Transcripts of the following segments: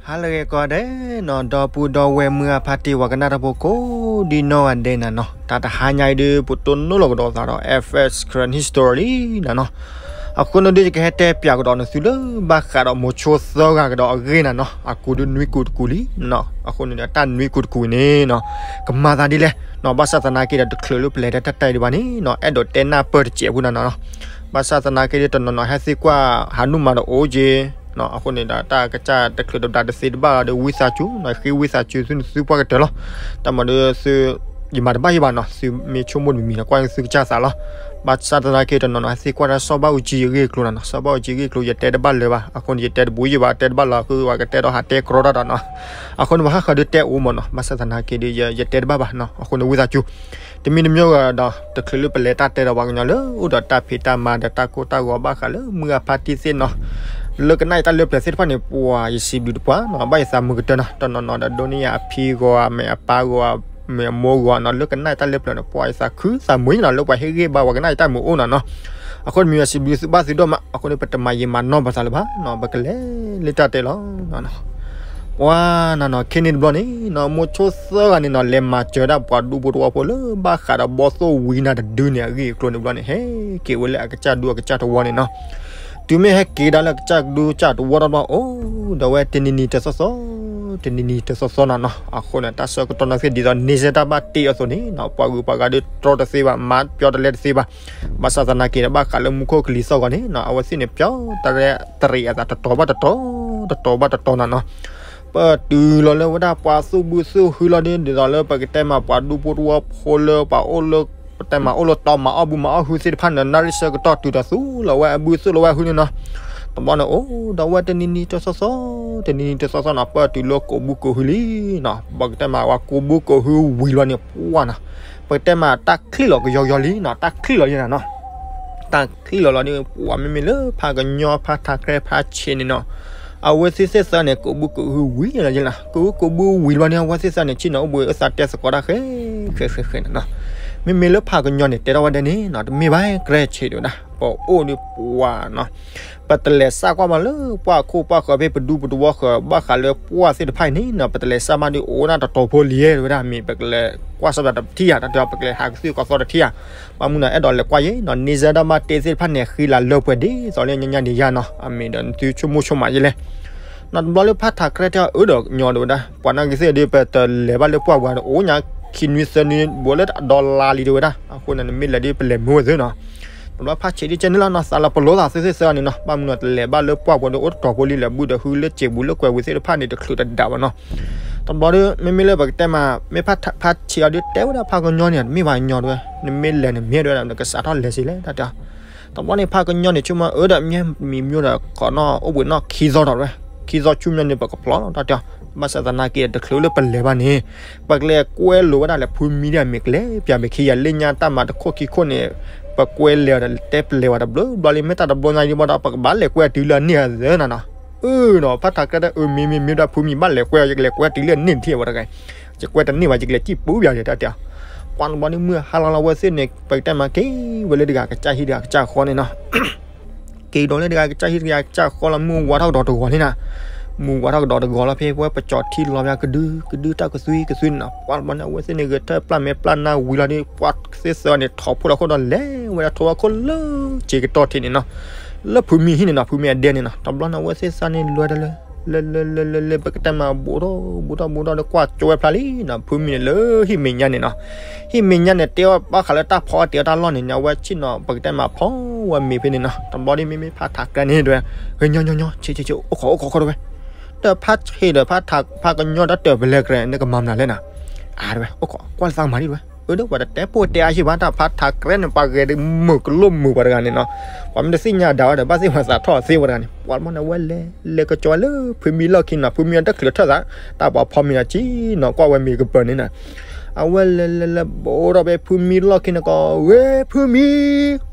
ဟါလၢအဂ့ၤကိးဂၤဒဲးနီၤ, ဒီပုၢ်ဒီဝဲၢ်မုၢ်အဖါတံၢ်ဝဲကနၣ်တၢ်ဖိကိးဒ်နီၢ်ဂၤဒဲးနၤနီၤ, တၢ်တဟါညါအံၤဒုး ပတိၢ်နီၣ်လီၤကဒီးသးဒီး F S Karen History နၤနီၤ. အဃိန့ၣ်ဒုး ယကဟဲတဲပၠးကဒီးနသုလၢဘၣ်ဃးဒီးမိၤဆိသၢဂၤကဒီးအဂ့ၢ်နၤနီၤ, အကူဒုးနွံကူတကူလံနီၤ. အဃိန့ၣ်ဒီး တၢ်နွံကူတကူအံၤန့ၣ်နီၤ ကမၤသးဒ်လဲၣ်နီၤ, ဘၣ်ဆၣ်သနာ်က့ဒီး တချုးလၢပလဲၤတဲတၢ်တဲဒံးဘၣ်န့ၣ်နီၤ, အဲၣ်ဒိးတဲနၢ်ပၢၢ်တစဲးဖိနၤနီၤ. ဘၣ်ဆၣ်သနာ်က့ဒီး တနီၤနီၤဟဲသံကွၢ်ဟးနုာ်မးဒီးအိၣ်က့ၤ အဃိန့ၣ်ဒီး တၢ်ကစၢ်တချုးတဒါတသ့တဘၣ်ဒီး ဝံသးစူၤနီၤ, ဃ့ဝံသးစူၤသုနသုပှၢ်ကတၢၢ်လီၤ. တၢ်မၤဒီးသု ယမၤတဘၣ်ယဘၣ်နီၤ, သုမ့ၢ်ဆိကမိၣ်တမံၤမံၤနီၤ ကွၢ်သုကစၢ်သးလီၤ. ဘၣ်ဆၣ်သနာ်က့ တနီၤနီၤဟဲသံကွၢ်တၢ်စီၤဘၣ်အူကၠံအဂ့ၢ်အကျိၤနၤနီၤ, စီၤဘၣ်အူကၠံအဂ့ၢ်အကျိၤ ယတဲတဘၣ်လၢၤဘၣ်. အဃိန့ၣ် ယတဲတဘူးယဘၣ်, တဲတဘၣ်လၢၤ ဃုဝဲကတဲဒီးဟးတဲကြီတၢ်ဒီးနီၤ. အဃိန့ၣ် ပှၤဟးဃၢၤဒုးတဲအိၣ်မးနီၤ, ဘၣ်ဆၣ်သနာ်က့ဒီး ယတဲတဘၣ်ဘၣ်နီၤ. အဃိန့ၣ် ဝံသးစူၤ တမံၤတမံၤဂၤဒီး တချုးလၢပလဲၤတၢ်တဲဒီးပှၤကညီလၢအိၣ်ဒီးတၢ်ဖံးတၢ်မၤဒီးတၢ်ကိၢ်တၢ်ဂီၤဘၣ်ဃးလၢမုၢ်အဖါတံၢ်သ့ၣ်နီၤ, လၢကနၣ်ယတၢ်လၢပျၢၤသ့ၣ်တဖၣ်န့ၣ် ပှၤယစံးဘျုးတပှၢ်နီၤ, ဘၣ်ယသးမုာ်ကတၢၢ်နီၤ. တနီၤနီၤဒီးဒိးန့ၢ်ယၤအဖံဂီၤ အမ့ၢ်အပၢ်ဂီၤ မ့ၢ်အမိၢ်ဂီၤနီၤ, လၢကနၣ်ယတၢ်လၢပျၢၤန့ၣ် ပှၤယသးခုသးမုာ်နီၤ, လၢပှၤဟ့ၣ်ဂံၢ်ဘါပှၤကနၣ်ယတၢ်မုာ်အိၣ်နၤနီၤ. အဃိန့ၣ်မ့ၢ်ယစံးဘျုးသုဘၣ်သုဒိၣ်မး, အဃိန့ၣ် ပတမၤယံာ်မၤနီၢ်ပသးလၢၤဘၣ်နီၤ, ပကလဲၤလၢတၢ်တဲလီၤ. ပှၤနၤနီၤ ခဲန့ၣ်တဘျီန့ၣ်နီၤ မိၤဆိသၢဂၤန့ၣ်နီၤ လဲၤမၤစၢၤဒၣ်ပှၤဒူဖိတဝီဖိလၢဘၣ်ဃးဒီးဘီၣ်သိၣ်ဝံနၤတဒုန့ၣ် အဂ့ၢ်အကျိၤန့ၣ်တဘျီန့ၣ် ဟဲက့ၤဝဲလၢအကစၢ်ဒူအကစၢ်တဝီန့ၣ်နီၤ. တုၤမ့ၢ်ဟဲက့ၤဒၣ်လၢအကစၢ်ဒူကစၢ်တဝီတဘျီ အိၣ်ဒီးဝဲတနံၤနံၤတသီသီ တနံၤနံၤတသီသီနၤနီၤ. အဃိန့ၣ် တၢ်ဆၢကတီၢ်နာ်သ့ၣ်ဒ်သိး န့ဆၢၣ်တၢ်ဘၣ်တ့အသိးန့ၣ်နီၤ ပှၤဂုၤပှၤဂၤဒုးတြီတသ့ဘၣ်, မၤပျီတလဲတသ့ဘၣ်. ဘၣ်ဆၣ်သနာ်က့ဒီး ဘၣ်ဃးလၢမူခိၣ်ကလံၤသီၣ်ဂီၤန့ၣ်နီၤ အဝဲသ့ၣ်န့ၣ် ပျီတရဲတရံးအသး တတီၤဘၣ်တတီၤ တတီၤဘၣ်တတီၤနၤနီၤ. ပတုၤလီၤလၢဝဲဒၣ်ပှၤသူၣ်ဘုသူၣ်ဟုလီၤဒ် ဒ်သိးလၢပကတဲမးပှၤဒူဖိတဝီဖိလၢပှၤအိၣ်လၢ ပတဲမးအိၣ်လၢတီမၤအီၣ်ဘုမၤအီၣ်ဟုသ့ၣ်တဖၣ်န့ၣ် နၣ်ရံၣ်ဆၢကတီၢ်တုၤဒီးသူၣ်လီၤဝဲအဘုသူၣ်လီၤဝဲအဟုန့ၣ်နီၤ. တဘျီန့ၣ် အိၣ်ဒီးဝဲတနံၤနံၤတသီသီ တနံၤနံၤတသီသီနီၤ ပတုၤလၢကိးဘုကိးဟုလံနီၤ. ပကတဲမးဝဲကိးဘုကိးဟုဝံၤလီၤန့ၣ် ပှၢ်နီၤ ပကတဲမးတၢ်ချံၣ်လီၤကယီကယီလံနီၤ, တၢ်ချံၣ်လီၤလံနၤနီၤ. တၢ်ချံၣ်လီၤလီၤန့ၣ် ပှၢ်မ့မ့ၢ်လၢဖးကညီဖးထးကြဲဖးဆံးန့ၣ်နီၤ အဝဲသ့ၣ်သ့ၣ်သၢန့ၣ် ကိးဘုကိးဟုဝံၤလီၤလံနီၤ. ကိးဘုကိးဘုဝံၤလီၤန့ၣ် အဝဲသ့ၣ်သၢန့ၣ် ဆ့ၣ်နီၤအိၣ်ဘှံးအသးတဲသကိးတၢ်ဃဲဃဲဃဲဃဲနၤနီၤ. မ့မ့ၢ်လၢဖးကညီန့ၣ် တဲထီၣ်ဝဲဒၣ်န့ၣ်နီၤ တမ့ၢ်ဘၣ်ကြဲဆံးဒံးဝဲဒၣ် ပအိၣ်ဒီးပှၢ်နီၤ ပတလဲၤစၢ်ကွၢ်မးလၢပှၢ်ခိၣ်ပှၢ်ဃၢၤဖဲပဒူပတဝီဃၢၤ ဘၣ်ဃးလၢပှၢ်သ့ၣ်တဖၣ်အံၤန့ၣ်နီၤ ပတလဲၤစၢ်မးဒုးအိၣ်ဒၣ်တတီၤဖိလံဝဲဒၣ် မ့ၢ်ပကလဲၤကွၢ်စၢ်ဘၣ်တထံၣ်ဧါ တၢ်တဲအီၤ ပကလဲၤဟးကသုၣ်ကီသီတထံၣ်ဧါ. ဘၣ်မနုၤနီၤ အဲၣ်ဒိးလဲၤကွၢ်ယဲနီၤ န့ဆၢၣ်တၢ်ဘၣ်တ့သ့ၣ်တဖၣ်န့ၣ် ဃံလၤလၢပှဲၤဒ်သိးလၢညါညါဒံးယါနီၤ အမ့ၢ်ဒီးနသုဆိကမိၣ်ဆိကမးယဲလဲၣ်. နီၤတဘျီလၢဖးထးကြဲတဲအီၤ အၢဒီးညီဒံးဝဲဒၣ် ပှၤနာ်က့သ့ၣ်ဒုး ပတလဲၤဘၣ်လၢပှၢ်ပူၤဒီး အိၣ်ညါခံနွံသၢနွံဘူးလၢအဒီလါလံဒံးဝဲဒၣ်. အဃိန့ၣ် နမ့ၢ်လဲၤဒုးပလဲၤမုာ်ဝဲသ့နီၤ. တဘျီဖးဆံးဒ်ကဲန့ၣ်လီၤနီၤ သးလီၤပလိာ်သးသ့ၣ်သ့ၣ်သၢန့ၣ်နီၤ ဘၣ်မနုၤနီၤ တလဲၤဘၣ်လၢပှၢ်ပူၤဒီး အိၣ်တတီၤဖိလံလၢဘူးဒီးဟုလၢစံာ်ပူၤလၢကွဲၤပူၤသ့ၣ်တဖၣ်န့ၣ် တချုးတဒၣ်ဘၣ်နီၤ. တဘျီဒီး မ့မ့ၢ်လၢပကတဲမး မ့ၢ်ဖးဆံးအီၤဒုးတဲဝဲဒၣ်ဖးကညီန့ၣ် တမ့ၢ်ဘၣ်ညီဒံးဝဲ နမ့ၢ်လဲၤန့ၣ်မ့ၢ်ဒံးဝဲဒၣ် နကစးထီၣ်လဲၤစ့လဲၣ် တၢ်တဲအီၤ. တဘျီန့ၣ် ဖးကညီန့ၣ် ဆိကမိၣ်အၢဒီး မ့ၢ်မံၤမံၤဒီး ခိးနီၣ်အိၣ်ဘှံးနီၣ်ခံသီထီၣ်ဝဲ ခံသီဆူညါန့ၣ် ပကဖျီလီၤ တၢ်တဲအီၤ. ဘၣ်ဆၣ်သနာ်က့ တချုးလၢပလဲၤဘၣ်န့ၣ် ပကလဲၤကွဲလိာ်ဝဲဒၣ်လဲၣ် ဖုမံဒၣ်မ့ၢ်ကျဲ ပၠးမ့ၢ်ခံယၤလၢညါတၢ်မၤတခိၣ်ခံခိၣ်န့ၣ် ပကွဲလဲၤအီၤဒီး တဲပလဲၤဝဲတဘျီဘျီလံ မ့ၢ်တၢ်တဘျီညါဒံးဘၣ်ဒီး ပကဘၣ်လဲၤကွဲတုၤလၢအန့ၢ်အသၢနၤနီၤ. အၢနီၤ ဖးထးကြဲဒီး အၢမ့ၢ်မ့ၢ်မ့ၢ်ဒၣ်ဖုမံဘၣ်လဲၤကွဲအီၤ ယကလဲၤကွဲတုၤလၢအန့ၢ်တထံၣ်ဝဲတဂၤ ယကွဲတန့ၢ်ဘၣ် ယကလဲၤစံာ်ပူၤပၠးယတၢ်တဲအီၤ. ပှၤတဘျီန့ၣ် မုၢ်ဟါလီၤလီၤ အဝဲသ့ၣ်န့ၣ် ပကတဲမးက့ၤဝဲလၢတဂၤကစၢ်ဟံၣ်တဂၤကစၢ်ဃီန့ၣ်နီၤ. က့ၤဒီးလၢတဂၤကစၢ်ဟံၣ်တဂၤကစၢ်ဃီလီၤ မုၢ်ဝါထီၣ်ကဒီးတဂီၤန့ၣ်နီၤ. မုၢ်ဝါထီၣ်ကဒီးတဂီၤလီၤ ဖဲပဝဲပကၠီၤထံလီၤဘၣ်ကဒု ကဒုတၢ်ကသွံကသွံန့ၣ်နီၤ. ပှၤတဘျီန့ၣ် အဝဲသ့ၣ်န့ၣ်ဂဲၤထၢၣ်ပျၢ်မဲာ်ပျၢ်နါဝံၤလီၤဒီး ပှၤသ့ၣ်သၢန့ၣ် ထီၣ်ဖိဒီးခိၣ်ဒီးလဲၤဝဲဒၣ်ထိးဝဲခိၣ်လၢစ့ကတီၢ်ထံးန့ၣ်နီၤ. လၢဖုမံဟံၣ်န့ၣ်နီၤ ဖုမံအဒဲန့ၣ်နီၤ. တဘျီန့ၣ် အဝဲသ့ၣ်သၢန့ၣ် လဲၤတၢ်လၢ လၢလၢလၢလၢလၢ ပကတဲမး ဘူးထီၣ်ဘူးထီၣ်ဘူးထီၣ်ဒီး ကွၢ်ကၠိဝဲဖျါလံနီၤ. ဖုမံန့ၣ်လၢဟံၣ်မဲာ်ညါန့ၣ်နီၤ. ဟံၣ်မဲာ်ညါန့ၣ် တဲအီၤဘၣ်ဃးလၢတၢ်ဖီအီၣ်တ့ၢ်အီၣ်တၢ်လီၢ်န့ၣ် အဝဲဆ့ၣ်နီၤ ပကတဲမးဖီဝဲမ့ၤဖဲန့ၣ်နီၤ. တဘျီဒ်မ့မ့ၢ်ဖးထးကြဲန့ၣ်တဲဝဲ ညီညီညီ ဆ့ဆ့ဆ့ အိၣ်ခိးအိၣ်ခိးခိၣ်တဲဝဲ တဖးဆံးဒီးဖးကညီတၢ်တၢၢ်ပလဲၤကြဲး နကမၤမနုၤလဲၣ်နီၤ. အါတဲဝဲ အိၣ်ခိး ကွၢ်လၢသးမၤဒ်တဲဝဲ အၢ ဒီးပှၤတတဲပိၢ်တဲအါယံာ်ဘၣ် တၢ်ဖးထးကြဲန့ၣ် ပှၤဂဲၤဒ်မုာ်ကလိမုာ်ပှၤတဂၤန့ၣ်နီၤ. ပှၤမ့ၢ်တသ့ၣ်ညါဒၣ်ဝဲဒီး ဘၣ်သ့ၣ်ပှၤသးထီၣ်သ့ဝဲတဂၤန့ၣ် ပှၤတဘျီန့ၣ် အဝဲလဲၤ လဲၤကၠီဝဲလၢဖုမံလီၢ်ခံနီၤ. ဖုမံတချုးထၢၣ်သး တၢ်ပှၤဖီမံၤနီၤ ဆ့ၣ်နီၤ ကွၢ်ဝဲမ့ၤကပၢၤန့ၣ်နီၤ. အဝဲလဲၤလဲၤလဲၤ ဘူးထီၣ်ဖဲဖုမံလီၢ်ခံန့ၣ်ကီး ဝဲဖုမံ ကီ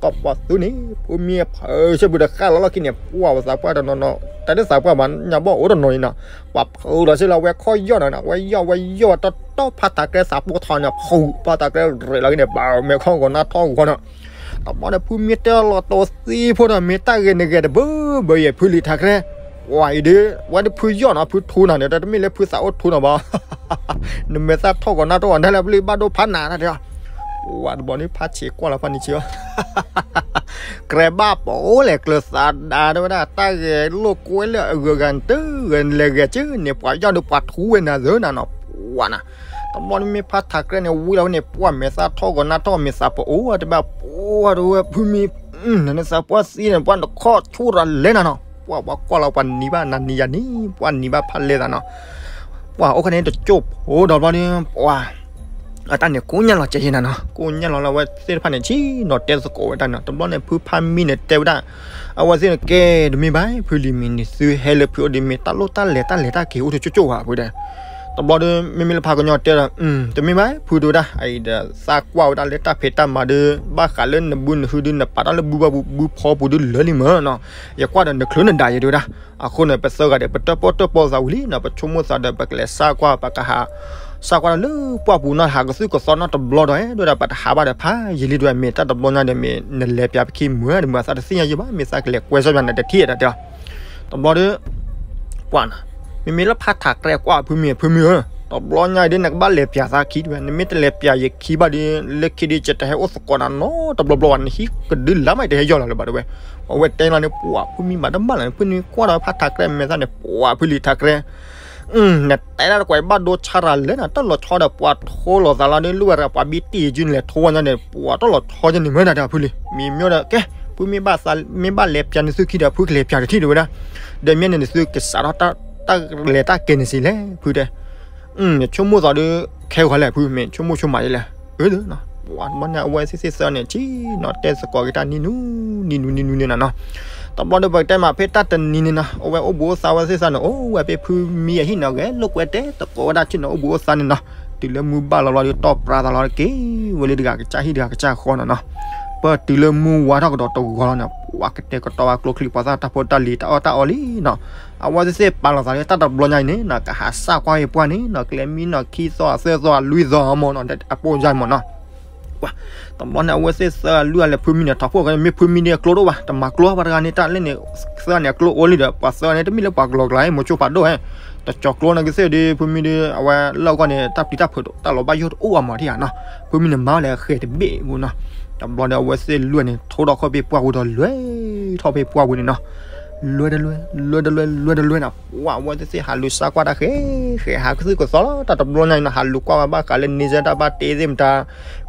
းပှၤသူန့ၣ် ဖုမံအဖုဆၢဖုတဃၣ်လီၤလီၢ်ခံန့ၣ် ပှၤပသးပှၢ်တနီၤနီၤ တၢ်ဒ်သးပှၢ်မး ညါဘီၣ်အိၣ်တနီၤန့ၣ်နီၤ. ပှၤဖုးလီၤစ့ၢ်လီၤ ဝဲခီၣ်ယီၢ်နီၤ ဝဲယီၢ်ဝဲယီၢ်ဝဲတီတီ ဖးထးကြဲသးပိၢ်ထီန့ၣ် ဖုး ဖးထးကြဲရဲၣ်လီၤက့ၤန့ၣ် ဘၣ်မဲာ်ခီၣ်ဂီၤနါထီၣ်ဂီၤနီၤ. တဘျီန့ၣ် ဖုမံတဲလီၤတိၤသံဖိဒီး မ့ၢ်တၢ်ဂ့ၤနဂ့ၤတဘၢဘၢယဲၢ် ဖုလံၤထးကြဲ ပှၤ ပှၤအံၤဒုး ဝဲဒၣ်ဖုယီၢ်နီၤ ဖုထူနၤန့ၣ် တမ့ၢ်လၢဖုသးအိၣ်ထူနီၤဘၣ်, နမဲာ်သၣ်ထီၣ်ကီးနၢ်ထီၣ်ကီးနၢ်လၢပျုၢ်ဘၣ်ဒိဖးနၤတၢ်တဲ, ပှၤတဘျီန့ၣ် ဖးဆံးကွၢ်လီၤဖးနံၤဆံးဘၣ် ကြဲဘၣ်ပအိၣ်လဲၣ်ကျၢၤသးဒါတဲဝဲဒၣ် တၢ်ဂဲၤလိာ်ကွဲလၢအဂုၤအဂၤတဂၤလဲၤဂဲၤကၢန့ၣ် ပှၤယီၢ်ဒုးပှၤထူဝဲနၤသၢနၤနီၤ, ပှၤနၤ, တဘျီန့ၣ်မ့ၢ်ဖးထးကြဲန့ၣ် ဝံလီၤဝဲန့ၣ် ပှၤမဲာ်သၣ်ထီၣ်ကီးနၢ်ထီၣ်မ့ၢ်သးပအိၣ်တဲဘၣ် ပှၤတဝဲဖုမံၤ နသးပှၢ်သံန့ၣ် ပှၤနခီၣ်ဆူၣ်ရၤလဲၣ်နၤနီၤ, ပှၤပှၤကွၢ်လီၤပှၤနံၤဘၣ်နၤနံၤယၤနံၤ ပှၤနံၤဘၣ်ဖးလဲၢ်သးနီၤ, ပှၤအိၣ်ခါန့ၣ်တကၠိၢ်ဖိဒီးဘျီန့ၣ် ပှၤ အတၢ်န့ၣ်ကိးညါလီၤကဲယဲနၤနီၤ ကိးညါလီၤလၢအဝဲသ့ၣ်တဖၣ်န့ၣ် ဆံနီၤတဲသကိးဝဲတၢ်န့ၣ် တဘျီန့ၣ် ဖုဖးမံန့ၣ်တဲဝဲဒၣ် အဝဲသ့ၣ်န့ၣ်ကဲ တမ့ၢ်ဘၣ် ဖုလံၤမံၤန့ၣ် သုဟဲလၢဖုအိၣ်ဒီးမ့ၢ်တၢ်လိၣ်တၢ်လဲၤတၢ်လဲၤတၢ်က့ၤအိၣ်တကၠိၢ်ကၠိၢ်ဘၣ်ဖုတဲ, တဘျီဒီး မ့မ့ၢ်လၢဖးကညီတဲဒီး တမ့ၢ်ဘၣ် ဖုတဲဝဲဒၣ် အံၤဒီးသးကွၢ်ဝဲဒၣ်လၢတၢ်ဖံးတၢ်မၤဒီး ဘၣ်ဃးလၢနဘုနဟုဒီး နပာ်တၢ်လၢဘုဘၣ်ပူၤဘုဖီပူၤဒုလၢာ်လံမ့ၢ်နီၤ, ယကွၢ်ဒီးနချုးနဒးယဲတဲဝဲဒၣ်, အဃိန့ၣ် ပသၢဂၤဒီး ပတၢၣ်ပီၣ်တၢၣ်ပီသးဝံၤလံနီၤ ပဆိကမိၣ်သးဒီး ပကလဲၤစးကွၢ် ပကဟး စးကွၢ်တၢ်လၢပှၢ်ပူၤနီၤ ဟးကသုၣ်ကသီနီတဘျီဒီး ဒ်ဝဲဒၣ်ပတဟးဘၣ်ဒီးဖးယံာ်လံ ဒ်ဝဲမ့ၢ်တၢ်တဘျီညါဒီး မ့ၢ်နလဲၤပၠးပခံမုာ်တမုာ်သးတသ့ၣ်ညါယံာ်ဘၣ် မ့ၢ်သးကလဲၤကွဲးစီပၠးနၤတထံၣ်တၢ်တဲလီၤ, တဘျီဒီး ပှၤနီၤ, မ့မ့ၢ်လၢဖးထးကြဲကွၢ်ဖုမံၤ ဖုမံၤဧၢ, တဘျီညါအံၤဒ်နကဘၣ်လဲၤပၠးသးခံတဝဲ နမ့ၢ်တလဲၤပၠးယခံဘၣ်ဒီး လၢခံဒီး ယတဟဲအိၣ်သကိးနၤနီတဘျီဘျီဘၣ် နဟံၣ်ကဒုလါမး ယတဟဲယီၤလီၤလၢၤဘၣ်တဝဲ, အဝဲတဲလီၤန့ၣ် ပှၤဖုမံၤမၤတဘၣ်လၢၤ ဖုန့ၣ်ကွၢ်ဒီးဖးထးကြဲမဲာ်သၣ်န့ၣ် ပှၤဖုလံၤထးကြဲ နတဲဒၣ်တကွၢ်ဘၣ်ဒိဆါတၢ်လဲၣ်နၤ တၢ်လီၤဆီဒီးပှၤထိလီၤသးလီၤဒီး လူၢ်ဝဲရၤပှၤဘံတံၢ်ယကၠုန့ၣ်လဲၤထိဝဲညါန့ၣ် ပှၤတၢ်လီၤဆီယဲန့ၣ် မ့ၢ်တၢ်တဲဖုလံၤ မံၤမ့ၢ်ဒီး ကဲ ဖုမ့ၢ်ဘၣ်သး မ့ၢ်ဘၣ်လဲၤပၠးန့ၣ်သုခံဒီး ဖုကလဲၤပၠးတထံၣ်တဝဲဒၣ်, ဒီးမ့ၢ်န့ၣ်န့ၣ်သုကစးထီၣ်တၢ်လဲၤတၢ်ကဲၤန့ၣ်စံးလဲၣ် ဖုတဲ ဆိကမိၣ်သးဒီး ခဲဂီၤလဲၣ် ဖုမ့ၢ်ဆိကမိၣ်ဆိကမးယဲလဲၣ်, အၢ ဘၣ်န့ၣ် အဝဲသ့ၣ်သ့ၣ်သၢန့ၣ် ဆံနီၤတဲသကိးက့ၤတၢ်နံၤနူၤ နံၤနူၤ နံၤနူၤန့ၣ်နၤနီၤ, တဘျီဒီးပကတဲမးဖဲတၢ်တနံၤန့ၣ်နီၤ အဝဲအိၣ်ဘှံးအိၣ်သါဝဲသ့ၣ်သၢန့ၣ် အိၣ်ဝဲဖဲဖုမံၤအဟံၣ်န့ၣ် ဂဲၤလိာ်ကွဲတဲသကိးဝဲဒၣ်ဆံနီၤ အိၣ်ဘှံးအိၣ်သါန့ၣ်နီၤ, တုၤလၢမုၢ်ဘၣ်လီၤလီၤဒီး တီၢ်ပြါသးလီၤက့ၤဝဲလၢတဂၤကစၢ်ဟံၣ်တဂၤကစၢ်ဃီနီၤနီၤ, ပတုၤလၢမုၢ်ဝါထီၣ်ကဒီးတဂီၤလီၤန့ၣ် ပှၤကတဲာ်ကတီၤဝဲကျိချံ ပှၤသၣ်တၢ်ဖိတၢ်လံၤတၢ်အီၣ်တၢ်အီလံနီၤ, အဝဲသ့ၣ်သ့ၣ်ပာ်လီၤသးလၢတၢ်တဘျီညါအံၤန့ၣ်နီၤ ကဟးစၢ်ကွၢ်ဟ့ၣ်ပှၢ်န့ၣ်နီၤ ကျဲမံနီၤခံသီအသၢသီအလွံၢ်သီအမ့ၢ်နီၤ အပိၢ်ယါမ့ၢ်နီၤ, ပှၤ တဘျီန့ၣ် အဝဲသ့ၣ်သၢဂၤလွံၢ်ဂၤလဲၤဖုမံၤန့ၣ် ထီၣ်ဖှိၣ်ဃဲန့ၣ် မ့ၢ်ဖုမံၤဒ်အကျိတအိၣ်ဘၣ် တမၤကျိပှၤတဂၤန့ၣ် တၢ်လဲၣ်န့ၣ် သၢဂၤန့ၣ်အကျိအိၣ်လံဒီး ပှၤသၢဂၤန့ၣ် တမ့ၢ်လၢပှၤကလီၤကျါ မိၤဆိဖးဒိၣ်ဟဲ တကၠီၤကျိန့ၣ်ကသ့ၣ်ဒီး ဖုမံၤဒီး အဝဲလၢအဂီၢ်န့ၣ် တၢ်ပျံၤတၢ်ဖုးတၢ်လီၤဘၣ်ယိၣ်တအိၣ်အမးထံၣ်ဧါနီၤ ဖုမံၤန့ၣ်မၤဝဲလဲၤဃဲၤတဘ့ၣ်ပူၤနီၤ, တဘျီဒီး အဝဲသ့ၣ်လွံၢ်ဂၤန့ၣ် ထိထီၣ်ခီၣ်ဖဲပှၢ်ပူၤဒီး လွဲထီၣ်ဖဲပှၢ်ပူၤန့ၣ်နီၤ လွဲတလွဲ လွဲတလွဲ လွဲတလွဲနီၤ ပှၤအဝဲသ့ၣ်သ့ၣ်ဟးလူၤစၢ်ကွၢ်တၢ်ဃဲ ဃဲဟးကသုၣ်ကသီလီၤ တၢ်တဘျီညါအံၤနီၤ ဟးလူၤကွၢ်ဝဲဘၣ်ဃးလၢန့ဆၢၣ်တၢ်ဘၣ်တ့သ့ၣ်မတၤ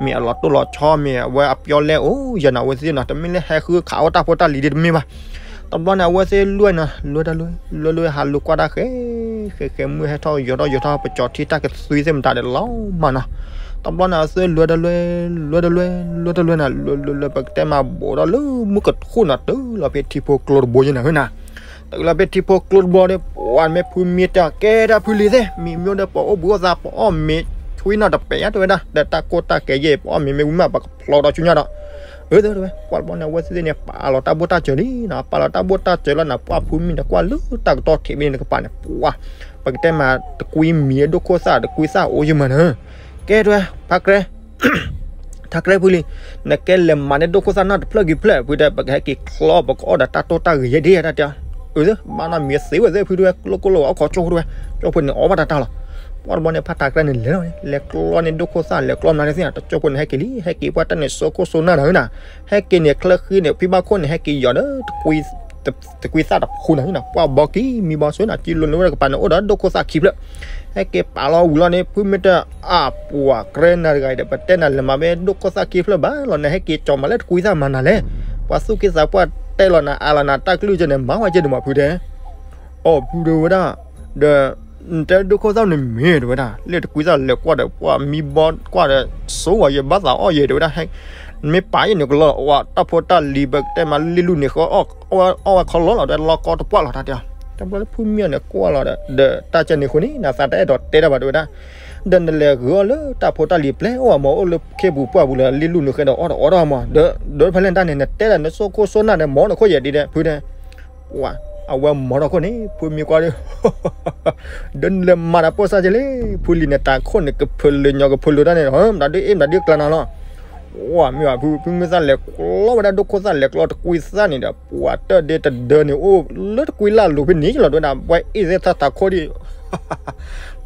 မ့ၢ်အလီၤတိၢ်လီၤဆီ မ့ၢ်အဝဲအပျီလဲအိၣ်ယဲနီၤ အဝဲသ့ၣ်နီၤ တမ့ၢ်လၢဟဲဃုခးအီၣ်တၢ်ဖိတၢ်လံၤဒ်တမ့ၢ်ဘၣ် တဘျီန့ၣ် အဝဲသ့ၣ်လွံၢ်ဂၤနီၤ လွဲတလွဲ လွဲတလွဲ ဟးလူၤကွၢ်တၢ်ဃဲ ဃဲဃဲမုၢ်ဟဲထီၣ်ယိာ်ထီၣ်ယိာ်ထီၣ် ပကၠီၤထံတၢ်ကသွံသ့ၣ်မတၤဒီးလီၤမးနီၤ တဘျီန့ၣ် အဝဲသ့ၣ်လွဲတလွဲ လွဲတလွဲ လွဲတလွဲနီၤ လွဲလွဲလွဲပကတဲမးဘူးဒီးလၢမုၢ်ကထူၣ်နီၤ တုၤလီၤဖဲထံဖိကျိတဘိယဲနီၤ ဟဲနီၤ တုၤလီၤဖဲထံဖိကျိတဘိဒီး ပှၤမ့ၢ်ဖုမံၤတဲ ကဲတၢ်ဖုလံၤသ့ၣ် မံၤမ့ၢ်ဒီးပှၤအိၣ်ဘှံးအိၣ်သါ ပအီၣ်မ့ၤထွံနီၤတပဲာ်ညါတဲဝဲဒၣ် ဒီးတၢ်ကိၢ်တၢ်ကဲယဲၢ် ပအီၣ်မ့ၤမ့ၢ်ဝံၤမး ပကဖျီဒီးဆူညါဒီး အၢ တဲဝဲ ပှၤတဘျီန့ၣ် အဝဲသ့ၣ်န့ၣ် ပာ်လီၤတၢ်ဘိၣ်တၢ်စၢၤလံနီၤ ပာ်လီၤတၢ်ဘိၣ်တၢ်စၢၤလီၤနီၤ ပှၤဖုမံၤန့ၣ်ကွၢ်လၢတၢ်ကတီၢ်ထံးဘ့ၣ်န့ၣ်တကပၤန့ၣ် ပှၤ ပကတဲမး တကွံမံၤဒိၣ်ခိၣ်သၣ် တကွံသၣ်အိၣ်ယမးနီၤ ကဲတဲဝဲ ဖးကြဲ ထးကြဲဖုလံၤ နကဲလဲၤမၤန့ၢ်ဒိၣ်ခိၣ်သၣ်နီတဖျၢၣ်ဂ့ၤဖျၢၣ် ဖုတဲ ပကဟဲက့ၤချီ ပကအီၣ်ဒီးတၢ်တိၢ်တၢ်ဂ့ၤယဲၢ်ဒ်တၢ်တဲ အၢ ဘၣ်နီၢ်မံၤသ့ဝဲသ့ၣ်ဖုတဲဝဲ ကျိကိၣ်လိာ်အီၣ်ခိးကၠိဖိတဲဝဲ ကၠိဖိန့ၣ်အီၣ်ဘၣ်တၢ်တၢ်လီၤ ပှၤတဘျီန့ၣ် ဖးထးကြဲန့ၣ်လဲၤလီၤန့ၣ် လဲၤကျီန့ၢ်ဒိၣ်ခိၣ်သၣ် လဲၤကျီမနုၤသ့ၣ် တကၠိဖိန့ၣ် ဟဲက့ၤလံ ဟဲက့ၤပှၤတၢ်န့ၣ် စိခိၣ်စိနၢ်နၤဧၢနၤ ဟဲက့ၤန့ၣ် ချၢဃံန့ၣ် ဖံဘၣ်ခိၣ်န့ၣ် ဟဲက့ၤယီၤဒီး တကွံသၣ်တဖုနၤဧၢနၤ ပှၤဘီကံမံၤဘီဆၢနၤ ကံလိၤန့ၣ်ဝဲတကပၤန့ၣ် အိၣ်ဒီးဒိၣ်ခိၣ်သၣ်ခံဖျၢၣ် ဟဲက့ၤပာ်လီၤဝံၤလီၤန့ၣ် ဖုမ့ၢ်တၢ်အပှၤကြဲနၤတဂၤအံၤဒီး ပတဲနၤလဲၤမၤဝဲဒိၣ်ခိၣ်သၣ်ခံဖျၢၣ်ဘၣ်လီၤ နဟဲက့ၤကၠီၤမၤလၢတကွံသၣ်မၤနၤလဲၣ် ပှၤသူၣ်က့သးပှၢ်တဲလီၤနၤအါလီၤနၤတၢ်ကလုၢ်ကဲန့ၣ် မၤဝဲကဲန့ၣ်မးဖုတဲ အိၣ်ဖုတဲဝဲဒၣ် ဒီး နတဲဒိၣ်ခိၣ်သၣ်န့ၣ်မ့ၢ်တဲဝဲဒၣ် လၢတကွံသၣ်လဲၤကွၢ်ဒီး ပှၤမံဘီကွၢ်ဒီး စိဝဲယဘၣ်သးအီၣ်ယဲၢ်တဲဝဲဒၣ် မ့ၢ်ပာ်ယဲၢ်န့ၣ်ကလီၤ အဝဲတၢ်ဖိတၢ်လံၤပကတဲမးလ့လူၢ်န့ၣ်ဃီ အီၣ်ဝဲခီလီၤလီၤ တဲလီၤကီတပှၢ်လီၤတၢ်တဲ တဘျီလၢဖုမံၤန့ၣ်ကွၢ်လီၤဒီး ဒီးတၢ်ကဲန့ၣ်အဃိန့ၣ် နသးတအဲၣ်ဒိးတဲတၢ်ဘၣ်တဲဝဲဒၣ် ဒီးနလဲၤဂုာ်အီၣ်လၢတၢ်ဖိတၢ်လံၤပျဲအိၣ်အမး အိၣ်လၢခ့ပူၤပှၢ်ပူၤလၢလ့လူၢ်န့ၣ်ဃဲဒီးအီၣ်ဒီးအီၣ်ဒီးမး ဒီး ဒီးဖဲလဲၣ်တၢ်န့ၣ် နတဲဒီးနစိခိၣ်စိနၢ်န့ၣ် မၤနခိၣ်ယဲၢ်ဒ်ဒီး ဖုတဲ ပှၤ အဝဲမၤထီၣ်ခိၣ်န့ၣ် ဖုမံၤကွၢ်ဒီး ဒီးနလဲၤမၤတၢ်ပိၢ်စၢ်ကလဲၣ် ဖုလံၤန့ၣ်တၢ်ခိၣ်န့ၣ်ကဖၢလၢာ်ညီကဖၢလၢာ်တၢ်န့ၣ် မတၤဒုအ့ၣ်မတၤဒုကျါနၤလီၤ ပှၤမ့ၢ်ဘၣ်ဖု ဖုမုၢ်သၣ်လဲၤကျီဝဲဒၣ်ဒိၣ်ခိၣ်သၣ်လဲၤကျီတကွံသၣ်န့ၣ်ဒီး ပှၤတၢ်ဒ့တဒၢန့ၣ် အိၣ်လၢတကွံလၢ်လိၤဖဲန့ၣ်လီၤ တဲဝဲဒၣ် ပှၤအ့ၣ်သ့ၣ်ထၣ်ထးခိၣ်ဒံး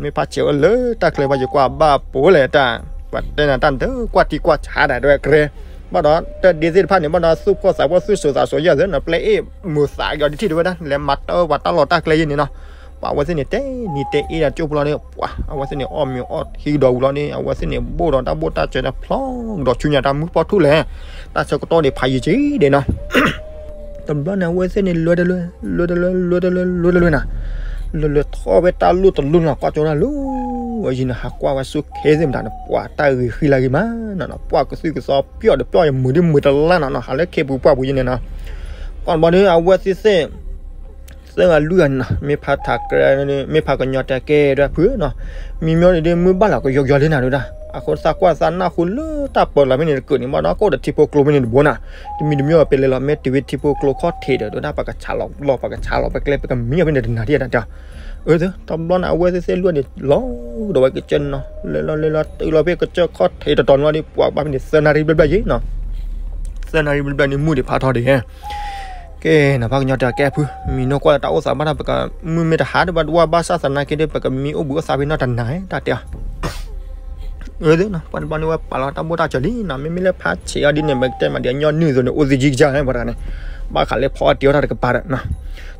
မ့ၢ်ဖးဆဲးဝဲလၢတၢ်ချၢဘၣ်ယကွၢ်ဘၣ်ပိာ်လဲၣ်တၢ် ပှၤတဲနၤတၢ်ဒၢကွၢ်ထံကွၢ်ဆးဒၣ်တဲဝဲကရဲ ဘၣ်ဒီးတၢ်ဒ့သ့ၣ်တဖၣ်န့ၣ် ဘၣ်ဒီးသူၣ်ဖှီၣ်သးဖှီၣ်သူၣ်စိၤသးစိၤယဲၢ်သ့ၣ်နီၤ ပျဲအ့ၣ်မုာ်သးကီးဒ်ထံၣ်တဲဝဲဒၣ် လဲၤမၤတၢ်ပှၤတၢ်လီၢ်တၢ်ကျဲယဲၢ်န့ၣ်နီၤ ပှၤအဝဲသ့ၣ်န့ၣ် တဲနံၤတဲအ့ၣ်ဒီးကၠိဖိလီၤဒီး ပှၤအဝဲသ့ၣ်န့ၣ် အီၣ်မ့ၤအီၣ်ထံကဒီးဝံၤလီၤဒီး အဝဲသ့ၣ်န့ၣ် ဘိၣ်ဒီးတၢ်ဘိၣ်တၢ်စၢၤတဖျီကဒီးဆူညါတၢ်မုၢ်ပီၢ်ထူၣ်လဲၣ် တၢ်ဆၢကတီၢ်န့ၣ်ဖးယံာ်က့ၤဒဲးနီၤ တဘျီန့ၣ် အဝဲသ့ၣ်န့ၣ် လဲၤတလဲၤ လဲၤတလဲၤ လဲၤတလဲၤ လဲၤတလဲၤနၤ လဲၤလဲၤထီၣ်ဝဲတၢ်လိၣ်တလိၣ်နီၤ ကွၢ်ကၠီတၢ်လၢ အယံၤန့ၣ် ဟးကွၢ်ဝဲဆူခ့သ့ၣ်မတၤန့ၣ် ပှၤတၢ်ဂ့ၤဃံလၤဂ့ၤမးနီၤ ပှၤကသုၣ်ကသီပျီၣ်ဒီးပျီၣ်ယမုာ်ဒ်မုာ်တလါနီၤနီၤ ဟးလၢခ့ပူၤပှၢ်ပူၤယဲၢ်န့ၣ်နီၤ ကွၢ်ဘီဒီး အဝဲသ့ၣ်သ့ၣ် သၢဂၤလွံၢ်ဂၤန့ၣ်နီၤ မ့ၢ်ဖးထးကြဲ မ့ၢ်ဖးကညီတဲကဲဒၣ်ဖုနီၤ မံၤမ့ၢ်န့ၣ်ဒ်မုၢ်ဘၣ်လီၤကယီကယီလံနၤဒၣ် အဃိသးကွၢ်သးနၢ်ဃိလၢတၢ်ပၢၤလီၤဖဲန့ၣ်တကုာ်န့ၣ် ဘၣ်ဒီးကအိၣ်ဒီးထံဖိကျိဖဲန့ၣ်တဘိနၤ တမံၤတမံၤအပလဲၤလီၤ မ့ၢ်တုၤဝဲထံဖိကျိခီၣ်ထံးဒီး ဒၣ်ပကဆးလီၤလီၤ ပကဆးလီၤပကျဲ ပကမံအီၤဖဲန့ၣ်တနၤဒ်ဒၣ်တဲ အၢ တဘျီန့ၣ် အဝဲသ့ၣ်သ့ၣ်လွံၢ်ဂၤန့ၣ် လီၤဒီးဝဲကစၢၢ်နီၤ လဲၤလီၤလဲၤလီၤတုၤလီၤဖဲကစၢၢ်ခီၣ်ထံးတတီၤန့ၣ်လီၤဒီး ပှၤဘၣ်ဖဲန့ၣ် သၢနၣ်ရံၣ်ဘျဲၣ်ဘျဲၣ်ယဲၢ်နီၤ သၢနၣ်ရံၣ်ဘျဲၣ်ဘျဲၣ်န့ၣ် မုၢ်ဒံးဖးထီဒံး ကဲနီၤ ဖးကညီတဲအီၤကဲဖု မံၤနီၢ်ကွၢ်လၢတၢ်အိၣ်သးဘၣ်ဒီး ပကမုၢ်မ့ၢ်တဟါဒီး ဘၣ်တဝၢ်ဘၣ်ဆၣ်သနာ်က့ဒီး ပကမံအိၣ်ဘှံးအိၣ်သါဖဲနီတနၤ တၢ်တဲအီၤ အၢ ပှၤတဘျီန့ၣ် ဝဲပာ်လီၤတၢ်ဘိၣ်တၢ်စၢၤလံနီၤ မ့မ့ၢ်လၢဖးဆံးအီၤဒ်န့ၣ် ပကတဲမးဒ်အညီနုၢ်အသိးန့ၣ် အိၣ်သယံကစၢ်န့ၣ် ပှၤတဂၤန့ၣ် ဘၣ်ဃးလၢဖီအီၣ်တ့ၤအီၣ်တၢ်တကပၤဒီး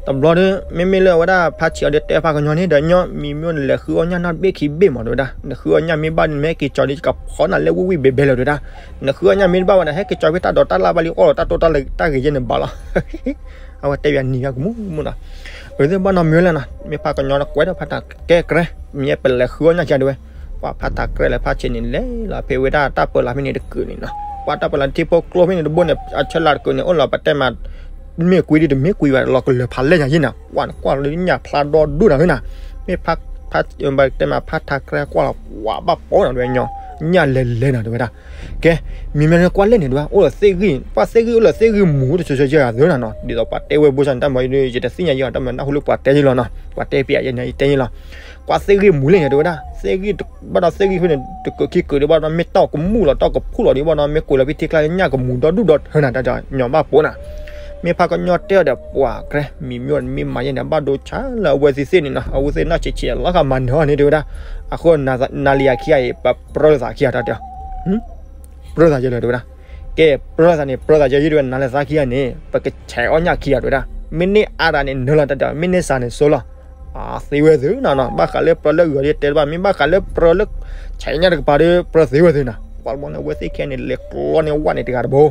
တဘျီဒီး မ့မ့ၢ်လၢအဝဲဒၣ်ဖးဆံးအီၤဒီးတဲဖးကညီန့ၣ်ဒီး ညီမံၤမ့ၢ်န့ၣ် လဲၤဃုအီၣ်ညၣ်နီတဘ့ၣ်ခံဘ့ၣ်မး တဲဝဲဒၣ် နဃုအီၣ်ညၣ်မ့ၢ်ဘၣ်န့ၣ် မ့ၢ်ဟဲက့ၤကၠီၤဒီး ယကဖီနၤလၢဝံၣ်ဝံၣ်ဘဲဘဲလီၤ တဲဝဲဒၣ် နဃုအီၣ်ညၣ်မ့ၢ်တဘၣ်ဝဲဒီး ဟဲက့ၤကၠီၤဖဲတၢ်ဒိးတၢ်လၣ်ဘၣ်လံ အီၣ်လီၤတၢ်တိၢ်တၢ်ဂ့ၤယဲၢ်န့ၣ်ဘၣ်လီၤ အဝဲတဲဘၣ်နံၤဂၤကမူၣ်မူၣ်နီၤ အၢ သ့ၣ်ဘၣ်နီတမံၤလၢၤနီၤ မ့ၢ်ဖးကညီဒီးကွဲးဒီးဖးထးကဲကြဲ မ့ၢ်ပလဲၤဃုအီၣ်ညၣ်ကဒီးဝဲ ပှၤဖးထးကြဲလၢဖးဆံးန့ၣ် လဲၤလီၤဖဲဝဲဒၣ်တၢ်ပၢၤလၢ်ဖဲန့ၣ်တကုာ်န့ၣ်နီၤ ပှၤတၢ်ပၢၤလၢ်ထံဖိကျိဖဲန့ၣ်တဘိန့ၣ် အဆၢလၢ်တကုာ်န့ၣ် အိၣ်လီၤပတဲမး မ့ၢ်ကွံဒ်တမ့ၢ်ကွံဘၣ် လီၤကလၢၤဖးလဲၢ်ညါယဲၢ်နီၤ ကွၢ်နကွၢ်လီၤညၣ်ဖျါဒီဒူၣ်နၤဝဲနီၤ မ့ၢ်ဖး ပတဲမးဖးထးကြဲကွၢ်လီၤ ပှၤဘၣ်ပိာ်နၤတဲဝဲညီ ညၣ်လဲၤလဲၤနၤတဲဝဲဒၣ် ကဲ မံၤမ့ၢ်န့ၣ်ကွၢ်လဲၣ်န့ၣ်တဲဝဲ အိၣ်လၢသ့ၣ်ဂံၢ် ပှၤသ့ၣ်ဂံၢ်အိၣ်လၢသ့ၣ်ဂံၢ်မူတဆၢဆၢယဲၢ်ဂၤသၢနၤနီၤ ဒ်သိးပှၤတဲဝဲဘိၣ်ဆၣ်န့ၣ်တၢ်မၤအံၤဒီး ယတသ့ၣ်ညါယဲၢ်အီၤ တၢ်မၤနၢ်ဟူလၢပှၤတဲယဲၢ်လီၤနီၤ ပှၤတဲပျးယဲၢ်န့ၣ် ယတဲယဲၢ်လီၤ ကွၢ်သ့ၣ်ဂံၢ်မူလဲၣ်န့ၣ်တဲဝဲဒၣ် သ့ၣ်ဂံၢ် ဘၣ်ဒီးသ့ၣ်ဂံၢ်ဖဲန့ၣ် တကုာ်ခံကုာ်ဒီး ဘၣ်ဒီးမ့ၢ်တီၢ်ကမူၣ်လီၤ တီၢ်ကဖှိၣ်လီၤဒီး ဘၣ်ဒီးမ့ၢ်ကွံာ်လီၤဖဲထံကျါညၣ်ကမူၣ်ဒီဒူၣ်ဒီထၢနၤ တၢ်ညီဘၣ်ပိာ်နၤ မ့ၢ်ဖးကညီတဲအီၤဒီး ပှၤကြဲ မံၤမ့ၢ်န့ၣ်မ့ၢ်မၤယဲၢ်န့ၣ် ဘၣ်ဒိဆါလၢအဝဲသ့ၣ်သ့ၣ်န့ၣ်နီၤ အဝဲသ့ၣ်နၢ်ဆံးဆံးလီၤဃာ်မၤနၢၤအီၤန့ၣ်တဲဝဲဒၣ် အဃိ နၤလၢယၤခံဂၤအံၤ ပပြၢသးခံဂၤတၢ်တဲအီၤ ပြၢသးယဲၢ်လၢၤတဲဝဲဒၣ် ကဲ ပြၢသးန့ၣ် ပြၢသးယဲၢ်ယဲၢ်တဲဝဲ နၤလၢသးခံဂၤန့ၣ် ပကဆဲးအီၣ်ညၣ်ခံဂၤတဲဝဲဒၣ် မ့ၢ်န့ၢ်အါတၢ်န့ၣ် နၢၤလီၤတၢ်တဲအီၤ မ့ၢ်န့ၢ်စှၤန့ၣ်စိလီၤ အသ့ဝဲသ့ၣ်နီၤနီၤ ဘၣ်ဃးလၢပြၢလၢဂၤဒီးတဲတဘၣ် မ့ၢ်ဘၣ်ဃးလၢပြၢလၢ ဆဲးညၣ်တကပၤဒီး ပြၢသ့ဝဲသ့ၣ်နီၤ ပှၤတဘျီန့ၣ်အဝဲသ့ၣ်ခံဂၤန့ၣ် လဲၤကျီန့ၢ်ဝဲန့ၣ်တဂၤတဘိ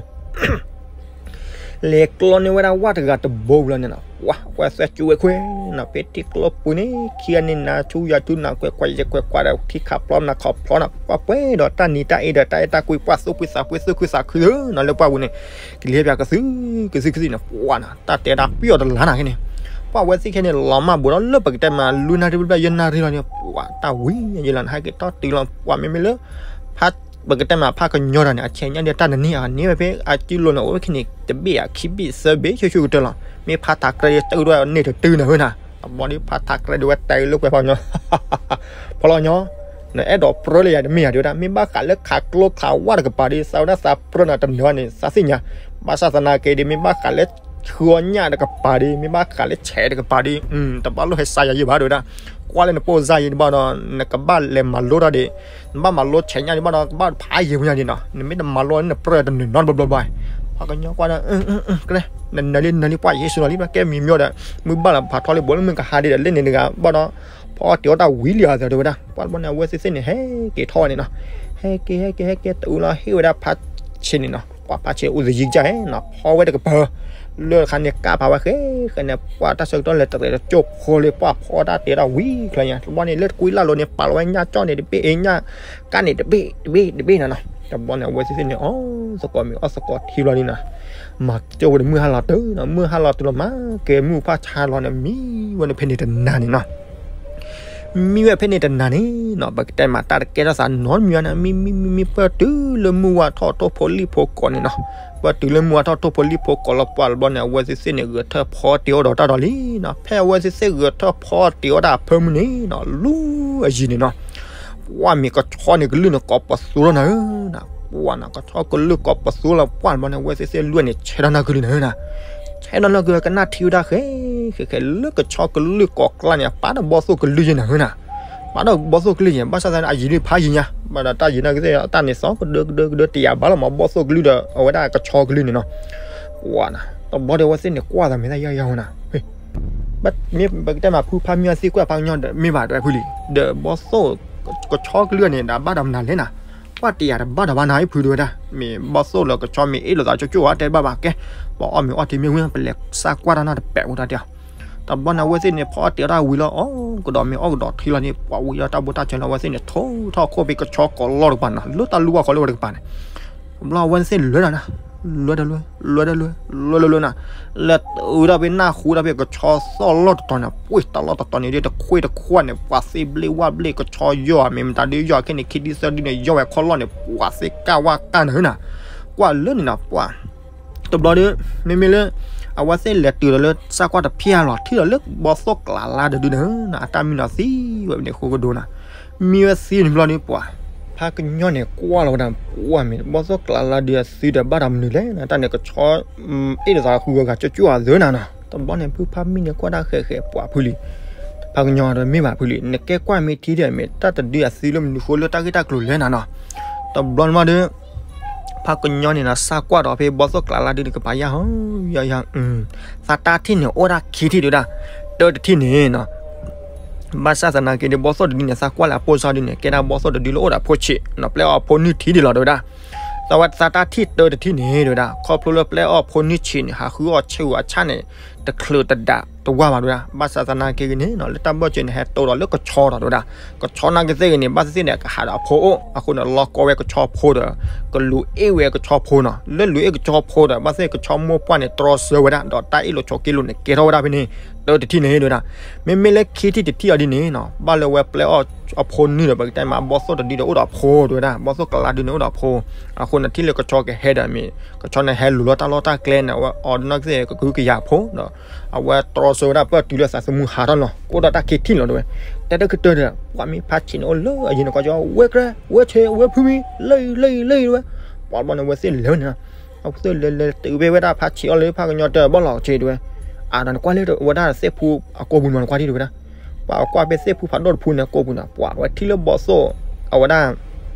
လဲၤကျီန့ၢ်ဝဲဒၣ်ဝၣ်တဂၤတဘိဝံၤလီၤန့ၣ်နီၤ ပှၤ အဝဲသၢကၠူဝဲခွဲးနီၤ ဖဲထံကျိပူၤန့ၣ် ခံဂၤန့ၣ် နၤဆူယၤဆူနၤ ကွဲးကွၢ်ယဲၢ်ကွဲးကွၢ်ဒီး ထံခးဖျီနၤခီဖျီနီၤ ပှၤပှဲၤဒီးတၢ်နံၤတၢ်အ့ဒီး တၢ်အဲၣ်တၢ်ကွံ ပှၤသူၣ်ဖှံသးဖှံသူၣ်ခုသးခုနီၤ လၢပှၢ်ပူၤန့ၣ် ကလံၤဟဲပၠးကသုၣ်ကသုၣ်ကသုၣ်န့ၣ် ပှၤနီၤ တၢ်တဲဒၣ်ပျီၢ်တလါနၤခဲန့ၣ် ပှၤအဝဲသ့ၣ်ခဲန့ၣ် လီၤမၢ်ဘူးဒီးလၢပကတဲမး လွံၢ်နၣ်ရံၣ်ဘျဲၣ်ဘျဲၣ် ယဲၢ်နၣ်ရံၣ်လီၤန့ၣ် ပှၤတၢ်ဝံၤယဲၢ်လီၤ နဟဲက့ၤထီၣ်တုၤလီၤ ပှၤမ့မ့ၢ်လၢ ပကတဲမးဖးကညီတၢ်န့ၣ် အဆဲးညါဒီးတၢ်တန့ၢ်အန့ၢ်ဝဲဖဲအစုလိၤန့ၣ် အိၣ်ဝဲခဲန့ၣ် တဘ့ၣ်အခံဘ့ၣ်သၢဘ့ၣ် ဆူၣ်ဆူၣ်ကတၢၢ်လီၤ မ့ၢ်ဖးထးကြဲဒီးတၢ်အုၣ်ဒိၣ်န့ၢ်တတုၤနၤဝဲနၤ အဘီဒီးဖးထးကြဲဒီးဝဲတဲလၢကွဲးဖီကညီ ဖီလီၤကညီ နအဲၣ်ဒိးပြၢလၢယၤတမ့ၢ်ယၤတဲဝဲဒၣ် မ့ၢ်ဘၣ်ဃးလၢခးကျိခးဝၣ်တကပၤဒီး သးဝဲဒၣ်သးပြၢနၤတနၢၤဘၣ်န့ၣ် သးသ့ၣ်ညါ ဘၣ်ဆၣ်သနာ်က့ဒီး မ့ၢ်ဘၣ်ဃးလၢ ဃုအီၣ်ညၣ်တကပၤဒီး မ့ၢ်ဘၣ်ဃးလၢဆဲးတကပၤဒီး တဘၣ်လိၣ်ဟဲစါယၤယံၤဘၣ်တဲဝဲဒၣ် ကွၢ်လၢနပိၢ်စါယံၤတဘၣ်ဒီး နကဘၣ်လဲၤမၤလိတၢ်ဒီး နဘၣ်မၤလိဆဲးညၣ်ဒံးဘၣ်ဒီး ကဘၣ်ဖးယံၤဝဲညါဒံးနီၤ နမ့ၢ်တမၤလိန့ၣ် နပြၢတနၢၤနီတဘျီဘျီဘၣ် ပှၤကညီကွၢ်ဒီး နနၢၤလံနၢၤလံ ပှၤယဟ့ၣ်ဆူၣ်လီၤလံ ကဲမံၤမ့ၢ်ဒီး မုၢ်ဘၣ်လီၤဖးထီလံ ဘိးလၢမုၢ်ကဟါဒံးဒီး လၢန့ၣ်တဂၤဘၣ်ဒီး ဖီအီၣ်တ့ၤအီၣ်တၢ်ဝံၤလံအီၤတဲဝဲဒၣ် ပှၤတဘျီန့ၣ် အဝဲသ့ၣ်သ့ၣ်န့ၣ် ဟဲက့ၤထီၣ်ဝဲန့ၣ်နီၤ ဟဲက့ၤဟဲက့ၤဟဲက့ၤတအူလီၤ ဟ့ၣ်ဝဲဒၣ်ဖးဆံးန့ၣ်နီၤ ပှၤဖးဆံးအိၣ်သယံကစၢ်ဟဲနီၤ ဖီဝဲတကပၤ လၢတခါန့ၣ် ကၢ်ဖးဝဲဃဲ ဃဲန့ၣ် ပှၤတၢ်ဆၢကတီၢ်လဲၤတရဲၣ်တကၠိၢ်ဖိလၢ ပှၤဖီတၢ်တ့ၤတၢ်ဝံၤချါညါ တဘျီန့ၣ် လၢတကွံလၢ်လိၤန့ၣ် ပာ်လီၤဝဲညၣ်ကၠီၣ်န့ၣ်တဘ့ၣ် အ့ၣ်ညၣ်ကၣ်န့ၣ်တဘ့ၣ်တဘ့ၣ်တဘ့ၣ်နီၤနီၤ တဘျီန့ၣ် အဝဲသ့ၣ်သ့ၣ်န့ၣ် အီၣ်သကိးမ့ၤအီၣ်သကိးထံဘျီန့ၣ်နီၤ မၤကၠိဝဲဒီးမုၢ်ဟါလီၤတုၤနီၤ မုၢ်ဟါလီၤတုၤလီၤမး ကဲမုၢ်ဖးဆါလီၤန့ၣ် မံဝဲန့ၣ်ဖဲန့ၣ်တနၤန့ၣ်နီၤ မံဝဲဖဲန့ၣ်တနၤန့ၣ်နီၤ ပကတဲမးတၢ်တကဲထီၣ်သးနီတမံၤဘၣ်န့ၣ် မံမံမံမံ ပၢၢ်တုၤလၢမုၢ်ဝါထီၣ်ထိၣ်ဖိလံၣ်ဖိကိးန့ၣ်နီၤ ပၢၢ်တုၤလၢမုၢ်ဝါထီၣ်ထိၣ်ဖိလံၣ်ဖိကိးလီၤ ပှၤတဘျီန့ၣ် အဝဲသ့ၣ်သ့ၣ်န့ၣ် ဂဲၤထၢၣ်ဖီတ့ၤအီၣ်ဒီးတၢ်ဒီးလံနီၤ ဖဲအဝဲသ့ၣ်သ့ၣ်ဂဲၤထၢၣ်ဖီတ့ၤအီၣ်တၢ်အဖၢမုၢ်န့ၣ်နီၤ လူၤအယံၤန့ၣ်နီၤ ပှၤမ့ၢ်ကဆီန့ၣ်ကလုၢ်န့ၣ် ကိးပသူထီၣ်နၤဧၢနီၤ ပှၢ်နၤ ကဆီကလုၢ်ကိးပသူလီၤ ပှၢ်တဘျီန့ၣ် အဝဲသ့ၣ်သ့ၣ်လွံၢ်န့ၣ် ဆဲးထီၣ်နီၢ်ကုလံနၤဧၢနၤ, ဆဲးထီၣ်နီၢ်ကုလံ ကနၣ်ထံဝဲဒၣ်ဃဲ ဃဲဃဲလၢကဆီကလုၢ်ကိးကျါန့ၣ် ပာ်ဒီးဘီၣ်သိၣ်ကလုၢ်ယဲနၤဧၢနၤ, ပာ်ဒီးဘီၣ်သိၣ်ကလုၢ်ယဲ ဘၣ်ဆၣ်သနာ်က့ အယံၤဒုးဖးယံၤညါ ဘၣ်ဒီးတၢ်ယံၤနာ်က့သ့ၣ် တၢ်န့ၣ်သီကဒၢကဒၢကဒၢတယာ်ဘၣ်လီၤမး ဘီၣ်သိၣ်ကလုၢ်ဒီး အဝဲဒၣ်ကဆီကလုၢ်န့ၣ်နီၤ, ပှၢ်နၤ တဘျီဒီးအဝဲသ့ၣ်န့ၣ် ကွၢ်သးမ့ၢ်သးယါယါဝဲနၤ မ့ၢ်ပကတဲမးဖုဖးမံအီၤသံကွၢ်ဖးကညီဒီးမ့ၢ်ဘၣ်တဝဲဖုလံ, ဒီးဘီၣ်သိၣ် ကဆီကလုၢ်န့ၣ် ဒီးဘၣ်ဒီးမနုၤလဲၣ်နၤ, ကွၢ်တယာ်တဘၣ်ဒီးဘၣ်နၤအံၤဖုတဝဲဒၣ်, မ့ၢ်ဘီၣ်သိၣ်လၢကဆီမ့ၢ်အ့ၣ်လိာ်သးကၠိကၠိဧါ တဲတဘၣ်ဘၣ်ကဲ, ပှၤအီၣ်မ့ၤအီထံမ့ၢ်ဝံၤ ပလဲၤစၢ်ကွၢ်တၢ်နီတပဲာ်ဝဲတၢ်တဲအီၤ, တဘျီန့ၣ် အဝဲသ့ၣ်န့ၣ် ဖီအီၣ်တ့ၤအီၣ်တၢ်ဝံၤလီၤ အီၣ်ကဒီးမ့ၤအီၣ်ကဒီးထံလီၤန့ၣ် ပှၤဝံၤအီၣ်တၢ်ဘိတၢ်စၢၤလီၤ အဝဲသ့ၣ်န့ၣ် ထိၣ်ထီၣ်ခိၣ်ဖဲကဆီကိးလီၢ်တကပၤနီၤ လၢတၢ်လူၢ်ဝါဃီလၢဝဲတကပၤန့ၣ် တဘျီအဝဲသ့ၣ်လဲၤနၤ, လဲၤတလဲၤ, လဲၤတလဲၤ, လဲၤတလဲၤနၤ, လဲၤတုၤဒၣ်ဖဲနၢ်ဟူဒၣ်ဖဲကဆီသီၣ်လီၢ်တတီၤန့ၣ် ပှ့ၢ်တၢ်လီၢ်တတီၤန့ၣ် ဒ်တခွ့တခွါန့ၣ် ပှၤသ့ၣ်ဘျ့ဝၣ်ဘျ့ကဆီယီၢ်ဧါ မ့ၢ်မတၤဒုးယီၢ်ခဲန့ၣ် ခံဒုသၢဒုန့ၣ် ယီၢ်ဝဲခီလီၢ်န့ၣ် ပှၤသ့ၣ်ကၢ်ဝၣ်ကၢ်နၤဧၢနၤ, ကွၢ်လၢန့ၣ်နၤ ပှၤ တဘျီဒီး မ့မ့ၢ်လၢ အဝဲသ့ၣ်လဲၤတုၤဒီးလၢစၢ်ကွၢ်တဖျၢၣ်လီၤ ထံၣ်ဒီးလၢဘီၣ်သိၣ်ကျးလါတဒုန့ၣ် အတၢ်မံနီၤသံဝဲန့ၣ်ဃိကဒိနၤ, မံဝဲသံန့ၣ်ဘျီဒီးပှၤ ဖးကညီန့ၣ်ကွၢ်လီၤဝဲဒၣ် ပှၢ်မ့ၢ်ဘီၣ်သိၣ်ကျးလါဒုအသံဒီးဘၣ်ဒီးမနုၤလဲၣ် တၢ်န့ၣ်ကဆီ အ့ၣ်လိာ်သးဃုဂၤဂၤကၠိကၠိအသၢနၤနီၤ, တဘျီန့ၣ် ဖုဖးမံန့ၣ်ကွၢ်ဒၣ်ဃဲးဃဲးပှၤဖုလံ ဖးကညီဒီးမ့ၢ်ဘၣ်ဖုလံ နကဲကွၢ်မ့ၢ်ထံဒီးမ့ၢ်တၢ်တဒုအသံလၢမနုၤဃိလၢတၢ်ဂ့ၢ်တၢ်ကျိၤလဲၣ်နၤနီၤ, တဘျီန့ၣ်မးဒီး ဖးကညီန့ၣ်နီၤ စၢ်ကွၢ်ဒီးဖဲဘီၣ်သိၣ်ကျးလါဒုန့ၣ်ကပၤယါဟီ ယါယါ သးတၢ်ထံၣ်န့ၣ် အိၣ်ဒၣ်ခံထံၣ်ဒုဒၣ်, တၢတထံၣ်န့ၣ်နီၤ ဘၣ်ဆၣ်သနာ်က့ဒီး ဘီၣ်သိၣ်တဒုန့ၣ် သးကွၢ်လၢအပိၢ်စါဒုန့ၣ် ကဲဒၣ်ဘီၣ်သိၣ်တဒုလၢအိၣ်ဒီးဖိဆံးနီၤ ပျဲအီၣ်ဖိနုၢ်ထံဒုလီၤ တဲဝဲဒၣ်. သးဝဲသးတၢ်ထံၣ်တၢတထံၣ်န့ၣ် တဲဝဲဒၣ် ခီဖျိလၢပျဲအီၣ်ဖိနုၢ်ဆံးန့ၣ် ဟးဃုအီၣ်ဆၢဂ့ၤအဆၣ်န့ၣ် တချုးတဒးတဝၢ်ဘၣ် တဲဝဲဒၣ်. ဘၣ်ဆၣ်သနာ်က့ဂ့ၤန့ၣ်နီၤ လၢတၢ်ဘၢၣ်စၢၤန့ၣ် ဟဲတိဒီးလၢကဆီဒီး တဲဝဲဒၣ် ကဆီနာ်က့သ့ၣ်ဂ့ၤန့ၣ် ဘၣ်သ့ၣ်သ့ၣ်န့ၣ် ကဟးဒီးအဖိအိၣ် အဃိန့ၣ် လီၢ်ကီဝဲကဆီဖိဒီး ကလူၤအ့ၣ်ဝဲကဆီဖိနီၤ လၢလူၤအ့ၣ်ကဆီဖိဒီး ဘၣ်သ့ၣ်ကဆီမိၢ်ပှၢ်န့ၣ် တြီဆၢဝဲဒၣ် ဒီးတၢ်အ့ၣ်လိာ်ဆိးက့လိာ်န့ၣ် ကဲထီၣ်ဝဲဒၣ်ဖဲန့ၣ် တၢတထံၣ်န့ၣ် တဲဝဲဒၣ်. မ့မ့ၢ်လၢခံထံၣ်တထံၣ်အီၤဒ်န့ၣ်နီၤ ဘၣ်လၢဝဲပျဲအီၣ်အဖိနုၢ်ဒီး ပကတဲမး ဘီၣ်သိၣ်တဒုဒီးအိၣ်ဒီးအဖိ တဲဝဲဒၣ် ဘီၣ်သိၣ်ကျးလါဒုန့ၣ်အိၣ်ဒီးအဖိ အဃိန့ၣ် ထံၣ်လၢကဆီကဟဲဒီးမ့ၢ် ကဆီန့ၣ်ဟဲလူၤလီၤတၢ်လီၢ်တၢ်ကျဲန့ၣ် အဝဲအီၤဒီးနီၢ်ကသ့ၣ်ကဟုကယာ်အဖိဒီး အဝဲတြီဆၢဝဲဒၣ်ပၢၢ်တုၤလၢသးသမူဟးထီၣ်လီၤ ကအိၣ်ဒီးတၢ်ခံထံၣ်လီၤ တဲဝဲ. တဲတၢ်ကတၢၢ်ဒီး ပှၤမ့ၢ်ဖးဆံးန့ၣ်အိၣ်လၢအယံၤန့ၣ် ကွၢ်ကီ ဝဲကျဲ ဝဲဆဲး ဝဲဖုမံ လၢအံၤ လၢအံၤ လၢအံၤ တဲဝဲ. ပှၤဘျီန့ၣ် အဝဲသ့ၣ်လဲၤဝဲန့ၣ် အဝဲသ့ၣ်လဲၤလဲၤတုၤဖဲဝဲဒၣ်ဖးဆံးအီၤလၢဖးကညီတဲဘီၣ်လီၤဆံးတဲဝဲ. အဒီးနကွၢ်လၢဝဲဒၣ်သ့ၣ်ဖူအကိာ်ပူၤန့ၣ် နကွၢ်ထံၣ်တဲဝဲဒၣ် ပှၤကွၢ်ဖဲသ့ၣ်ဖူဖးဒိၣ်တဖူန့ၣ် ကိာ်ပူၤန့ၣ် ပှၤဝဲထံၣ်လၢဘီၣ်သိၣ် အဝဲဒၣ်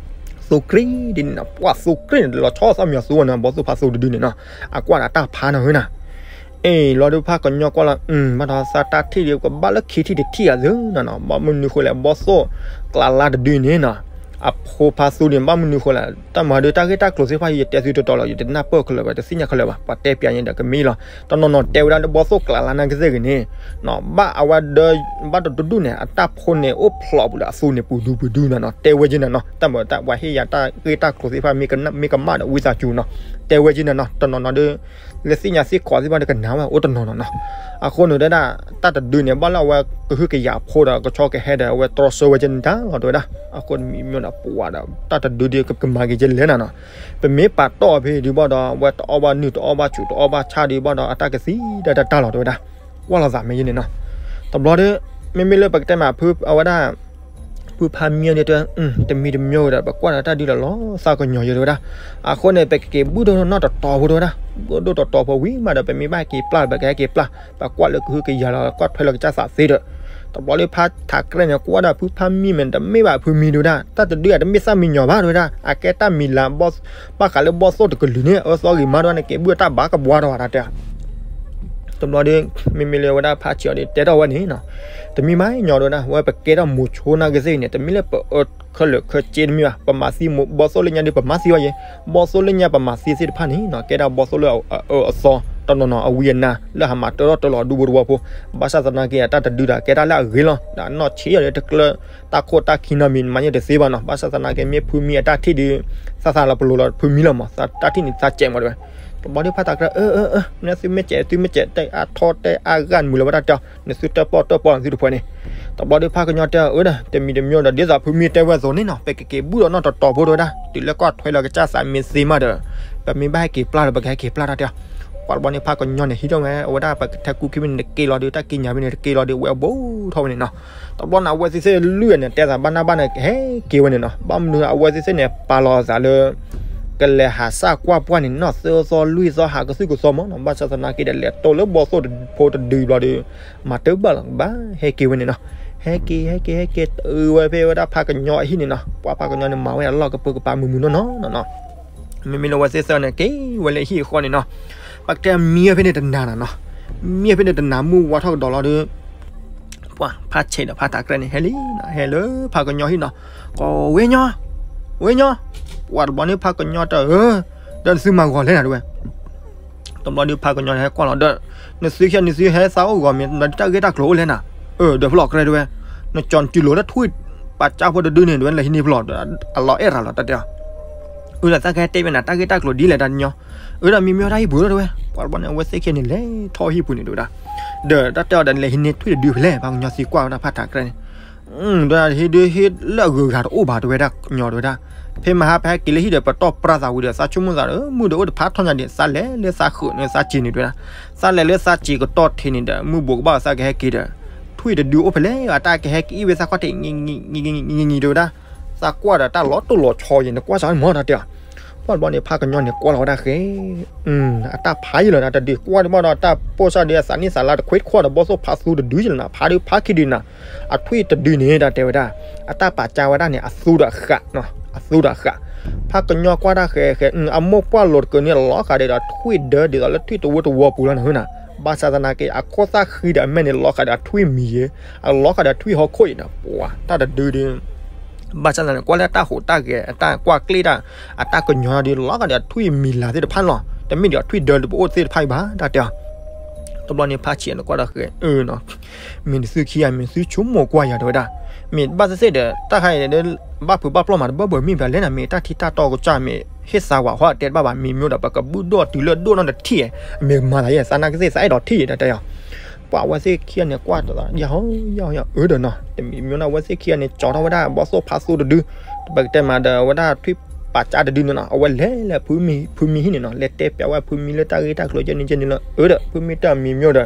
သိကရံၣ်ဒ်န့ၣ်နီၤ ပှၤသိကရံၣ်န့ၣ် လီၤဆီသးမံၤအသိဝဲန့ၣ် ဘီၣ်သိၣ်ဖးသိတဒုန့ၣ်နီၤ အကွၢ်ဒီးတၢ်ဖးနီၤဝဲနၤ အ့ၣ် လီၤဒုးဖးကညီကွၢ်လီၤ ဘၣ်ဒီးသးတၢ်ထံၣ်ဒုးကဘၣ်လၢခံထံၣ်တထံၣ်အသၢနၤနီၤ ဘၣ်မနုၤဃိလဲၣ် ဘီၣ်သိၣ်ကျးလါတဒုန့ၣ်နီၤ အဖိဖးသိန့ၣ် ဘၣ်မနုၤဃိလဲၣ် တၢ်မၤဒုးတၢ်ဂ့ၢ်တၢ်ကျိၤသ့ၣ်တဖၣ် ယတဲသုတီတီလီၤ ယတနၢ်ပၢၢ်ခဲလၢာ်ဘၣ် တသ့ၣ်ညါခဲလၢာ်ဘၣ် ပှၤတဲပျးညါဒီးကမ့ၢ်လီၤ တနီၤနီၤတဲဝဲဒၣ်လၢဘီၣ်သိၣ်ကျးလါနာ်က့သ့ၣ်ဂ့ၤန့ၣ် ဘၣ်အဝဲဒၢ ဘၣ်တဒူၣ်ဒူၣ်န့ၣ် အတၢ်ဖိန့ၣ် အိၣ်ဖျိးပူၤဒီးအသိန့ၣ် ပူၤဒူပူၤဒူနၤနီၤ တဲဝဲက့နၤနီၤ တၢ်မၤတၢ်ပှၤဟ့ၣ်ယၤတၢ်ဂ့ၢ်တၢ်ကျိၤသ့ၣ်တဖၣ် မ့ၢ်ကမၣ်ဒီးဝံသးစူၤနီၤ တဲဝဲက့နၤနီၤ တနီၤနီၤဒီး လၢသ့ၣ်ညါသ့ၣ်ခီသ့ၣ်တဖၣ်ဒီးကနၤဝဲအိၣ်တနီၤနီၤနီၤ အဃိန့ၣ်တဲဒၣ် တၢ်တဒုန့ၣ် ဘၣ်လၢအဝဲကဟုကယာ်ဖိဒီး ကဆီကဟဲဒီး အဝဲတြီဆၢဝဲက့နတၢ်လီၤတဲဝဲဒၣ် အဃိန့ၣ်မံမံဒီးပှၤဒီး တၢ်တဒုဒုးကမၤက့ၤကလဲၣ်နၤနီၤ ပမ့ၢ်ပာ်တီၢ်အီၤဖဲဒုးဘၣ်ဒီး အဝဲတအီၣ်ဘၣ်နုၢ် တအီၣ်ဘၣ်ဆူၣ် တအီၣ်ဘၣ်ဆၣ်ဒုးဘၣ်ဒီး အတၢ်ကသံတၢ်တၢ်လီၤတဲဝဲဒၣ် ကွၢ်လီၤသးမ့ၢ်ယဲန့ၣ်နီၤ တဘျီဒီး မ့မ့ၢ်လၢပကတဲမးဖု အဝဲဒၣ် ဖုဖးမံန့ၣ်တဲ တမံၤတမံၤဝဲဒီး ပကွၢ်ဒီးတၢ်ဒုးဒီးလီၤသးကညီၤယဲတဲဝဲဒၣ် အဃိန့ၣ် ပကက့ၤဘုၣ်ဒိၣ်နီၢ်တတီၤဖိတဲဝဲဒၣ် ဘုၣ်ဒိၣ်တတီၤဖိဝံၤမးဒီး ပမ့ၢ်ဘၣ်ဟဲက့ၤပျၢ်ဒီး ပကဟဲက့ၤပျၢ် ပကွၢ်လၢကဟုကယာ်လီၤ ကွၢ်ထွဲလီၤကစၢ်သးသ့ဒီး တဘျီဒီးဖးထးကြဲၢ်န့ၣ် ကွၢ်ဒၣ်ဖုဖးမံမ့ၢ် တမ့ၢ်ဘၣ်ဖုမံတဲဝဲဒၣ် တၢ်တဒုအတမ့ၢ်သၣ်မံညီၤဘၣ်တဲဝဲဒၣ် အကဲတၢ်မံၤလၤ ဘၣ်ဃးလၢဘီၣ်သိၣ်တကလုာ်န့ၣ် အၢသီဂ့ၤမးတဲဝဲန့ၣ် က့ၤဘုၣ်တၢ်ဘၣ်ကဘှါထီၣ်ဘၣ်တၢ်တဲ တဘျီဒီး မ့မ့ၢ်လၢဝဲဒၣ်ဖးဆံးအီၤဒီး တဲထီၣ်ဝဲန့ၣ်နီၤ တမံၤမးညီၤတဲဝဲဒၣ် ဝဲပကဲထီၣ်မိၤဆိနာ်က့သ့ၣ်န့ၣ် တမ့ၢ်လၢပအၢခဲလၢာ်ခဲဆ့တမံၤဘၣ် ပမၤသံမိၤ ဘီၣ်သိၣ်လၢညါဒီး ပမၤသံဝဲယဲ ဘီၣ်သိၣ်လၢညါပမၤသံသ့ၣ်တဖၣ်န့ၣ်နီၤ ကဲဒၣ်ဘီၣ်သိၣ်လၢအအၢအသီ တနီၤနီၤအဝံအနါ လၢဟးမၤတၢထီၣ်တၢလီၤဒူဖိတဝီဖိ ဘၣ်ဆၣ်သနာ်က့ အတၢ်တဒုဒီး ကဲဒၣ်လၢအဂ့ၤလီၤ ဒီးအနီၢ်ဆံးအီၤဒီး တကျၢ တၢ်ခိၣ်တၢ်ခံနီတမံၤ မၤန့ၢ်တသ့ဘၣ်နီၤ ဘၣ်ဆၣ်သနာ်က့ မ့ၢ်ဖုမံအတၢ်ထံၣ်ဒီး သးသးလီၤပလိာ်လီၤဖုမံလီၤမး တၢ်ထံၣ်န့ၣ်သးစဲးမးတဲဝဲ တဘျီဒီးဖးထးကြဲၢ် အၢ အၢ အၢ မ့ၢ်သုမ့ၢ်စဲး သုမ့ၢ်စဲး တဲအါထီၣ်တဲအါဂၤနမုာ်လၢၤဝဲဒၣ်တဲအီၤ နသုတၢၣ်ပီၣ်တၢၣ်ပီၣ်နသုတဖှဲးန့ၣ် တဘျီဒီးဖးကညီတဲ အၢ ဒီး တမံၤတမံၤဒီး ဒ်သိးဖုမံတဲဝဲအသိးန့ၣ်နီၤ ပကက့ၤဘုၣ်ဒီးနီၢ်တတီၤဖိတဲဝဲဒၣ် တုၤလၢကွၢ်ထွဲလီၤကစၢ်သးမ့ၢ်သ့မးဒီး ပမ့ၢ်ဘၣ်ဟဲက့ၤပျၢ်ဒီး ပကဟဲက့ၤပျၢ်တၢ်တဲအီၤ ပှၤတဘျီန့ၣ်ဖးကညီန့ၣ် ဟံးထီၣ်ဝဲ အဝဲဒၣ်ပကထဲကူခံဖဲန့ၣ်တက့ၢ်လီၤဒီး တၢ်ကံးညာ်ဖဲန့ၣ်တက့ၢ်လီၤဒီး ဝဲအဘိထီၣ်ဝဲန့ၣ်နီၤ တဘျီန့ၣ် အဝဲသ့ၣ်သ့ၣ်လွံၢ်န့ၣ် တဲသးဘၣ်နၢ်ဘၣ်န့ၣ် ကဟဲက့ၤဝဲန့ၣ်နီၤ ဘၣ်မနုၤအဝဲသ့ၣ်သ့ၣ်န့ၣ် ပာ်လီၤသးလၢ ကလဲၤဟးစၢ်ကွၢ်ပှၢ်န့ၣ် နီၢ်သၢသီလွံၢ်သီဟးကသုၣ်ကသီမးနီၤ, ဘၣ်ဆၣ်သနာ်က့ဒီး လဲၤတိၢ်လၢဘီၣ်သိၣ်ဖိတဒုဘျီဒီး မၤတဘၣ်လီၤဘၣ်, ဟဲက့ၤဝဲန့ၣ်နီၤ. ဟဲက့ၤ ဟဲက့ၤ ဟဲက့ၤ တုၤဝဲဖဲဝဲဒၣ်ဖးကညီအဟံၣ်န့ၣ်နီၤ, ပှၤဖးကညီန့ၣ် မၤဝဲအလီၢ်ကပၢကပၤမုာ်မုာ်နီၢ်နီၢ်နီၤနီၤ. မ့မ့ၢ်လၢဝဲသ့ၣ်သၢန့ၣ် က့ၤဝဲလၢဟံၣ်အဃီန့ၣ်နီၤ, ပကတဲမံဝဲဖဲန့ၣ်တနၤနီၤ, မံဝဲဖဲန့ၣ်တနၤ မုၢ်ဝါထီၣ်ကဒီးလီၤဒီး ပှၤဖးဆဲးဒီးဖးထးကြဲန့ၣ် ဟဲလံနီၤ, ဟဲလၢဖးကညီဟံၣ်နီၤ, ကိးဝဲညီ, ဝဲညီ, ပှၤတဘျီန့ၣ်ဖးကညီတၢ်ဧၢ, ဒီးနသုမၤဂီၤလဲၣ်နၤတဲဝဲ တဘျီဒီးဖးကညီန့ၣ်ဟဲကွၢ်လီၤဒီး, နသုခံဂၤန့ၣ် နသုဟဲသးအိၣ်ဂီၤမ့ၢ် တၢ်ဂ့ၢ်တၢ်ကျိၤအိၣ်လဲၣ်နၤ, အၢ ဒီးဖဲလီၤကြဲတဲဝဲ, နကၠီၤနတုၤလိာ်လၢထွံၣ်ပာ်ကၠါဖိတဒုန့ၣ် တဲဝဲ နလဲၤဟံးန့ၢ်ဖဲလီၤ, အလီၤအဲၣ်ရၤလီၤတၢ်တဲအီၤ, အၢ ဒီးသးကဟဲတဲဝဲနၤ တၢ်ဂ့ၢ်တၢ်ကျိၤဒ်လဲၣ်တၢ်ညီ, အၢ ဒီးမံမံဝဲတၢ်ဟံၣ်ပူၤလီၤတဲဝဲ, ပှၤတဘျီန့ၣ် အဝဲသ့ၣ်ခံဂၤန့ၣ်လဲၤထီၣ်ဟံၣ်ပူၤန့ၣ်တဲဝဲဒၣ်, ဒီးတၢ်တဲအီၤဒီး နလဲၤဟံးန့ၢ်ထွံၣ်တဒုဖဲလဲၣ် ဖးကညီသံကွၢ်ဝဲဒၣ်ဖးထးကြဲန့ၣ် ဒီးဟံးဒုးဟံးလၢအဂုၤအဂၤတအိၣ်ဘၣ်တဲဝဲဒၣ်ညီတဲဝဲဒၣ်, ဖဲမဟါဖဲဟဲက့ၤလၢဟံၣ်ဒီး ပတီၢ်ပြၢသးဝံၤဒီး သးဆိကမိၣ်သးဒီး မုၢ်ဒီးအိၣ်တဖးထီၣ်ညါဒံး သးလဲၤလၢသးဃုာ်န့ၣ်သးစံးန့ၣ်တဲဝဲဒၣ်, သးလဲၤလၢသးစံးကတီၢ်ထံးန့ၣ်ဒီး မုၢ်ဘူးကဘၣ်သးကဟဲက့ၤဒီး ထွံၣ်တဒုအိၣ်ဖဲလဲၣ် အတၢ်ကဟဲကအံၣ်ဝဲသးခီၣ်ထံး တဲဝဲဒၣ်, သးကွၢ်ဒီးတၢ်လီၤတိၢ်လီၤဆီယံၤ နကွၢ်စၢ်မၢ်တၢ်တဲအီၤ, ပှၤတဘျီန့ၣ် ဖးကညီန့ၣ် ကွၢ်လီၤဝဲဒၣ်ဃဲ အတၢ်ဖးယံာ်လီၤ တၢ်တဒုးကွၢ်ဒံးဘၣ်ဒီး တၢ်ပိၢ်စၢ်ဒုးအသးနံၣ်သးလါတခွ့တခွီဒီး ဘီၣ်သိၣ်ဖးသူတဒုယံာ်လီၤနၤ ဖးဒုးဖးခံဒုးနၤ, အထွံၣ်တဒုန့ၣ် တၢ်တဲဝဲဒၣ်, အတၢ်ပာ်ကၢဝဲဒၣ်န့ၣ် အသူဒီးအဃာ်, အသူဒီးအဃာ်, ဖးကညီကွၢ်တၢ်ဃဲဃဲ အမိၢ်ပှၢ်လိာ်တကၢၤန့ၣ် လီၤဃာ်ဒီးထွံၣ်ဒၢဒ်သိးလၢထွံၣ်တဝီတဝီပူၤလီၤနၤနၤ, ဘၣ်ဆၣ်သနာ်က့ အခိၣ်သၣ်ဃံဒီးအမဲာ်န့ၣ် လီၤဃာ်ဒီးထွံၣ်မံၤယဲ, အလီၤဃာ်ဒီးထွံၣ်ဟီၣ်ခိၣ်အံၤဒီး ပှၤတၢ်တဒုဒုး ဘၣ်ဆၣ်သနာ်က့ ကွၢ်လၢတၢ်ဟူးတၢ်ဂဲၤ အတၢ်ကွၢ်ကျ့ၣ်တၢ် အတၢ်ကညီဒုး လီၤဃာ်ဒီးထွံၣ်မံၤလၤသ့ၣ်တဖၣ်န့ၣ်လီၤ, တမ့ၢ်ဒီးထွံၣ်ဒၢဒုးပအိၣ်သ့ၣ်တဖၣ်အံၤဘၣ် တၢ်တဲအီၤ, တဘျီန့ၣ် ဖးဆံးန့ၣ်ကွၢ်ဒီးဃဲ အၢနီၤ, မ့ၢ်နသုခံဂၤ မ့ၢ်သုဆိကမိၣ်ကွၢ်ယၤတဲဝဲဒၣ်, မ့ၢ်ဘၣ်သ့ၣ်သ့ၣ်ဒီး တၢ်ခါအံၤဒီး ဘၣ်ဖုးဘၣ်ပျီၢ်မးတဘၢဘၢမ့ၢ်ဘၣ်လဲၣ်နၤ မ့ၢ်တၢ်ထံတၢ်တီကစၢ် မ့ၢ်ဟ့ၣ်သးဝဲဟီတဲတဘၣ်ဘၣ် မ့ၢ်မ့ၢ်ဒီး ပကဘုၣ်ဒိၣ်တုၤလၢဒိၣ်နီၢ်တထံၣ်, မ့ၢ်မၤသးယဲ သးနာ်က့သ့ၣ်သးအဲၣ်ဒိးထံၣ်ယဲ တၢ်တဲအီၤ ပှၤအဝဲသ့ၣ်ခံဂၤန့ၣ် ကွၢ်တသး ယၤဟီ ယၤဟီ ယၤအၢဒီးနီၤ တမံၤမ့ၢ်န့ၣ် အဝဲသ့ၣ်ခံဂၤန့ၣ် ကၠီထီၣ်ဝဲဒၣ် ဘီၣ်သိၣ်ဖးသူတဒု, ပကတဲမးဒီး အဝဲဒၣ်ထွံၣ်ပာ်ကၠါတဒုန့ၣ်နီၤ အဝဲလဲၤလၢဖုမံၤဟံၣ်န့ၣ်နီၤ လဲၤတဲပျးဝဲဖုမံၤလၢတၢ်ဂ့ၢ်တၢ်ကျိၤကဲန့ၣ်ကဲန့ၣ်လီၤ အၢဒီး ဖုမံၤတၢ်မံၤမ့ၢ်ဒီး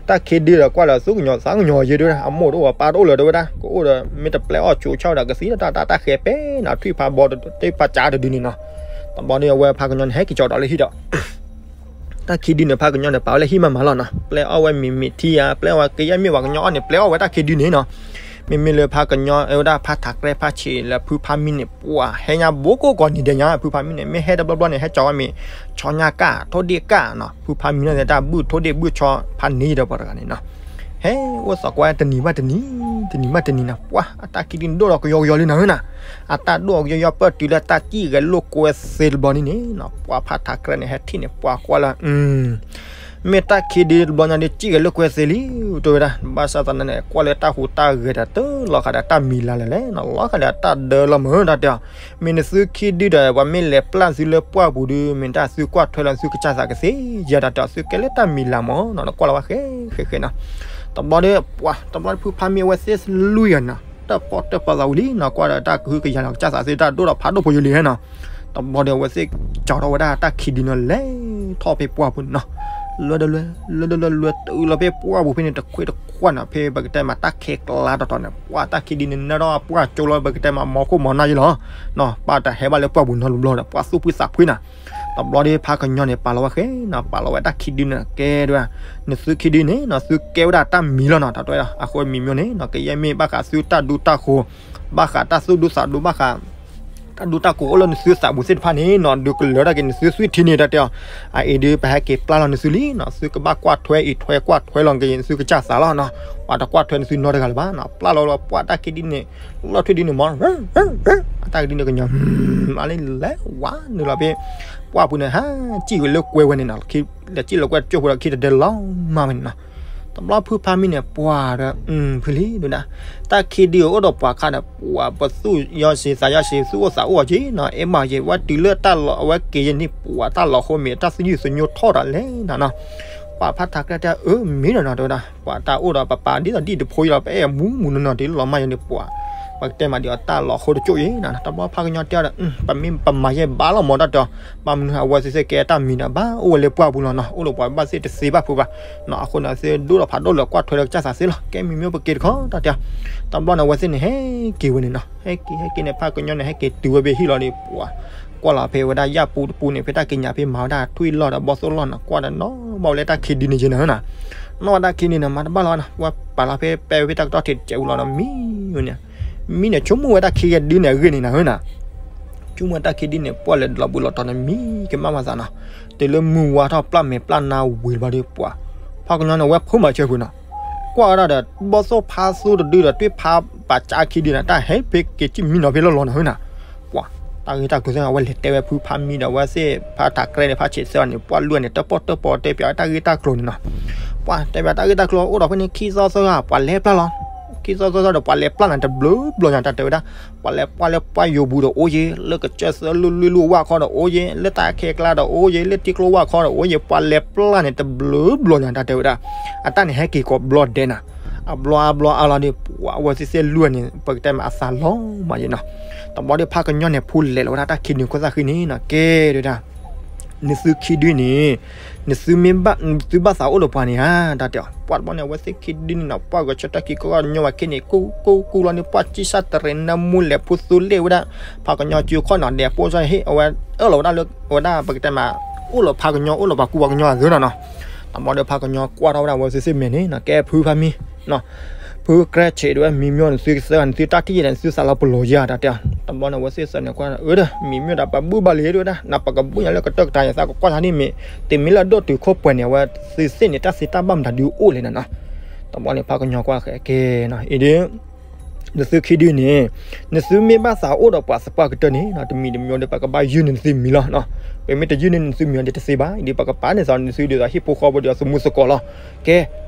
တၢ်ခံဒုဒီး ကွၢ်လၢသူၣ်ကညီၤသးကညီၤယဲဒၣ် အမိၢ်တအိၣ်အပၢ်တအိၣ်လၢၤတဲဝဲဒၣ် ကအိၣ်ဒီး မ့ၢ်တပျဲအီၣ်ဆိးဆၢဒီး ကသံတၢ်တၢ်ဃဲၤပဲနီၤ ထွံၣ်ဖးဘီတပာ်ကၠါတဒုန့ၣ်နီၤ တဘျီန့ၣ် အဝဲဖးကညီန့ၣ် ဟဲက့ၤကၠီဒီးလၢဟံၣ်ဒီး တၢ်ခံဒုန့ၣ် ဖးကညီန့ၣ် ပာ်ဝဲလၢဟံၣ်မးမးလီၤနီၤ ပျဲအီၣ်ဝဲမ့ၤမ့ၤထံဧါ ပျဲအီၣ်ဝဲကယဲၢ်မ့ၢ်ပှၤကညီအီၣ်န့ၣ် ပျဲအီၣ်ဝဲတၢ်ခံဒုန့ၣ်နီၤ မ့မ့ၢ်လၢဖးကညီ အဝဲဒၣ်ဖးထးကြဲဖးဆံးလၢဖုဖးမံန့ၣ် ပှၤဟဲညါဘိကိးကိးနံၤဒဲးညါ ဖုဖးမံန့ၣ် မ့ၢ်ဟဲတဘျီဘျီန့ၣ် ဟဲကၠီဝဲမ့ၤ ဆီညါကၣ် ထိၣ်ဒ့ၣ်ကၣ်နီၤ ဖုဖးမံန့ၣ် တၢ်ဘုၣ်ထိၣ်ဒ့ၣ်ဘုၣ်ဆီဖးန့ၢ်ဒီးပှၤတဂၤန့ၣ်နီၤ ဟဲအိၣ်သကိးတနံၤဘၣ်တနံၤ တနံၤဘၣ်တနံၤနီၤ ပှၤအတၢ်ခံဒုန့ၣ် ဒိၣ်ဒီးကယီကယီလံနီၤ အတၢ်ဒိၣ်ကယီကယီ ပၢၢ်တုၤလၢတၢ်စံၣ်ဂဲၤလိာ်ကွဲသ့တဘျီန့ၣ်န့ၣ်နီၤ ပှၤဖးထးကြဲန့ၣ် ဟဲထံၣ်န့ၣ် ပှၤကွၢ်လၢ မ့ၢ်တၢ်ခံဒုတဘျီညါဒီး စံၣ်ဂဲၤလိာ်ကွဲသ့လံ တဲဝဲဒၣ် ဘၣ်ဆၣ်သနာ်က့ ကွၢ်လၢတၢ်ဟူးတၢ်ဂဲၤဒီး တလီၤဃာ်ဒီးတၢ်မံၤလၤလဲၣ်လဲၣ်နီၤ လီၤဃာ်ဒီးတၢ်ဒၢလီၤမၢ် တၢ်တဲအီၤ မ့ၢ်နသုခံဒုဒီး ပှၤမ့ၢ်လဲၤပျၢ်သုလၢပှၢ်ပူၤဒီး မ့ၢ်တၢ်သုကွၢ်ထွဲလီၤသုကစၢ်သးကသ့ ယဲဒၣ်တဲအီၤ သုကဲလၢတၢ်မံၤလၤမၢ်နီၤ ကွၢ်လီၤဝဲဃဲဃဲဃဲနီၤ တဘျီဒီး ပှၤ တဘျီဖုဖးမံအဝဲသ့ၣ်လွံၢ်ဂၤနီၤ တၢ်ပီၣ်တၢ်ပီသးဝံၤလံနီၤ ကွၢ်ဒီးတၢ်ကဟုကယာ်လီၤကစၢ်သးသ့ၣ် တၢ်ဒိၣ်ထီၣ်ဖးဒိၣ်ဖိယိာ်လံဟဲနီၤ တဘျီဒီးအဝဲသ့ၣ် ကၠီထီၣ်ဝဲဒၣ်တၢ်ခံဒုန့ၣ် လဲၤထီၣ်ဖဲပှၢ်ပူၤန့ၣ်နီၤ လွဲဒီးလွဲ လွဲဒီးလွဲ လွဲတုၤလီၤဖဲပှၢ်ပူၤဖဲန့ၣ် တခွ့တခွါနီၤ ဖဲပကတဲမးတၢ်ခဲကျါတီၤတီၤန့ၣ် ပှၤတၢ်ခံဒုန့ၣ် နၢ်ထီၣ်ပှၢ်ကၠိလီၤ ပကတဲမး မီခိၣ်မီနၢ်ယဲလီၤနီၤ ပၢ်တဟဲဘၣ်လၢပှၢ်ပူၤနီတဘျီဒီး ပှၤသူၣ်ဖှံသးဖှံနီၤ တဘျီဒီးဖးကညီန့ၣ် ပာ်လီၤဝဲဃဲနီၤ ပာ်လီၤဝဲတၢ်ခံဒုန့ၣ် ကဲဒၣ် နသုခံဒုန့ၣ်နီၤ သုကဲဝဲဒၣ်တၢ်မံၤလီၤနီၤ တၢ်တဲအီၤ အဃိမံၤမံၤန့ၣ်နီၤ ကယဲၢ်မ့ၢ်ဘၣ်ဃးသုတၢ်ဒူတၢ်ဃိၤ ဘၣ်ဃးတၢ်သူၣ်ဒူသးဒူ ဘၣ်ဃး တၢ်ဒူတၢ်ဃိၤအိၣ်လၢနသုသးပူၤသ့ၣ်တဖၣ်န့ၣ်နီၤ ဒုးကလၢၤဒၣ်က့ၤနသုသွံၣ်ထံန့ၣ် တၢ်တဲအီၤ အအံၤဒုးပဟဲက့ၤပျၢ်လီၤနသုလံနီၤ သုကဘၣ်ကွၢ်ထွဲအံးထွဲကွၢ်ထွဲလီၤက့ၤနသုကစၢ်သးလီၤနီၤ ပှၤတကွၢ်ထွဲနသုနီတဂၤလၢၤဘၣ်နီၤ ပျၢ်လီၤလီၤပှၤတၢ်ခံဒုန့ၣ် လီၢ်ထွံၣ်ဒုန့ၣ်မး အတၢ်ကဒုန့ၣ်ကညီ အလံလဲၤဝါနုာ်လီၤဖဲ ပှၢ်ပူၤန့ၣ် ဟးစံၣ်ဝဲလၢကွဲဝဲန့ၣ်နီၤ လဲၤစံၣ်လၢကွဲတကၠိၢ်ဖိဒီး ခံတဒဲလီၤမၢ်ဝဲန့ၣ်နီၤ တဘျီဖုဖးမံန့ၣ် ပှၤဒီး ဖုလံဒုဒၣ် တၢ်ခံဒုအိၣ်ဒီးပှၤခါဒီး ပှၤပသူၣ်ယီၤစံးသးယီၤစံး သူၣ်အိၣ်သးအိၣ်က့နီၤ အဲၣ်မးယဲ ဝဲတုၤလၢတၢ်လီၤ အဝဲက့ၤယဲန့ၣ် ပှၤတၢ်လီၤဃိမ့ၢ် တၢ်သူၣ်ယုၢ်သညိထီၣ်တၢ်လဲၣ်နီၤနီၤ ပှၤဖးထးကြဲတဲ အၢ မ့ၢ်ဒီးနီၤ တဲဝဲဒၣ် ပှၤတၢ်အိၣ်ဒီးပပာ်ဒ်သိးဒ်တဖိယလီၤ ပအဲၣ်မူမူနီၤနီၤ တုၤလီၤမၢ်ယဲန့ၣ် ပှၤ ပကတဲမးဒ်အီၤတၢ်လီၤဃိတကၠိၢ်အံၤနီၤ တဘျီဖးကညီတဲဒီး ပမ့ၢ်ပမၤယဲဘၣ်လီၤမး တၢ်တဲအီၤ ဘၣ်မနုၤအဝဲသ့ၣ်သ့ၣ်ကဲတၢ်မံၤဒီး ဘၣ်အိၣ်ဝဲလၢပှၢ်ပူၤလီၤနီၤ အိၣ်လၢပှၤဘၣ်သ့ၣ်တသ့ဘၣ်ဖုးဘၣ် နီၤ အဃိန့ၣ် အဝဲသ့ၣ်ဒိၣ်ထီၣ်ဖးဒိၣ်လၢကွၢ်ထွဲလၢကစၢ်သးသ့လီၤ ကဲမံၤမ့ၢ်ပက့ၤတခီ တၢ်တဲအီၤ တဘျီန့ၣ် အဝဲသ့ၣ်န့ၣ် ဟဲက့ၤဝဲန့ၣ်နီၤ ဟဲက့ၤ ဟဲက့ၤန့ၣ် ဖးကညီန့ၣ် ဟဲက့ၤတုၤဝဲဖဲဟံၣ်လီၤဒီး ပှၤ ကွၢ်လီၤဖဲဝဲဒၣ်ယၣ်ပူတပူန့ၣ် ဖဲတၢ်ကံးညာ်ဖဲမၤဝဲဒၣ်ထွံၣ်လီၢ်ဒီးဘီၣ်သိၣ်လီၢ်နီၤ ကွၢ်ဒီးနီၣ်ဘၣ်ဝဲလၢတၢ်ခံဒုန့ၣ်က့နီၤနီၤ, နီၣ်ဝဲတၢ်ခံဒုန့ၣ် မၤတဘၣ်လီၤနီၤ ဝဲပာ်လီၤဖဲပဲဝဲတၢ်ကတီၢ်ထံးတစဲးဝံၤလီၤနီၤ မံဝဲန့ၣ်, မံန့ၣ် ဆိကမိၣ်ဝဲတၢ်ခံကဒုန့ၣ်အဂ့ၢ်န့ၣ်နီၤနီၤ ဆိကမိၣ်ဝဲတၢ်ခံဒုန့ၣ် ပှၢ်လဲၤလီၤဘှံးလီၤတီၤန့ၣ် မံကမၣ်မၤသးနီၤ, တုၤလၢမုၢ်ဝါထီၣ်ပျၢ်မဲာ်ပျၢ်နါဝံၤလီၤဒီး ပှၤ ဖးကညီန့ၣ် ဝဲဖိမၤဆၢဖုနီၤ, ကွၢ်ဝဲဒၣ်ဒီး ဘီၣ်သိၣ်ဖးသိၣ်တဒုဒီး ထွံၣ်ဖးပာ်ကၠါခံဒုန့ၣ် တၢ်ဟဲဖဲက့ၤကံၣ်မံနီၤဖဲလီၢ်လီၤနီၤနီၤ, ပှၤ တၢ်ဂ့ၢ်တၢ်ကျိၤသ့ၣ် အဝဲလဲၤတဲဝဲဖုဖးမံဒီး အဝဲသ့ၣ်ဖးထးကြဲန့ၣ် ဖးဆံးသၢအီၤန့ၣ် ပှၢ်လွံၢ်န့ၣ် တၢၣ်ပီၣ်တၢၣ်ပီတဲပၠးဝဲတၢ်ဂ့ၢ်တၢ်ကျိၤန့ၣ်နီၤ, ပှၤတဲပၠးတၢ်ဂ့ၢ်တၢ်ကျိၤအိၣ်ဒီးဖဲန့ၣ် ခံသီသၢသီ ပှၤလဲၤပျၢ်လီၤ, ခံသီသၢသီဒီး ပှၤလဲၤပျၢ်န့ၣ် တဘျုးဘျီညါ တၢ်တဲဝဲဒၣ်, ပှၤလဲၤပျၢ်လၢပှၢ်ယိာ်ပူၤဒီးအိၣ်ယဲ, လၢကစၢၢ်သၢလွံၢ်လွံၢ်ဝၣ်ခီဒီးအိၣ်ယဲ, လၢတၢ်ခဲကျါဒီးအိၣ်ယဲ, လၢထံကျိဝၣ်ခီဒီးအိၣ်ယဲ, ပှၤလဲၤပျၢ်န့ၣ် တဘျုးဘျီညါ တၢ်တဲဝဲဒၣ်, အတၢ်န့ၣ်ဟဲက့ၤကိးဘျီဒဲးနီၤ, အဘျီအါဘျီအါလီၤဒီး ပှၤ အဝဲသ့ၣ်သ့ၣ်လွံၢ်န့ၣ် ပကတဲမးအသးလီၤမးယဲနီၤ, တဘျီဒီးဖးကညီန့ၣ် ဖူလဲၤလီၤဝဲဒၣ်တၢ်ခံဒုခိၣ်သၣ်ဃံန့ၣ်နီၤ ကဲတဲဝဲဒၣ် နသုခံဒုန့ၣ် နသုမ့ၢ်ဘၣ် နသုဘၣ်သးအိၣ်ဒီးပှၤန့ၣ်ဧါ တၢ်တဲအီၤ, ပှၤတဘျီန့ၣ် အဝဲသ့ၣ်ခံဒုန့ၣ်နီၤ ပှၢ်ဂဲၤဆၢထၢၣ်ခံကီၢ်ကညီဝဲခဲန့ၣ် ကူကူကူလီၤန့ၣ် ပှၢ်ကံၣ်စၢ်တရံးနၢမူလဲၤဖိသူလ့ၣ်ဝဲဒၣ် ဖးကညီစုခီၣ်နီၤ ဒဲးပိၢ်စၢ်ဟ့ၣ် အဝဲအၢၣ်လီၤဝဲဒၣ်လၢ အဝဲဒၣ်ပကတဲမး အိၣ်လီၤဖးကညီ အိၣ်လီၤပှၤကူပှၤကညီအသးနီၤနီၤ, တဘျီဒီးဖးကညီကွၢ်ထီၣ်ဝဲဒၣ် အဝဲသ့ၣ်သ့ၣ်မဲာ်န့ၣ်နီၤ ကဲဖုဖးမံနီၤ ဖုကြဲဆံးဒီးဝဲ မံမ့ၢ်နသုကသၢဂၤ နသုတၢ်ထံၣ်ယဲၢ်ဒီး နသုသးလီၤပလိာ်ယဲၢ် တၢ်တဲအီၤ, တဘျီန့ၣ် အဝဲသ့ၣ်သ့ၣ်န့ၣ်ကွၢ် အၢဒီး မံမ့ၢ်ဒီး ပဘုၣ်ဘၣ်လံတဲဝဲဒၣ် နပကဘုၣ်ညါလၢကတၢၢ်ကတၢၢ် ယသးကကွၢ်တၢ်န့ၣ်မ့ၢ် တမ့ၢ်လၢအဒိၣ်တုာ်ခိၣ်ပှဲၤန့ၣ် အဝဲသ့ၣ်သ့ၣ်န့ၣ် တၢ်သ့တၢ်ဘၣ်မတၤဒုအိၣ်လဲၣ်နီၤနီၤ, တဘျီန့ၣ် ဖးကညီကွၢ်ဃဲကဲနီၤ အံၤဒီး နသုခံဒုန့ၣ် နသုမ့ၢ်ဘၣ်သးအိၣ်ဒီးပှၤသပှၢ်ကတၢၢ်န့ၣ်နီၤ တမံၤတမံၤဒီး ပကဘၣ်ယုၢ်န့ၢ်နသုမံၤလီၤနီၤ, ပမ့ၢ်တယုၢ်န့ၢ်နသုမံၤဒီးတသ့ဘၣ်, အံၤဒီးပကပာ်န့ၢ်သးနသုဒ်သိး ဟံၣ်ဖိဃီဖိဒီးသမူသကိးလီၤ, ကဲ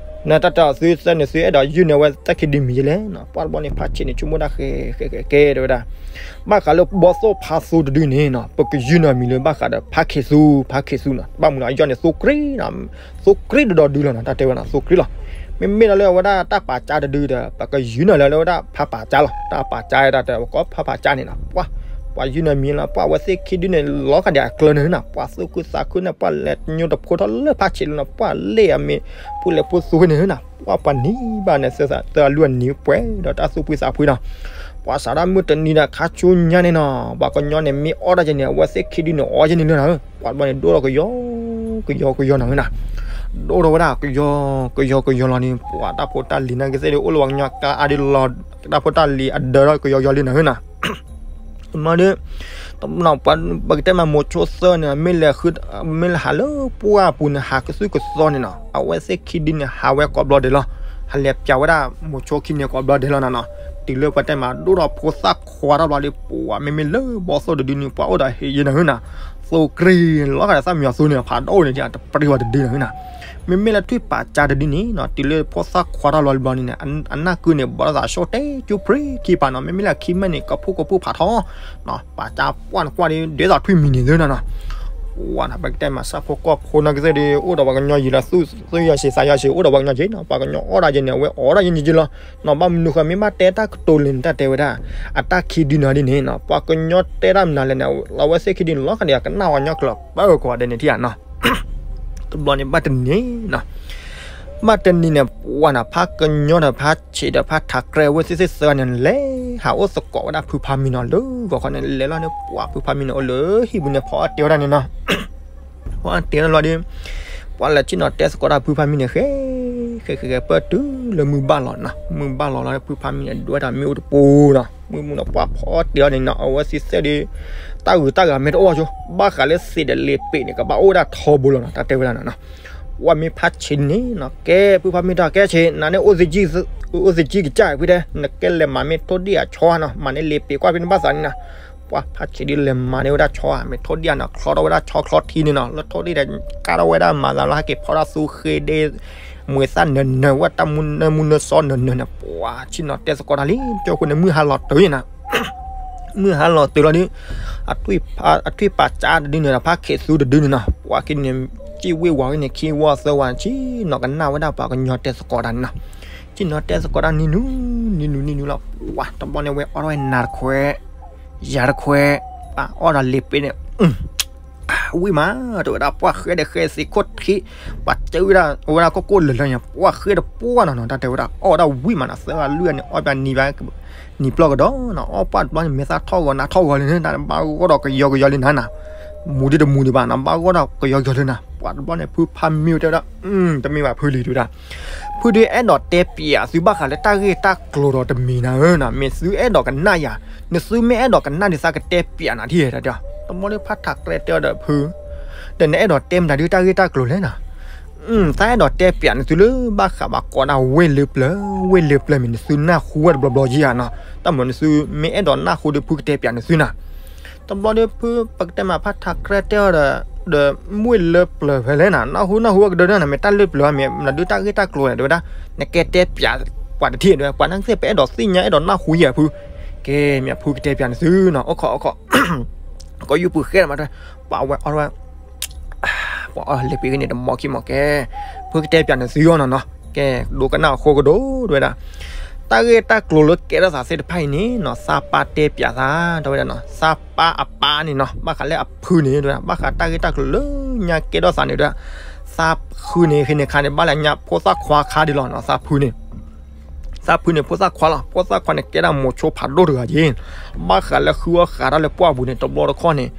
နတၢ်တၢ်အီၤသုသၢနသုအဲၣ်ဒိးယုၢ်န့ၢ်ဝဲတၢ်ခံဒုမံၤယဲလဲၣ်နီၤ, ပှၢ်တဘျီန့ၣ် ဖးဆံးန့ၣ် ဆိကမိၣ်ဒၣ်ဃဲဃဲဃဲကဲတဲဝဲဒၣ် ဘၣ်ဃးလၢဘီၣ်သိၣ်ဖးသိၣ်တဒုန့ၣ်နီၤ ပကယုၢ်န့ၢ်အမံၤလၢဘၣ်ဃးဒီးဖးခ့းသူ ဖးခ့းသူနီၤ, ဘၣ်မနုၤအယီၢ်န့ၣ် သိကျ့နီၤ သိကျ့ဒီးဒီဒုလီၤနီၤ, တၢ်တဲဝဲနီၤ သိကျ့လီၤ, မ့မ့ၢ်ဒီးလၢအဝဲဒၣ်တၢ်ပာ်ကၠါတဒုဒီး ပကယုၢ်န့ၢ်လၢအဝဲဒၣ်ဖးပာ်ကၠါလီၤ, တၢ်ပာ်ကၠါတၢ်တဲဝဲကိးဖးပာ်ကၠါန့ၣ်နီၤ, ပှၢ် ပှၤယုၢ်န့ၢ်မံၤလီၤ, ပှၢ်အဝဲသ့ၣ်ခံဒုန့ၣ် လီၤကဒံးအကျၢၤန့ၣ်နီၤ, ပှၢ်သူၣ်ခုသးခုန့ၣ် ပှၢ်လဲၤညိတဖိထီၣ်လၢဖးဆံးလီၤနီၤ, ပှၢ်လ့ၣ်အမ့ၢ် ဖိလဲၤဖိသူဝဲန့ၣ်နီၤ, ပှၢ်ပှၤနံၤဘၣ်န့ၣ် သၢသၢအလွံၢ်အနံၤပှဲၤဒီးတၢ်သူၣ်ဖှံသးဖှံနီၤ, ပှၢ်စးထီၣ်မုၢ်တနံၤဒီးခါဆူညါန့ၣ်နီၤ, ပှၤကညီန့ၣ် မ့ၢ်အီၣ်တၢ်ယဲန့ၣ် အဝဲသ့ၣ်ခံဒုန့ၣ် အီၣ်ယဲန့ၣ်လၢနီၤ, ပှၢ်တဘျီန့ၣ် ဒိၣ်ထီၣ်ကယီကယီကယီနီၤနီၤ, ဒိၣ်ထီၣ်ဝဲဒၣ်ကယီကယီကယီလီၤန့ၣ် ပှၢ်တၢ်ဖိတၢ်လံၤနာ်က့သ့ၣ်ဒီး အိၣ်လၢပှၤကညီကျါအါဒ်လီၤ, တၢ်ဖိတၢ်လံၤအဒၢထီၣ်ကယီကယီလံနီၤနီၤ မ့ၢ်ဒီး ပှၤပကတဲမး မိၤဆိသၢန့ၣ် မ့ၢ်လဲၤဃု မ့ၢ်လဲၤဟးလၢပှၢ်ပူၤန့ၣ် ဟးကသုၣ်ကသီန့ၣ်နီၤ, အဝဲသ့ၣ်ခံဒုန့ၣ် ဟးဝဲကိးဘျီဒဲးလီၤ, ဟးလဲၤပၠးဝဲဒၣ်မိၤဆိခံန့ၣ်ကိးဘျီဒဲးလီၤနီၤနီၤ, တုၤလၢပှၤတဲမး ဒိၣ်ထီၣ်ဖိသၣ်ခွါထီၣ်ဘျီဒီး ပှၢ်မ့မ့ၢ်လၢဘီၣ်သိၣ်တဒုန့ၣ် ပှၢ်အိၣ်ဒီးဟ့ၣ်ယဲနီၤနီၤ, သိကျ့လီၤဂာ်ဒီးသၣ်မံၤအီၤသူန့ၣ် ဖးဒိၣ်န့ၣ် တပျံၤဝဲတဒုနီၤနီၤ မ့မ့ၢ်လၢထွံၣ်ပာ်ကၠါတဒုန့ၣ်နီၤ တုၤလၢဖိသၣ်ခွါထီၣ်လီၤဘျီန့ၣ် အနၢ်ကုန့ၣ် ဘီၣ်သးဆိတဲကၠူဖြံခံပၤနီၤ, မ့မ့ၢ်လၢခံမ့ၢ်န့ၣ် ကဖိကဖိဖးထီၣ် ပာ်ကၠါပှၢ်နကွၢ်ဒီး ဒ်သိးထွံၣ်မံၤန့ၣ်သ့နီၤနီၤ, ပှၢ်နပကတဲမး ဆၣ်ဖိကီၢ်ဖိနာ်က့သ့ၣ်ဒီး အိၣ်ဒီးပှၤကညီယံာ်လီၤ သူၣ်ယီၤဆံးသးယီၤဆံး အိၣ်ဒီးပှၤကညီက့နီၤ, ပှၤကညီအီၣ်ဒၣ်ယဲန့ၣ် အဝဲအီၣ်ဒၣ်ယဲန့ၣ်က့လီၤနီၤ, ဘၣ်မနုၤဃိ မ့ၢ်ဘၣ်တဲတၢ်ကတိၤလံန့ၣ် တၢ်တဲဝဲဒၣ် အတၢ်ခံဒုနီၤဒ်န့ၣ်နီၤ, ပှၤကညီတဲတၢ်မနုၤလဲၣ်န့ၣ် လၢအဝဲသ့ၣ်ခံဒုန့ၣ် လီၤခါဒံးအကနၣ်ဝဲညီကျၢၤပၢၢ်ကိးဂၤဒဲးန့ၣ်ထံၣ်ဧါနီၤ တဘျီန့ၣ် ဘၣ်တနံၤနီၤ, ဘၣ်တနံၤန့ၣ် ပှၢ်နဖးကညီဒီးဖးဆံးဒီးဖးထးကြဲ အဝဲသ့ၣ်သ့ၣ်သၢဂၤန့ၣ် လဲၤဟးအိၣ်သကိးဝဲဒၣ်ဖုဖးမံနီၤ လၢဂီၤခီန့ၣ် လဲၤလီၤန့ၣ် ပှၢ်ဖုဖးမံန့ၣ် အိၣ်လၢဟံၣ်ပူၤန့ၣ် ဖီအီၣ်တဲဝဲဒၣ်န့ၣ်နီၤ ဖီအီၣ်တဲဝဲဒၣ်လီၤဒီး ပှၢ်လဲၤဆ့ၣ်နီၤတဲသကိးတၢ်ဖုဖးမံန့ၣ် ဃဲ ဃဲ ဃဲ ဃဲ ပၢၢ်တုၤလၢမုၢ်ဘၣ်လီၤနီၤ, မုၢ်ဘၣ်လီၤလီၤ ဖုဖးမံန့ၣ် ဒွဲတၢ်မ့ၣ်အူတပူၤနီၤ, မုၢ်မုၢ်နီၤ ပှၢ်ဖီအီၣ်တဲအီၤန့ၣ်နီၤ အဝဲသ့ၣ်သ့ၣ်ဒီး တၢ်ဂုၤတၢ်ဂၤမ့ၢ်တအိၣ်ဆိ ဘၣ်ဃးလၢသ့ၣ်ဒီးလ့ၤပ့ၤန့ၣ် ကဘၣ်အိၣ်ဝဲဒၣ်ထီဘိလီၤနီၤ တၢ်တဲဝဲဒၣ်နီၤနီၤ, ပှၢ်မ့ၢ်ဖးဆံးန့ၣ်နီၤ ကဲဖုဖးမံတၢ်ကဲဆံး နန့ၣ်အိၣ်သကံၢ်ကစၢ်ဖဲတဲ နကဲလဲၤမၤမ့ၢ်ထိၣ်ဒံၣ်အဆီနီၤ မၤန့ၢ်လ့ၤပ့ၤကွၢ်ဖဲန့ၣ်ဘၣ်သးန့ၣ်နီၤ ပှၢ်ဖးဆံးဒုးလဲၤမၤန့ၢ်ဝဲဒၣ်ဆီဧါ မ့ၢ်ထိၣ်ဒံၣ်ဧါနီၤ ချီထီၣ်ဝဲဒၣ်ဆီချီထံန့ၣ်နီၤ လၢထိၣ်ဒံၣ်ဒီး ကၢ်ထီၣ်ဝဲဒၣ်မၤသးလၢ ဟဲက့ၤဖီထီၣ်သူဃ့ဒ့ မွဲသၣ်နၢၤနၢၤ ဝဲတၢ်မူနၢမူနၢစီနၢၤနၢၤန့ၣ် ပှၢ်ဆ့ၣ်နီၤတဲသကိးတၢ်လံ ကၠိဃိန့ၣ် မုၢ်ဟါလီၤတုၤန့ၣ်နီၤ မုၢ်ဟါလီၤတုၤလီၤဒီး အထွံၣ်ပာ်ကၠါတဒုန့ၣ်ဒီး ဖးခ့းသူတဒုန့ၣ်နီၤ ပှၢ်ခံန့ၣ် စံၣ်ဝ့ၢ်ဝၤဝဲန့ၣ် ခံဝီသၢဝီ ဆ့ၣ်နီၤကနၣ်ဝဲဒၣ်ပှၤကညီတဲသကိးတၢ်န့ၣ်နီၤ ဆ့ၣ်နီၤတဲသကိးတၢ်နံၤနူၤ နံၤနူၤ နံၤနူၤလီၤ ပှၢ်တဘျီန့ၣ် ဝဲအီၣ်ထီၣ်ဝဲနၤတခွဲး ယၤတခွဲး ပှၢ်အီၣ်ဒီးလ့ၤပ့ၤန့ၣ် ဝံၣ်မး, တဲဝဲဒၣ် ပှၢ်ဃဲဒီးဃဲသ့ခိၣ်ထံး, ပှၤစၢဝဲဒၣ် အဝဲဒၣ်ကိၢ်ကိၢ်လၢာ်လၢာ်ညါ ပှၢ်ဃဲဒီးပှၢ်နီၤနီၤ တၢ်တဲဝဲဒၣ် အီၣ်ဝဲဒၣ်ဝံၣ်မးနီၤ သၢဂၤလွံၢ်ဂၤန့ၣ် အီၣ်ဘၣ်နံၤဘၣ် နံၤပျီၢ်ကဒီးနီၤ အီၣ်ပှၢ်တဘျီန့ၣ် မဲာ်သၣ်ထီၣ်ဂီၤနၤထီၣ်ဂီၤလၢနၤ ဘၣ်ဂီၢ်ဒီးကယီကယီလၢနၤနီၤ, မူဒံးတမူဒံးဘၣ်နီၤ ဘၣ်ဂီၢ်ဒီးကယီကယီလၢနၤ, ပှၤတဘျီန့ၣ် ဖုဖးမံဝဲတဲဝဲဒၣ် တမ့ၢ်ဘၣ်ဖုလံၤ တဲဝဲဒၣ် ဖုဒုးအဲၣ်ဒိးတဲပၠးသုဘၣ်ဃးလၢတၢ်ဂ့ၢ်တၢ်ကျိၤဒီးတမံၤနၤဧၢနီၤ မ့ၢ်သုအဲၣ်ဒိးကနၣ်ယၤ, နသုမ့ၢ်အဲၣ်ဒိးကနၣ်ဒ်သးကတဲပၠးနၤထံၣ်တၢ်ဒီး, တဘျီလၢဖးထးကြဲတဲအီၤဒီးဖု, ဒီးနအဲၣ်ဒိးတဲမတၤဒုးတၢ်ဂ့ၢ်တၢ်ကျိၤလဲၣ်နီၤ, သးအဲၣ်ဒိးတဲပၠးနသုလၢဘၣ်ဃးဘၣ်ကိးဒၣ်ဝ့ၢ်လၢပျၢၤ, ဝ့ၢ်လၢပျၢၤမ့ၢ်နသုနၢ်ဟူဝဲတဘျီဘျီယံၤဧါနီၤ, တၢ်မ့ၢ်နသုမ့ၢ်အဲၣ်ဒိးနၢ်ဟူဒီးဖုကတဲပၠးနသုနီၤ တဘျီဒီးဖု ပကတဲမးဖးထးကြဲတဲအီၤဒီး, ဒီးမ့ၢ်လၢပျၢၤဖဲလဲၣ်နီၤ နၢ်ဟူနၢ်ဟူဝဲကဒၢဒၢနီၤ မ့ၢ်တၢ်လၢပျၢၤမ့ၢ်နဒုးတၢ်ဂ့ၢ်တၢ်ကျိၤန့ၣ် တဲဝဲဒၣ်, နကဲတဲပၠးပှၤတထံၣ်တဲဝဲ ပှၤနၢ်ကသ့ၣ်ပအဲၣ်ဒိးသ့ၣ်ညါအဲၣ်ဒိးနၢ်ဟူယဲၢ်ဖု, ကဲမ့ၢ်ဖုကတဲပၠးနသုနီၤ အိၣ်ခိးအိၣ်ခိး ကယူၢ်ပူၤဃဲမးတဲ, ပှၤဝဲအီၣ်ဝဲ ပှၤအီၣ်လဲၤပံၤဂ့ၤန့ၣ် တမီခံမီကဲ, ဖုကတဲပၠးနသုအီၤနီၤနီၤ, ကဲ ဒိကနၣ်အဃိကဒိၣ်တဲဝဲဒၣ်, တၢ်ဂ့ၢ်တၢ်ကျိၤလၢကဲထီၣ်သးသ့ၣ်တဖၣ်အံၤန့ၣ်နီၤ သးပၢ်တဲပၠးသး တဲဝဲဒၣ်နီၤ, သးပၢ်အပၢ်န့ၣ်နီၤ ဘၣ်ဃးလၢအဖုန့ၣ်တဲဝဲဒၣ် ဘၣ်ဃးတၢ်ဂ့ၢ်တၢ်ကျိၤလၢညါကဲထီၣ်သးန့ၣ်တဲဝဲဒၣ်, သးဖုန့ၣ် ဟံးန့ၢ်ခါန့ၣ် ဘၣ်လၢညါဖိသၣ်ခွါခါဒံးလီၤနီၤ သးဖုန့ၣ် သးဖုန့ၣ် ဖိသၣ်ခွါလီၤ ဖိသၣ်ခွါန့ၣ် ကဲဒၣ်မိၤဆိဖးဒိၣ်တဂၤက့ၤ, ဘၣ်ဃးလၢဃုအီၣ်ဃးတၢ်လၢပှၢ်ပူၤန့ၣ် တဘျီတခီၣ်န့ၣ်,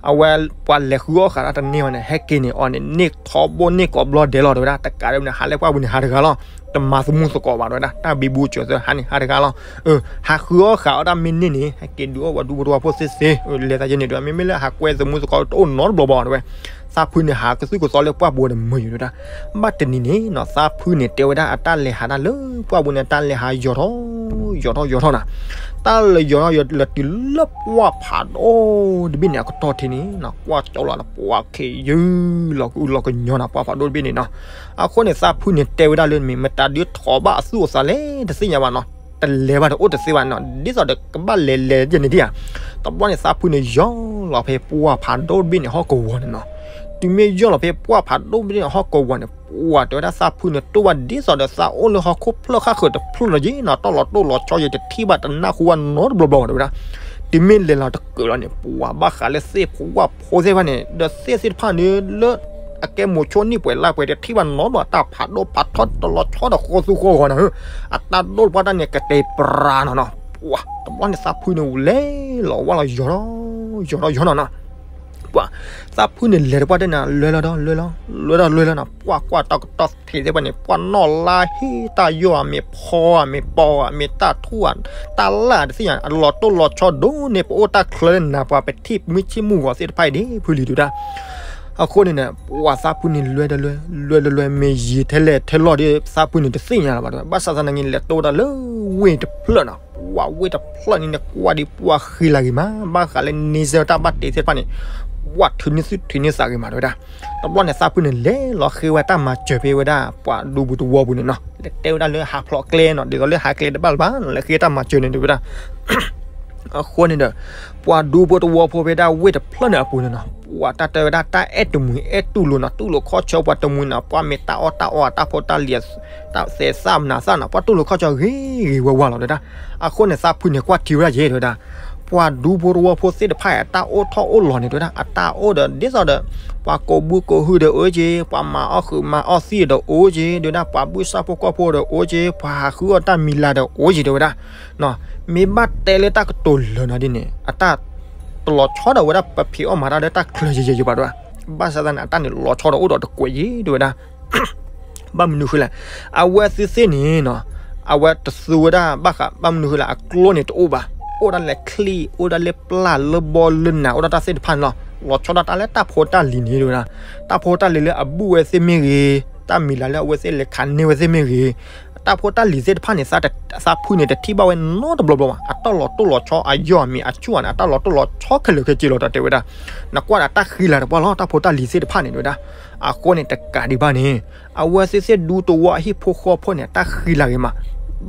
အဝဲပှၤလဲၤဃုအီၣ်ဃးတၢ်တန့ၢ်ဝဲန့ၣ် ဟဲက့ၤန့ၣ်အီၤန့ၣ် န့ၢ်ထီဘိန့ၢ်ကိးဘျီဒဲးလီၤတဲဝဲဒၣ် တကးဒံးန့ၣ် ဟးလၢပှၢ်ပူၤန့ၣ်ဟးတဂၤလီၤ, တမၤသမူသကိးဘၣ်တဲဝဲဒၣ် တၢ်ဘံဘူစၢၤသၢဟးန့ၣ်ဟးတဂၤလီၤ, ဟးဃုအီၣ်ဃးအီၣ်တၢ်မ့ၢ်န့ၢ်န့ၣ် ဟဲက့ၤဒုးအီၣ်ပှၤဒူဖိတဝီဖိသ့သ့, လဲၤသးယဲန့ၣ်တဲဝဲ မ့မ့ၢ်လၢဟးကွဲသမူသကိးတအိၣ်နီတဘျီဘၣ်တဲဝဲ သးဖုန့ၣ် ဟးကသုၣ်ကသီလၢပှၢ်ပူၤန့ၣ်မုာ်ယိာ်တဲဝဲဒၣ်, ဘၣ်တနံၤန့ၣ်နီၤ သးဖုန့ၣ် တဲဝဲဒၣ်အတၢ်လဲၤဟးတၢ်လၢပှၢ်ပူၤန့ၣ် တၢ်လဲၤဟးယီၤထီၣ် ယီၤထီၣ်ယီၤထီၣ်နီၤ, တၢ်လဲၤယီၤထီၣ်ယီၤလၢတုၤလၢပှၢ်ဖးဒိၣ်တဘ့ၣ်န့ၣ် အကတီၢ်ထံးန့ၣ်နီၤ ကွၢ်ကၠီလီၤဒီး ပှၢ်ခ့ယုၢ်လီၤကအုလီၤကညီနီၤ ပှၢ်ဖးဒိၣ်တဘ့ၣ်န့ၣ်နီၤ, အဃိန့ၣ် သးဖုန့ၣ် တဲဝဲဒၣ်လၢမ့ၢ်မတၤဒုးထီၣ်ဘၣ်အသူၣ်အသးလဲၣ် တသ့ၣ်ညါဘၣ်နီၤ, တလဲၤဘၣ်ဒီးအိၣ်တသ့ဘၣ်နီၤ ဒ်သိးဒီးကဘၣ်လဲၤလဲၤယဲန့ၣ်ဒံးဧါ, တဘျီန့ၣ် သးဖုန့ၣ် ယီၤလီၤဖဲပှၢ်ဖးဒိၣ်တဘ့ၣ်န့ၣ် ဟီၣ်ကဝီၤန့ၣ်နီၤ, တုၤမ့ၢ်ယီၤလီၤဖဲပှၢ်ဖးဒိၣ်တဘ့ၣ်န့ၣ် ဟီၣ်ကဝီၤန့ၣ် ပှၢ်တဲဝဲဒၣ်သးဖုန့ၣ် တိၢ်ဘၣ်ဒ်သိးဒီးသးအိၣ်လၢဟီၣ်ခိၣ်ဖျၢၣ်ဃၣ်ဃၢၤတဖျၢၣ်လီၤယံၤနီၤ တၢ်လီၤတိၢ်လီၤဆီယံၤ တထံၣ်ဘၣ်တနၢ်ဟူဘၣ်နီတဘျီဘျီတဲဝဲဒၣ်, တုၤမ့ၢ်လဲၤလီၤတကၢးလီၤန့ၣ် ပှၢ်ဘၣ်ဃးလၢသ့ၣ်ဖိဝၣ်ဖိသ့ၣ်တဖၣ်န့ၣ် ဒီးသ့ၣ်သ့ၣ်တဖၣ်န့ၣ်လၢ အကဲမိၤဆိနံၣ်ပှဲၤလါပှဲၤတထံၣ်ဘၣ်နီတဘျီ အတၢ်ဖးဒိၣ်ဖးထီတလီၤဆီဒီးဃီသူဃီဂီၤနၤဧၢ, အတၢ်ဒိၣ်တပှၢ်တၢ်န့ၣ် ကတဲာ်ပြးနီၤနီၤ, ပှၢ် တဘျီန့ၣ် သးဖုန့ၣ် လဲၤလီၤဝၢ်လီၤယီၤထီၣ် ယီၤထီၣ်ယီၤထီၣ်နီၤ, ပှၢ် သးဖုန့ၣ် လဲၤတပှၢ်တၢ်န့ၣ် လဲၤလီၤဒီးလဲၤလီၤ လဲၤဒီးလဲၤလီၤနီၤ, ပှၢ်ကွၢ်တၢ်ကတီၢ်ထံးသ့ၣ်တဖၣ်န့ၣ် ပှၢ်နီၣ်လါဟ့ၣ်တၢ်ယီၢ်ဧါ မ့ၢ်ဖီဧါ မ့ၢ်ပီဧါ မ့ၢ်တၢ်ထူၣ်ဧါ တၢ်လၢ်တသ့ၣ်ညါ အလီၤတိၢ်လီၤဆီဒိၣ်န့ၢ် ပအိၣ်တၢ်ချၢလၢနၤ ပှၤပထံၣ်မုၢ်ဆ့ၣ်မုၢ်ဂီၤသ့ၣ်တဖၣ်အံၤဒ် ဖုလံၤတဲဝဲဒၣ်, အဃိန့ၣ်န့ၣ် ပှၢ်သးဖုန့ၣ် လဲၤဒီးလဲၤ လဲၤဒီးလဲၤ မ့ၢ်ယံာ်ထဲလဲၣ်ထဲလီၢ်ဒီး သးဖုန့ၣ် တသ့ၣ်ညါလၢၤဘၣ်တဲဝဲ, ဘၣ်ဆၣ်သနာ်က့ လဲၤတိၢ်ဝဲဒၣ်လၢဝ့ၢ်တဖျၢၣ်နီၤ, ပှၢ်ဝ့ၢ်တဖျၢၣ်န့ၣ်န့ၣ် ကွၢ်ဒံးပှၢ်ဃံလၤဂ့ၤမး ဘၣ်ဃးလၢန့ဆၢတၢ်ဘၣ်တ့သ့ၣ်တဖၣ်န့ၣ် ပှၢ်ထုးန့ၢ်သုထုးန့ၢ်သးဂ့ၤမးတဲဝဲဒၣ်, တဘျီန့ၣ် သးဖုန့ၣ် လဲၤလီၤဃ့ဝဲတၢ်မၤစၢၤဖဲဝဲဒၣ် ပှၢ်ဒူပူၤတဝီပူၤန့ၣ်နီၤ, လဲၤတဲဝဲဒၣ်လၢဟးဖျိးကျဲနီၤ, ဒ်သိးလၢဟးကျဲတဘၣ်လၢၤဘၣ်နီၤ, လဲၤဃ့တၢ်မၤစၢၤန့ၣ်တဲဝဲဒၣ် အဃိန့ၣ်ဒီး ပှၤဒူဖိတဝီဖိဖဲဒၣ်ဝ့ၢ်တဖျၢၣ်န့ၣ်အပူၤန့ၣ်နီၤ, ပှၤတၢ်တဲဝဲဒၣ်တၢ်အဲၣ်တမှံၤအဲၣ်တူၢ်လိာ်နီၤ, တူၢ်လိာ်ခီၣ်ဆၢပှၤတမှံၤနီၤ, ပှၤမ့ၢ်တၢ်အီၣ်တၢ်အီအတၢ်ဖိတၢ်လံၤ တၢ်သဲးသၣ်မနၤသၣ်နီၤ, ပှၤတူၢ်လိာ်ခီၣ်ဆၢဂ့ၤဂ့ၤဝါဝါလီၤတဲဝဲဒၣ်, အဃိန့ၣ် သးဖုန့ၣ် ကွၢ်ထံဝဲဒၣ်ယဲတဲဝဲဒၣ်, ပှၤဒူဖိတဝီဖိသ့ၣ်တဖၣ်အတၢ်အိၣ်ထီၣ်အိၣ်လီၤန့ၣ်တဲဝဲဒၣ်, အတၢ်အိၣ်ဒီးဒ်သိးဒီး ပှၤကိးဘုကိးဟုဒီးအိၣ်က့ၤ, ပှၤမၤအီၣ်ဃုာ်မၤအီၣ်သံၣ်ဒီးအိၣ်က့ၤ, တဲဝဲဒၣ်ပှၤဘုၣ်စၢ်ဖိကီၢ်ဖိဒီးအိၣ်က့ၤ, ပှၤဟးဃုအီၣ်တၢ်မံၤလၤဒီးအိၣ်က့ၤတဲဝဲဒၣ် မ့ၢ်ဘၣ်တဲလၢတၢ်ကတိၤလၢာ်နီၤဒ်န့ၣ် အတၢ်တလီၤဆီဒီးဝဲဒၣ် ပဖံးအီၣ်မၤတၢ်လၢတၢ်ချၢယဲၢ်ယဲၢ်ယဲၢ်ဘၣ်တဲဝဲ, ဘၣ်ဆၣ်သနာ်က့ အတၢ်န့ၣ်လီၤဆီဒီးအိၣ်ဒီးတကွဲးယဲၢ်တဲဝဲဒၣ်, ဘၣ်မနုၤဃိလဲၣ်, အဝဲသ့ၣ်သ့ၣ်န့ၣ်နီၤ, အဝဲတသူဝဲဒၣ်ဘၣ်ဃး ဘၣ်မနုၤဃိလဲၣ် အကျိန့ၣ်တအိၣ်ဘၣ်, အိၣ်ဒၣ်လၢချံၣ် အိၣ်ဒၣ်လၢပျၢ်လၢဘီလၢနး အိၣ်ဒၣ်တၢ်သ့ၣ်တဖၣ်န့ၣ်လီၤ, လီၤဆီဒၣ်တၢ်လၢတၢ်ဖိတၢ်လံၤန့ၣ်တဲဝဲဒၣ်, တၢ်ဖိတၢ်လံၤလၢအဘုၣ်ဝဲသ့ၣ်မ့ၢ်ဂ့ၤ, တၢ်မံၤလၤလၢအဝဲသ့ၣ်လဲၤခးန့ၢ်ဝဲသ့ၣ်မ့ၢ်ဂ့ၤ တၢ်ဖိတၢ်လံၤသ့ၣ်တဖၣ်န့ၣ် သးဖုန့ၣ် တထံၣ်ဘၣ်ဝဲနီတဘျီဘျီဘၣ်, အတၢ်လီၤတိၢ်လီၤဆီအယီၢ်အမံၤအဆူၣ်န့ၣ် အတၢ်လီၤတိၢ်လီၤဆီခဲလၢာ်ခဲဆ့လီၤ တၢ်တဲဝဲဒၣ်, နကွၢ်ဒီးတၢ်ဃံလၤတပှၢ်လီၤ တၢ်ဖိတၢ်လံၤသ့ၣ်တဖၣ်န့ၣ်တဲဝဲဒၣ်, အဃိန့ၣ်တကးဒံးဘၣ်န့ၣ်, အဝဲသ့ၣ်သ့ၣ်ဒူသဝီအဟံၣ်ဖိဃီဖိန့ၣ် တၢ်ဃံလၤဂ့ၤမး,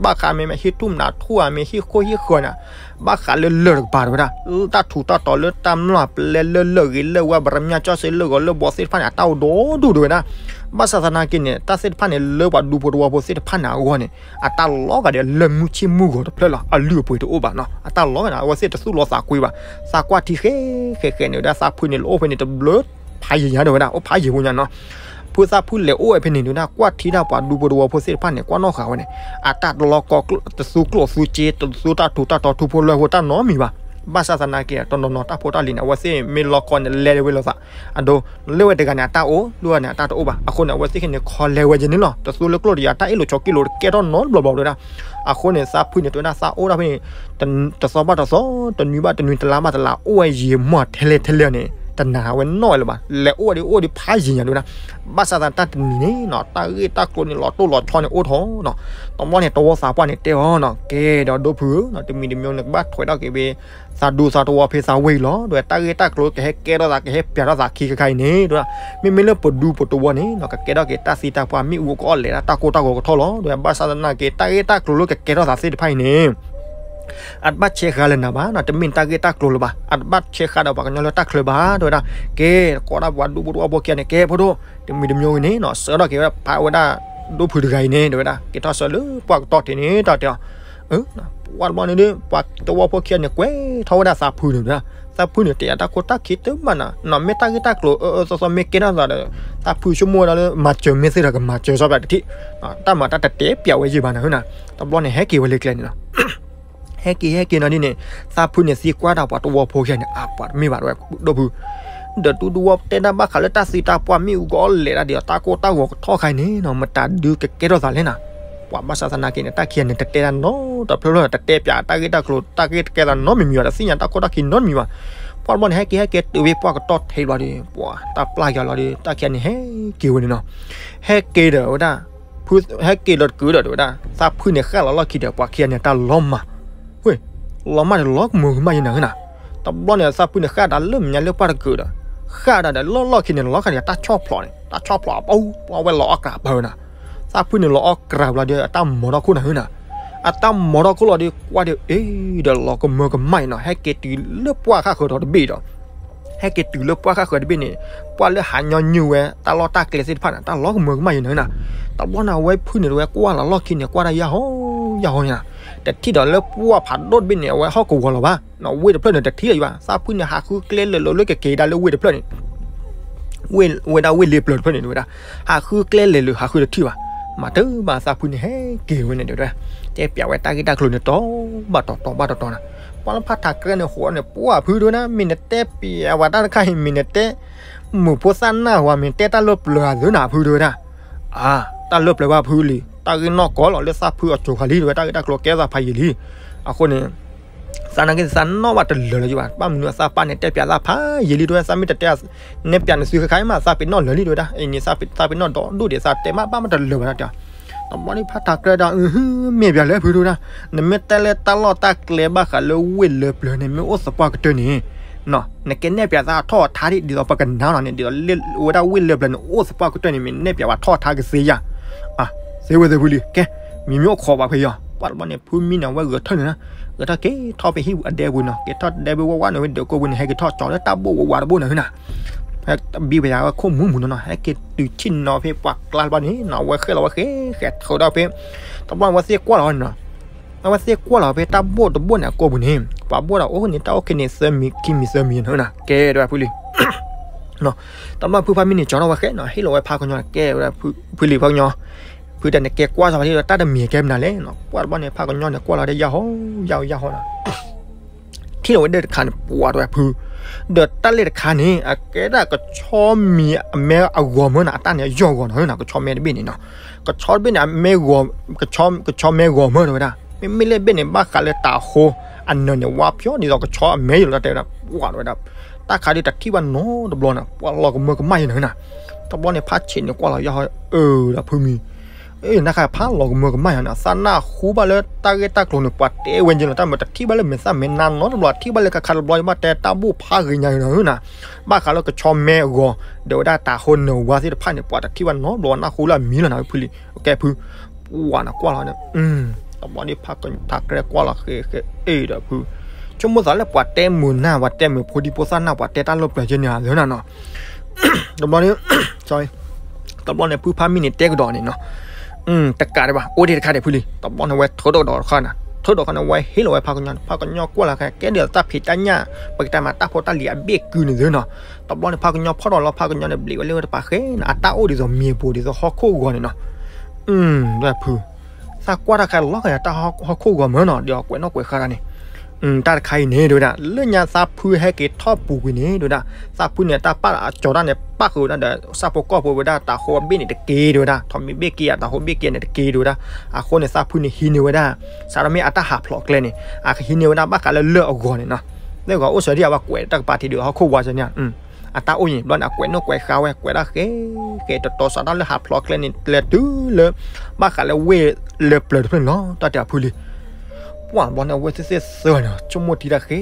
ဘၣ်ဃးမ့ၢ်မ့ၢ်ဟံၣ်ထူၣ်မနၤထူၣ်ဧါ မ့ၢ်ဟံၣ်ခိၣ်ဟံၣ်ဃၢၤန့ၣ် ဘၣ်ဃးလၢလၢၢ်တကပၤတဲဝဲဒၣ်, တၢ်ထူးတၢ်တီၤလၢတၢ်မျၢ်ပလဲလၢလၢၢ်ဂ့ၤလၢၢ်ဝါ ပရမၠၢ်ကၠီၣ်စ့လၢၢ်ဂီၤလၢၢ်ဘီသ့ၣ်တဖၣ်န့ၣ် အတၢ်အိၣ်ဒီဒူၣ်တဲဝဲဒၣ်, ဘၣ်ဆၣ်သနာ်က့န့ၣ် တၢ်သ့ၣ်တဖၣ်န့ၣ် လၢပှၤဒူဖိတဝီဖိသ့ၣ်တဖၣ်န့ၣ်အဂီၢ်န့ၣ် အတၢ်လီၤဂာ်ဒီးလၢၢ်မုၢ်ဆ့ၣ်မုၢ်ဂီၤတဖျၢၣ်လီၤ, အလုၢ်အပှ့ၤတအိၣ်ဘၣ်နီၤ, အတၢ်လီၤဂာ်န့ၣ် အဝဲသ့ၣ်တသူၣ်လီၤသးကွံဘၣ်, သးကွၢ်ထံဃဲဃဲဃဲန့ၣ်ဝဲဒၣ် သးဖုန့ၣ်လၢအိၣ်ဖဲန့ၣ်တဘျုး ဖးယံၤညါ တဲဝဲဒၣ်, အိၣ်ဖးယံၤဖိညါနီၤ. ဖုသၣ်ဖုလဲၤအိၣ်ဝဲဖဲန့ၣ် တဲဝဲဒၣ်, ကွၢ်ထံတၢ်ပှၤဒူဖိတဝီဖိသ့ၣ်တဖၣ်န့ၣ် ကွၢ်နီၣ်ဃာ်ဝဲန့ၣ်, အတၢ်တလီၤကီ တသူကျိၣ်သူစ့ တသူတၢ်ထူးတၢ်တီၤထူဖိလၢဖိတၢ်နီတမံၤဘၣ်. ဘၣ်ဆၣ်သနာ်က့ တနီၤနီၤတၢ်ဖိတၢ်လံၤန့ၣ် အဝဲသ့ၣ်မ့ၢ်လီၤကီန့ၣ် လဲၤဝဲလိာ်သး, အဒိ လၢဝဲတဂၤန့ၣ် အတၢ်အိၣ်, လၢဝဲန့ၣ် အတၢ်တအိၣ်ဘၣ်. အဃိန့ၣ် အဝဲသ့ၣ်ခဲန့ၣ် ခီလဲၤဝဲက့ၤန့ၣ်လီၤ. တသူလၢကျိၣ်တယၤ တၢ်အ့ၣ်လိာ်ဆိးက့လိာ် တကဲထီၣ်နီတဘျီဘျီ တဲဝဲဒၣ်. အဃိန့ၣ် သးဖုန့ၣ် တဲဝဲဒၣ် သးအိၣ်ဒၣ်ဖဲန့ၣ် တသီဘၣ်တသီ, တနွံဘၣ်တနွံ, တလါဘၣ်တလါ, အိၣ်ဝဲယံာ်မီၢ်ထဲလဲၣ်ထဲလဲၣ်န့ၣ် တနာ်ဝဲနီၣ်ဝဲလၢၤဘၣ်. လဲၤအိၣ်ဝဲဒၣ် အိၣ်ဒၣ်ဖးယံၤညါ တဲဝဲဒၣ်. ဘၣ်ဆၣ်သနာ်က့ တၢ်တနံၤန့ၣ်နီၤ တၢ်ဂ့ၢ်တၢ်ကျိၤန့ၣ် လီၤတိၢ်လီၤဆီန့ၣ်အိၣ်ထီၣ်နီၤ. တဘျီန့ၣ် တဝီသးပှၢ်န့ၣ်တဲအီၤနီၤ, ကဲဒီးဒိၣ်ဖုဧၢ, တမံၤတမံၤ နကဘၣ်ထွဲထီၣ်က့ၤဖဲ သးဒူသးတဝီဖဲသးဝ့ၢ်လီၤ. တဲဝဲ တၢ်ဂ့ၢ်တၢ်ကျိၤကဟဲကဲထီၣ်သး ကဟဲပျးထီၣ်သးခံခါခါအံၤန့ၣ် တဲဝဲဒၣ်, မ့မ့ၢ်လၢပဒူပတဝီန့ၣ်နီၤ ကကဲထီၣ်က့ၤတၢ်သံတၢ်ပှၢ် မ့ၣ်အူကအီၣ်လဲၤဒၣ် တၢ်ကိၢ်တၢ်ဂီၤကထီၣ်လီၤ. တဲဝဲ ဘၣ်ဆၣ်သနာ်က့ တၢ်ဂ့ၢ်တၢ်ကျိၤလၢကကဲထီၣ်သးသ့ၣ်တဖၣ်အံၤန့ၣ် အတဘၣ်ဆဲးဃာ်လၢၤနၤဘၣ်နီၤ, တမ့ၢ်တၢ်ဂ့ၢ်တၢ်ကျိၤလၢၤဘၣ်, အတဘၣ်ဆဲးဃာ်ဒီးပှၤကညီလၢတၢ်ချၢဘၣ် တဲဝဲဒၣ်. ကဲ ကိးဒၣ်ပှၤဒူဖိတဝီဖိခံဂၤန့ၣ်, ကဲဖိဒိၣ်, တမံၤတမံၤအံၤန့ၣ်နီၤ ဆှၢထီၣ်က့ၤဝဲဒၣ် ဖးဝဲဒၣ်ဒိၣ်ဖုတဂၤအံၤန့ၣ် တဲဝဲဒၣ်, က့ၤထီၣ်ဆှၢလၢပှၢ်ကတီၢ်ထံးန့ၣ် တၢ်တဲအီၤ ပှၢ်တဘျီန့ၣ်ဒီး ပှၤတဝီဖိခံဂၤန့ၣ် ကွဲထီၣ်ဝဲဒၣ်သးဖုန့ၣ်ဒီး, သးဖုန့ၣ် တယာ်တၢ်ခိတၢ်ခံတမံၤနီၤ, နီၤ မ့ၢ်တၢ်ဂ့ၢ်တၢ်ကျိၤအၢအၢသီသီမ့ၢ်ကဲထီၣ်သးဒီး သးဖုဆိကမိၣ်ဝဲဒၣ်လၢ မၤစၢၤမ့ၢ်သ့ဒီး ကမၤစၢၤစီပျးတထံၣ်, တၢ်မၤတၢ်တတဲပျးဝဲယံာ်ဘၣ်နီၤ ဟၢနၤ. တဘျီန့ၣ် ဟဲက့ၤဝဲလၢကျဲန့ၣ်နီၤ ဟဲက့ၤဟဲက့ၤနီၤဒ်န့ၣ်, သးဖုန့ၣ်သံကွၢ်တၢ်ပှၤတဝီဖိခံဂၤန့ၣ် အပှၤတမ့ၢ်ဘၣ် တဲဝဲဒိၣ်ဖု, ဒီးဒူတဝီတဲဒၣ်ဘၣ်ဃးလၢတၢ်သံတၢ်ပှၢ် မ့ၣ်အူကအီၣ်လဲၤဒၣ်ဒီး တၢ်ကိၢ်တၢ်ဂီၤကထီၣ်ခါအံၤန့ၣ်နီၤ မတၤဒုးကကဲထီၣ်သးလဲၣ်နၤ. ပှၤဘၣ်ဆၣ်သနာ်က့န့ၣ် တၢ်ခံဂၤန့ၣ် တတဲတၢ်နီတဖျၢၣ်ဖျၢၣ် တတဲပျးတၢ်ဂ့ၢ်တၢ်ကျိၤ တၢ်ဂ့ၢ်တကဲသးနီတမံၤမံၤဘၣ် တသ့ၣ်ညါတၢ်ခိတၢ်ခံနီတမံၤဘၣ်. ပှၢ်တဘျီန့ၣ် ဟဲက့ၤဟဲက့ၤတုၤဖဲပှၢ်ကတီၢ်ထံးဘျီဒီး ပှၤတၢ်ပျၢ်က့ၤလီၤဒီး တၢ်ခံဂၤန့ၣ် ဟဲက့ၤဝဲန့ၣ်နီၤ. ဟဲက့ၤဒီးဝဲဒၣ် ဟဲက့ၤလီၤတကုာ်ဒီး တဲဝဲဒၣ် သးဖုန့ၣ် ဃၣ်လီၤလီၢ်ခံဒီး ပှၤခံဂၤန့ၣ် တၢ်လီၤမၢ်, ဝ့ၢ် လီၤမၢ်ဒီးလီၤကမၢကမၣ်ယံၤနၤ ဟၢနၤ. တဘျီန့ၣ် သးဖုန့ၣ် ဃၣ်တၢ်လၢမဲာ်ညါလၢပှၢ်တကုာ်ဒီး ဃၣ်ဒၣ်ဒီးလီၢ်လီၢ်ခံန့ၣ် လီၤဃာ်ဒီးတၢ်ဆီၣ်ဖျိးန့ၣ် တၢ်ဆီၣ်ဖျိးအပူၤ ပှၤဝဲလီၤအီၣ်ကြးပၢနၤ. သးဖုန့ၣ်လီၤအီၣ်ကြးဘျီဒီး အတၢ်မီၤထီၣ်ခိၣ်နၤ ဟၢနၤ. အတၢ်မီၤထီၣ်ခိၣ်လီၤဒီး ကွၢ်ဒီး အ့ ဒီးလီၤကမၢကမၣ်ယံၤနီၤ ဟဲက့ၤတုၤလၢပှၢ်ဃၣ်ဃၢၤဒီးတဘ့ၣ်ဒီး ဟဲက့ၤတုၤလၢပှၢ်ဃၣ်ဃၢၤတဘ့ၣ်န့ၣ် ပှၢ်လၢဟးညီနုၢ်ဝဲ တၢ်လီၢ်တၢ်ကျဲသ့ၣ်တဖၣ်န့ၣ် တၢ်လီၤကမၢကမၣ်ယံၤနၤ ဟၢနၤ. တဘျီန့ၣ် အဝဲဖုန့ၣ် တဝဲကွၢ်လီၤလီၢ်ခံန့ၣ် ကွၢ်တၢ်ယၢ်ဟီ ယၢ်ဟီညါ တထံၣ်ဒီးလၢပှၢ်ဖးဒိၣ်တဘ့ၣ်န့ၣ် အဝဲဟီၣ်ကဝီၤလီၤဘၣ်နီၤ ဝ့ၢ်တဖျၢၣ်န့ၣ် တထံၣ်လၢၤယဘၣ်. သးဖုန့ၣ် ဟးဃုကျဲလဲၤလိာ်လၢကက့ၤဒၣ်လၢဝ့ၢ်တဖျၢၣ်န့ၣ် ဝ့ၢ်ဝဲဒၣ်ဝ့ၢ်လ့ပျၢၤတဖျၢၣ်န့ၣ် တဲဝဲဒၣ် ဟးဃုကျဲလဲၤလိာ် ဟးဃုတထံၣ်ဘၣ်. မၤတဘၣ်သးဖုန့ၣ် ဟဲက့ၤဝဲန့ၣ် တဲဝဲဒၣ် တဲပျးဝဲတၢ်ဂ့ၢ်တၢ်ကျိၤန့ၣ် တီဘၣ်တီတီဘၣ်တီတီနၤ. ပှၤလၢဖးထးကြဲန့ၣ် ဃိးန့ၣ် ပှၢ်ဖုတဲဝဲဒၣ် မ့ၢ်နတဲပျးဝဲတၢ်တခါအံၤ မ့ၢ်နတဲ မုၣ်ဖိသၣ်နၢ်ဝဲ မ့ၢ်နတဲတၢ်လၢပျၢၤအသိးနၤ ဖုတဲဝဲဒၣ်. အါ တၢ်လၢပျၢၤဘၣ်ဖုလံ တၢ်ဂ့ၢ်နီၢ်ကီၢ်လီၤလၢသးဖုအစိၤခါလံ တဲဝဲ တၢ်ဂ့ၢ်တၢ်ကျိၤကဲသးဖးယံာ်လံ. အဃိန့ၣ် သနာ်က့သးနီၣ်ဘၣ်တလၢာ်လၢၤယဘၣ် ဘၣ်မနုၤသးပၢ်န့ၣ် တဲပျးသးဖးယံာ်လံ တဲဝဲ သးမ့ၢ်တတဲ နဲပျးနသုခဲခါအံၤမး သးပ့ၤနီၣ်လၢာ်လံ တဲဝဲဒၣ်. အံၤန့ၣ် သးပ့ၤနီၣ်ဒီဒူၣ်ဒံး သးတဲမးဘၣ်မးတလၢာ်ဘၣ် တၢ်တဲအီၤ. တဘျီန့ၣ် ဖးထးကြဲဒီး အဟ မ့ၢ်ပျးလၢဖုတဲဝဲဒၣ် နမ့ၢ်တဲလၢတၢ်လီၢ်တၢ်ကျဲဘၣ်ဃးလၢဝ့ၢ်လၢပျၢၤန့ၣ် မ့ၢ်အိၣ်သပှၢ်ကတၢၢ်န့ၣ် နကနဲၣ်ပျးသးထီၣ်ထါဒ် ဒ်သိးပကနၢ်လီၤန့ၣ် ဒ်သိးဝဲဒၣ်ဝ့ၢ်လၢပျၢၤန့ၣ် အိၣ်သပှၢ်ကတၢၢ်န့ၣ် မ့ၢ်နဲၣ်ပျးဝဲထီၣ်ထါကသ့ဧါ. သ့ဝဲသ့ဖုလံ ကဲ မ့မ့ၢ်အိၣ်ခိးဘၣ်ဖဲအံၤ ပှၢ်တဘျီန့ၣ် ဖုမံန့ၣ် အဝဲဂဲၤထၢၣ်န့ၣ် ဂဲၤထၢၣ်က့ၤထီၣ်ဖဲဟံၣ်ပူၤအဒဲပူၤနီၤ က့ၤထီၣ်ဒဲပူၤဝဲဝဲန့ၣ် ဝဲဒၢးကိၢ်ပူၤန့ၣ် ဟဲက့ၤထီၣ်ကၠီလၢတၢ်ဘိၣ်ဝးဝးတဘိၣ်န့ၣ် ဟၢနၤ ဟဲဘံၣ်ဝဲယၤဝဲခိၣ်မူမူနီၤနီၤ ဟဲက့ၤတုၤဆ့ၣ်နီၤဖဲပှၤကျါတဘျီန့ၣ်နီၤ အဝဲဃဲလီၤဝဲဃဲဃဲထီၣ်ဒီးဖဲ တဘျီအဝဲသ့ၣ်ကွၢ်လီၤန့ၣ်နီၤ အဝဲသ့ၣ်ကွၢ်လီၤဖဲတၢ်ဘိၣ်တဘိၣ်န့ၣ် အကိာ်ပူၤန့ၣ် ပှၤဘိၣ်ဒီးအိၣ်န့ၣ် တၢ်အိၣ်ခဲန့ၣ် သၢမံၤခံမံၤသၢမံၤနီၤ ကဲဒၣ်ဖုလံ တဘျီဖုဖးမံန့ၣ် ကၠီထီၣ်ဝဲဃဲနီၤ ဟ့ၣ်လီၤဝဲဖးကညီ ကဲဝဲဒၣ်ဖုလံဖးကညီ ဖုတဲန့ၣ် ကဲကွၢ်စၢၤဖးဒ်ဒီး တၢ်တမံၤကဲမနုၤလဲၣ်နီၤ ပှၢ်တဘျီန့ၣ် ဖးကညီန့ၣ် ကွၢ်လီၤဒီး ယၢ်ဟီ ယၢ်ဟီ ယၢ်ဟီနီၤ ထံၣ်လီၤဝဲဒၢးတခါန့ၣ် ပှၢ်တဝဲဖု ဒီးတၢ်လ့ၣ်တခါန့ၣ် အကဲဒၣ်ကဆီမံၤအမဲအဂီၤမၢနီၤ အတၢ်န့ၣ်အယီၢ်ဂီၤနီၤ ကဆီမဲတဘ့ၣ်န့ၣ်နီၤ ကဆီတဘ့ၣ်န့ၣ် အမဲဂီၤ ကဆီမဲဂီၤမၢတဲဝဲဒၣ် မ့မ့ၢ်လၢဘ့ၣ်န့ၣ် ဘၣ်ဃးလၢတၤဟိ အနၢၤန့ၣ် ဝါဖျိဒ်သိးကဆီအမဲယိာ်လီၤ တဲဝဲဒၣ် ပှၢ်တဝဲဒၣ် တၢ်ခါဒုးတထံၣ်ဘၣ်နီတဘျီနီၤ ပှၢ်လီၤကမၢကမၣ်ယံၤနီၤ တဘျီန့ၣ် ဖးဆံးန့ၣ်ကွၢ်လီၤယၢ်ဟီ အၢ ဒီးဖုမံ နခါဖးလီၤကမၢကမၣ်ယၤန့ၣ် သးနၢ်ဟူဘၣ်လၢတၢ်ဂ့ၢ်တၢ်ကျိၤန့ၣ် ပှၤတဲဝဲက့ၤလီၤ တၢ်မ့ၢ်တထံၣ်ဘၣ်လၢမဲာ်သၣ်မဲာ်နါနီတဘျီ ထံၣ်ဘၣ်လၢခါခါတဘျီ ဘၣ်တဲတၢ်ဘိၣ်ဖးဂ့ၤညါနီၤ ဘၣ်ဃးလၢကဆီမဲအဂီၤ ဒီးဝဲဒၣ်တၤဟိနၢၤဝါသ့ၣ်တဖၣ်န့ၣ် ပှၤတထံၣ်ဘၣ်နီတဘျီ နၢ်ဟူလၢအမံၤလီၤနၤ ဖုလံ ကဲဖု ပှၢ်နကွၢ်လီၤန့ၣ် တဘျီဒ်ဖးကထးကြဲကွၢ်လီၤဃဲဃဲ အ့ၣ်ဒီးဖု ဆိကမိၣ်သးလၢပှၤတဲမုာ်နၢ် ပှၤတဲမုာ်ဖိဒံဖိသၣ်နၢ် ပှၤတဲတၢ်လၢပျၢၤကဲန့ၣ်ဧါ လၢနၤနီၤ တဘျီန့ၣ် တဘျီန့ၣ် ဖုဖးမံန့ၣ်တဲကဒီးန့ၣ်နီၤ တကးဒံးဘၣ် အိၣ်ဒံးတခါဒံးဖုလံ တဘျီန့ၣ်ဝဲထၢထီၣ်ကဒီးတခါနၤ ထိၣ်ဒီးခီန့ၣ် အဝဲဟ့ၣ်လီၤဝဲဖးကညီန့ၣ်, ဖးကညီကွၢ်လီၤခဲ ကဲဒ်သိးတၢ်ဖံးတၢ်ညၣ် ပကတဲမးတၢ်ဖိတၢ်လံၤအဘ့ၣ်ကုန့ၣ်သုနီၤ. တဘျီန့ၣ် ဖးကညီဖီၣ်ထီၣ်လီၤ ဖးကညီန့ၣ် ဘျံးဝဲလၢဝဲတပၤဃဲနီၤ, အတၢ်အိၣ်ဒ်သိးမ့ၢ်ဘိဒ်သိးဟီၣ်ခိၣ်ဂီၤန့ၣ်နီၤ. ဒဖု သးကွၢ်တၢ်ခါလီၤဃဲတၢ်ဟီၣ်ခိၣ်ဂီၤမၢ်နီၤ, ဒီးကွဲးနီၣ်ကွဲးဃါတၢ်န့ၣ် တၢ်တခါအံၤန့ၣ် တဲဝဲဒၣ် လၢညါသးဖုဟဲက့ၤထီၣ်ပူၤကွံာ်န့ၣ် တဲဝဲဒၣ် သးဖုန့ၣ် တၢ်ပာ်အကၠီၤတၢ်န့ၣ် ပာ်ဃုာ်ဝဲဒၣ်ဒီး ဆၣ်ဖိကီၢ်ဖိဝဲဒၣ် တၤဟိအဘ့ၣ်န့ၣ်တက့ၢ် တဲဝဲဒၣ်, ထိးမံၤဘ့ၣ်က့ၤဧါ တၤဟိဘ့ၣ်က့ၤန့ၣ်တက့ၢ် တဲဝဲဒၣ်. အဃိန့ၣ် သးဖုန့ၣ်ဟံးန့ၢ်ဝဲဒၣ် စးထီၣ်မ့ၢ်အတၢ်ဟးဖျိးကျဲန့ၣ် အကဟံးန့ၢ်ဝဲဒၣ်ဘၣ်ဃးလၢလၢၢ်အဂီၤန့ၣ်နီၤ. လၢအဂီၤအိၣ်စၢၤဒ်အဝဲကွဲးတၢ်ကပၤထံးဒီးဟီၣ်ခိၣ်ဝါစၢၤန့ၣ် အတၢ်အိၣ်ယံၤဘျီန့ၣ် အကွဲးနီၣ်ကွဲးဃါဝဲ ကွဲးဒၣ်ဃဲ ဃဲတတီၤ စးထီၣ်လၢဟးဖျိးကျဲန့ၣ် ကျဲတုၤလၢ ဘၣ်ဃးလၢဝ့ၢ်လၢပျၢၤတဖျၢၣ်န့ၣ်လီၤ တၢ်တဲအဖုလံ. ပှၢ်ဘျီန့ၣ် အဝဲသ့ၣ်သ့ၣ်သၢဂၤန့ၣ် ဆိကမိၣ်ထံတၢ်ဃဲ